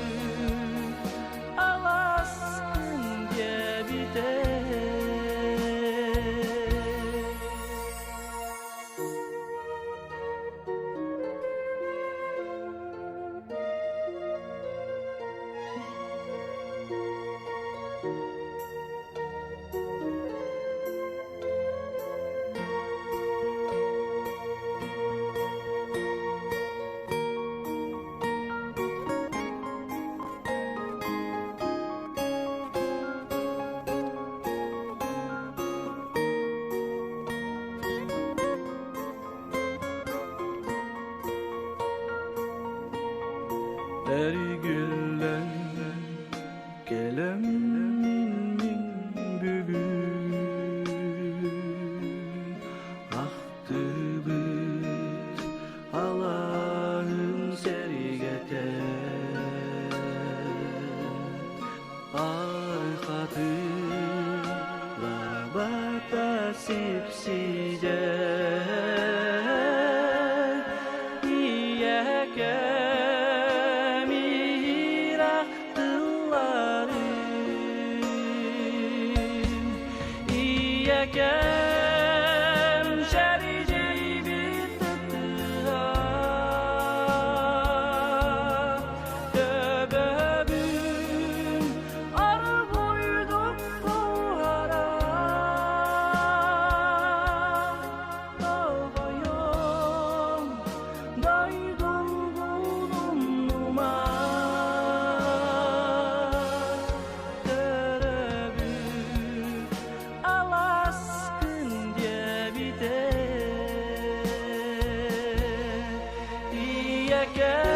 аласкын диэбитэ Эргиллэн кэлэммин мин бүгүн Ахтыбыт алааһым сэргэтэ Архатын лабата сипсидэ Ийэкэм иһирэх тылларын Ийэкэм шэрдийбит ытыһа Төбөбүн аргуйдук куһара Тоҕойом дойдугун умнума Төрөбүт аласкын диэбитэ Ийэкэм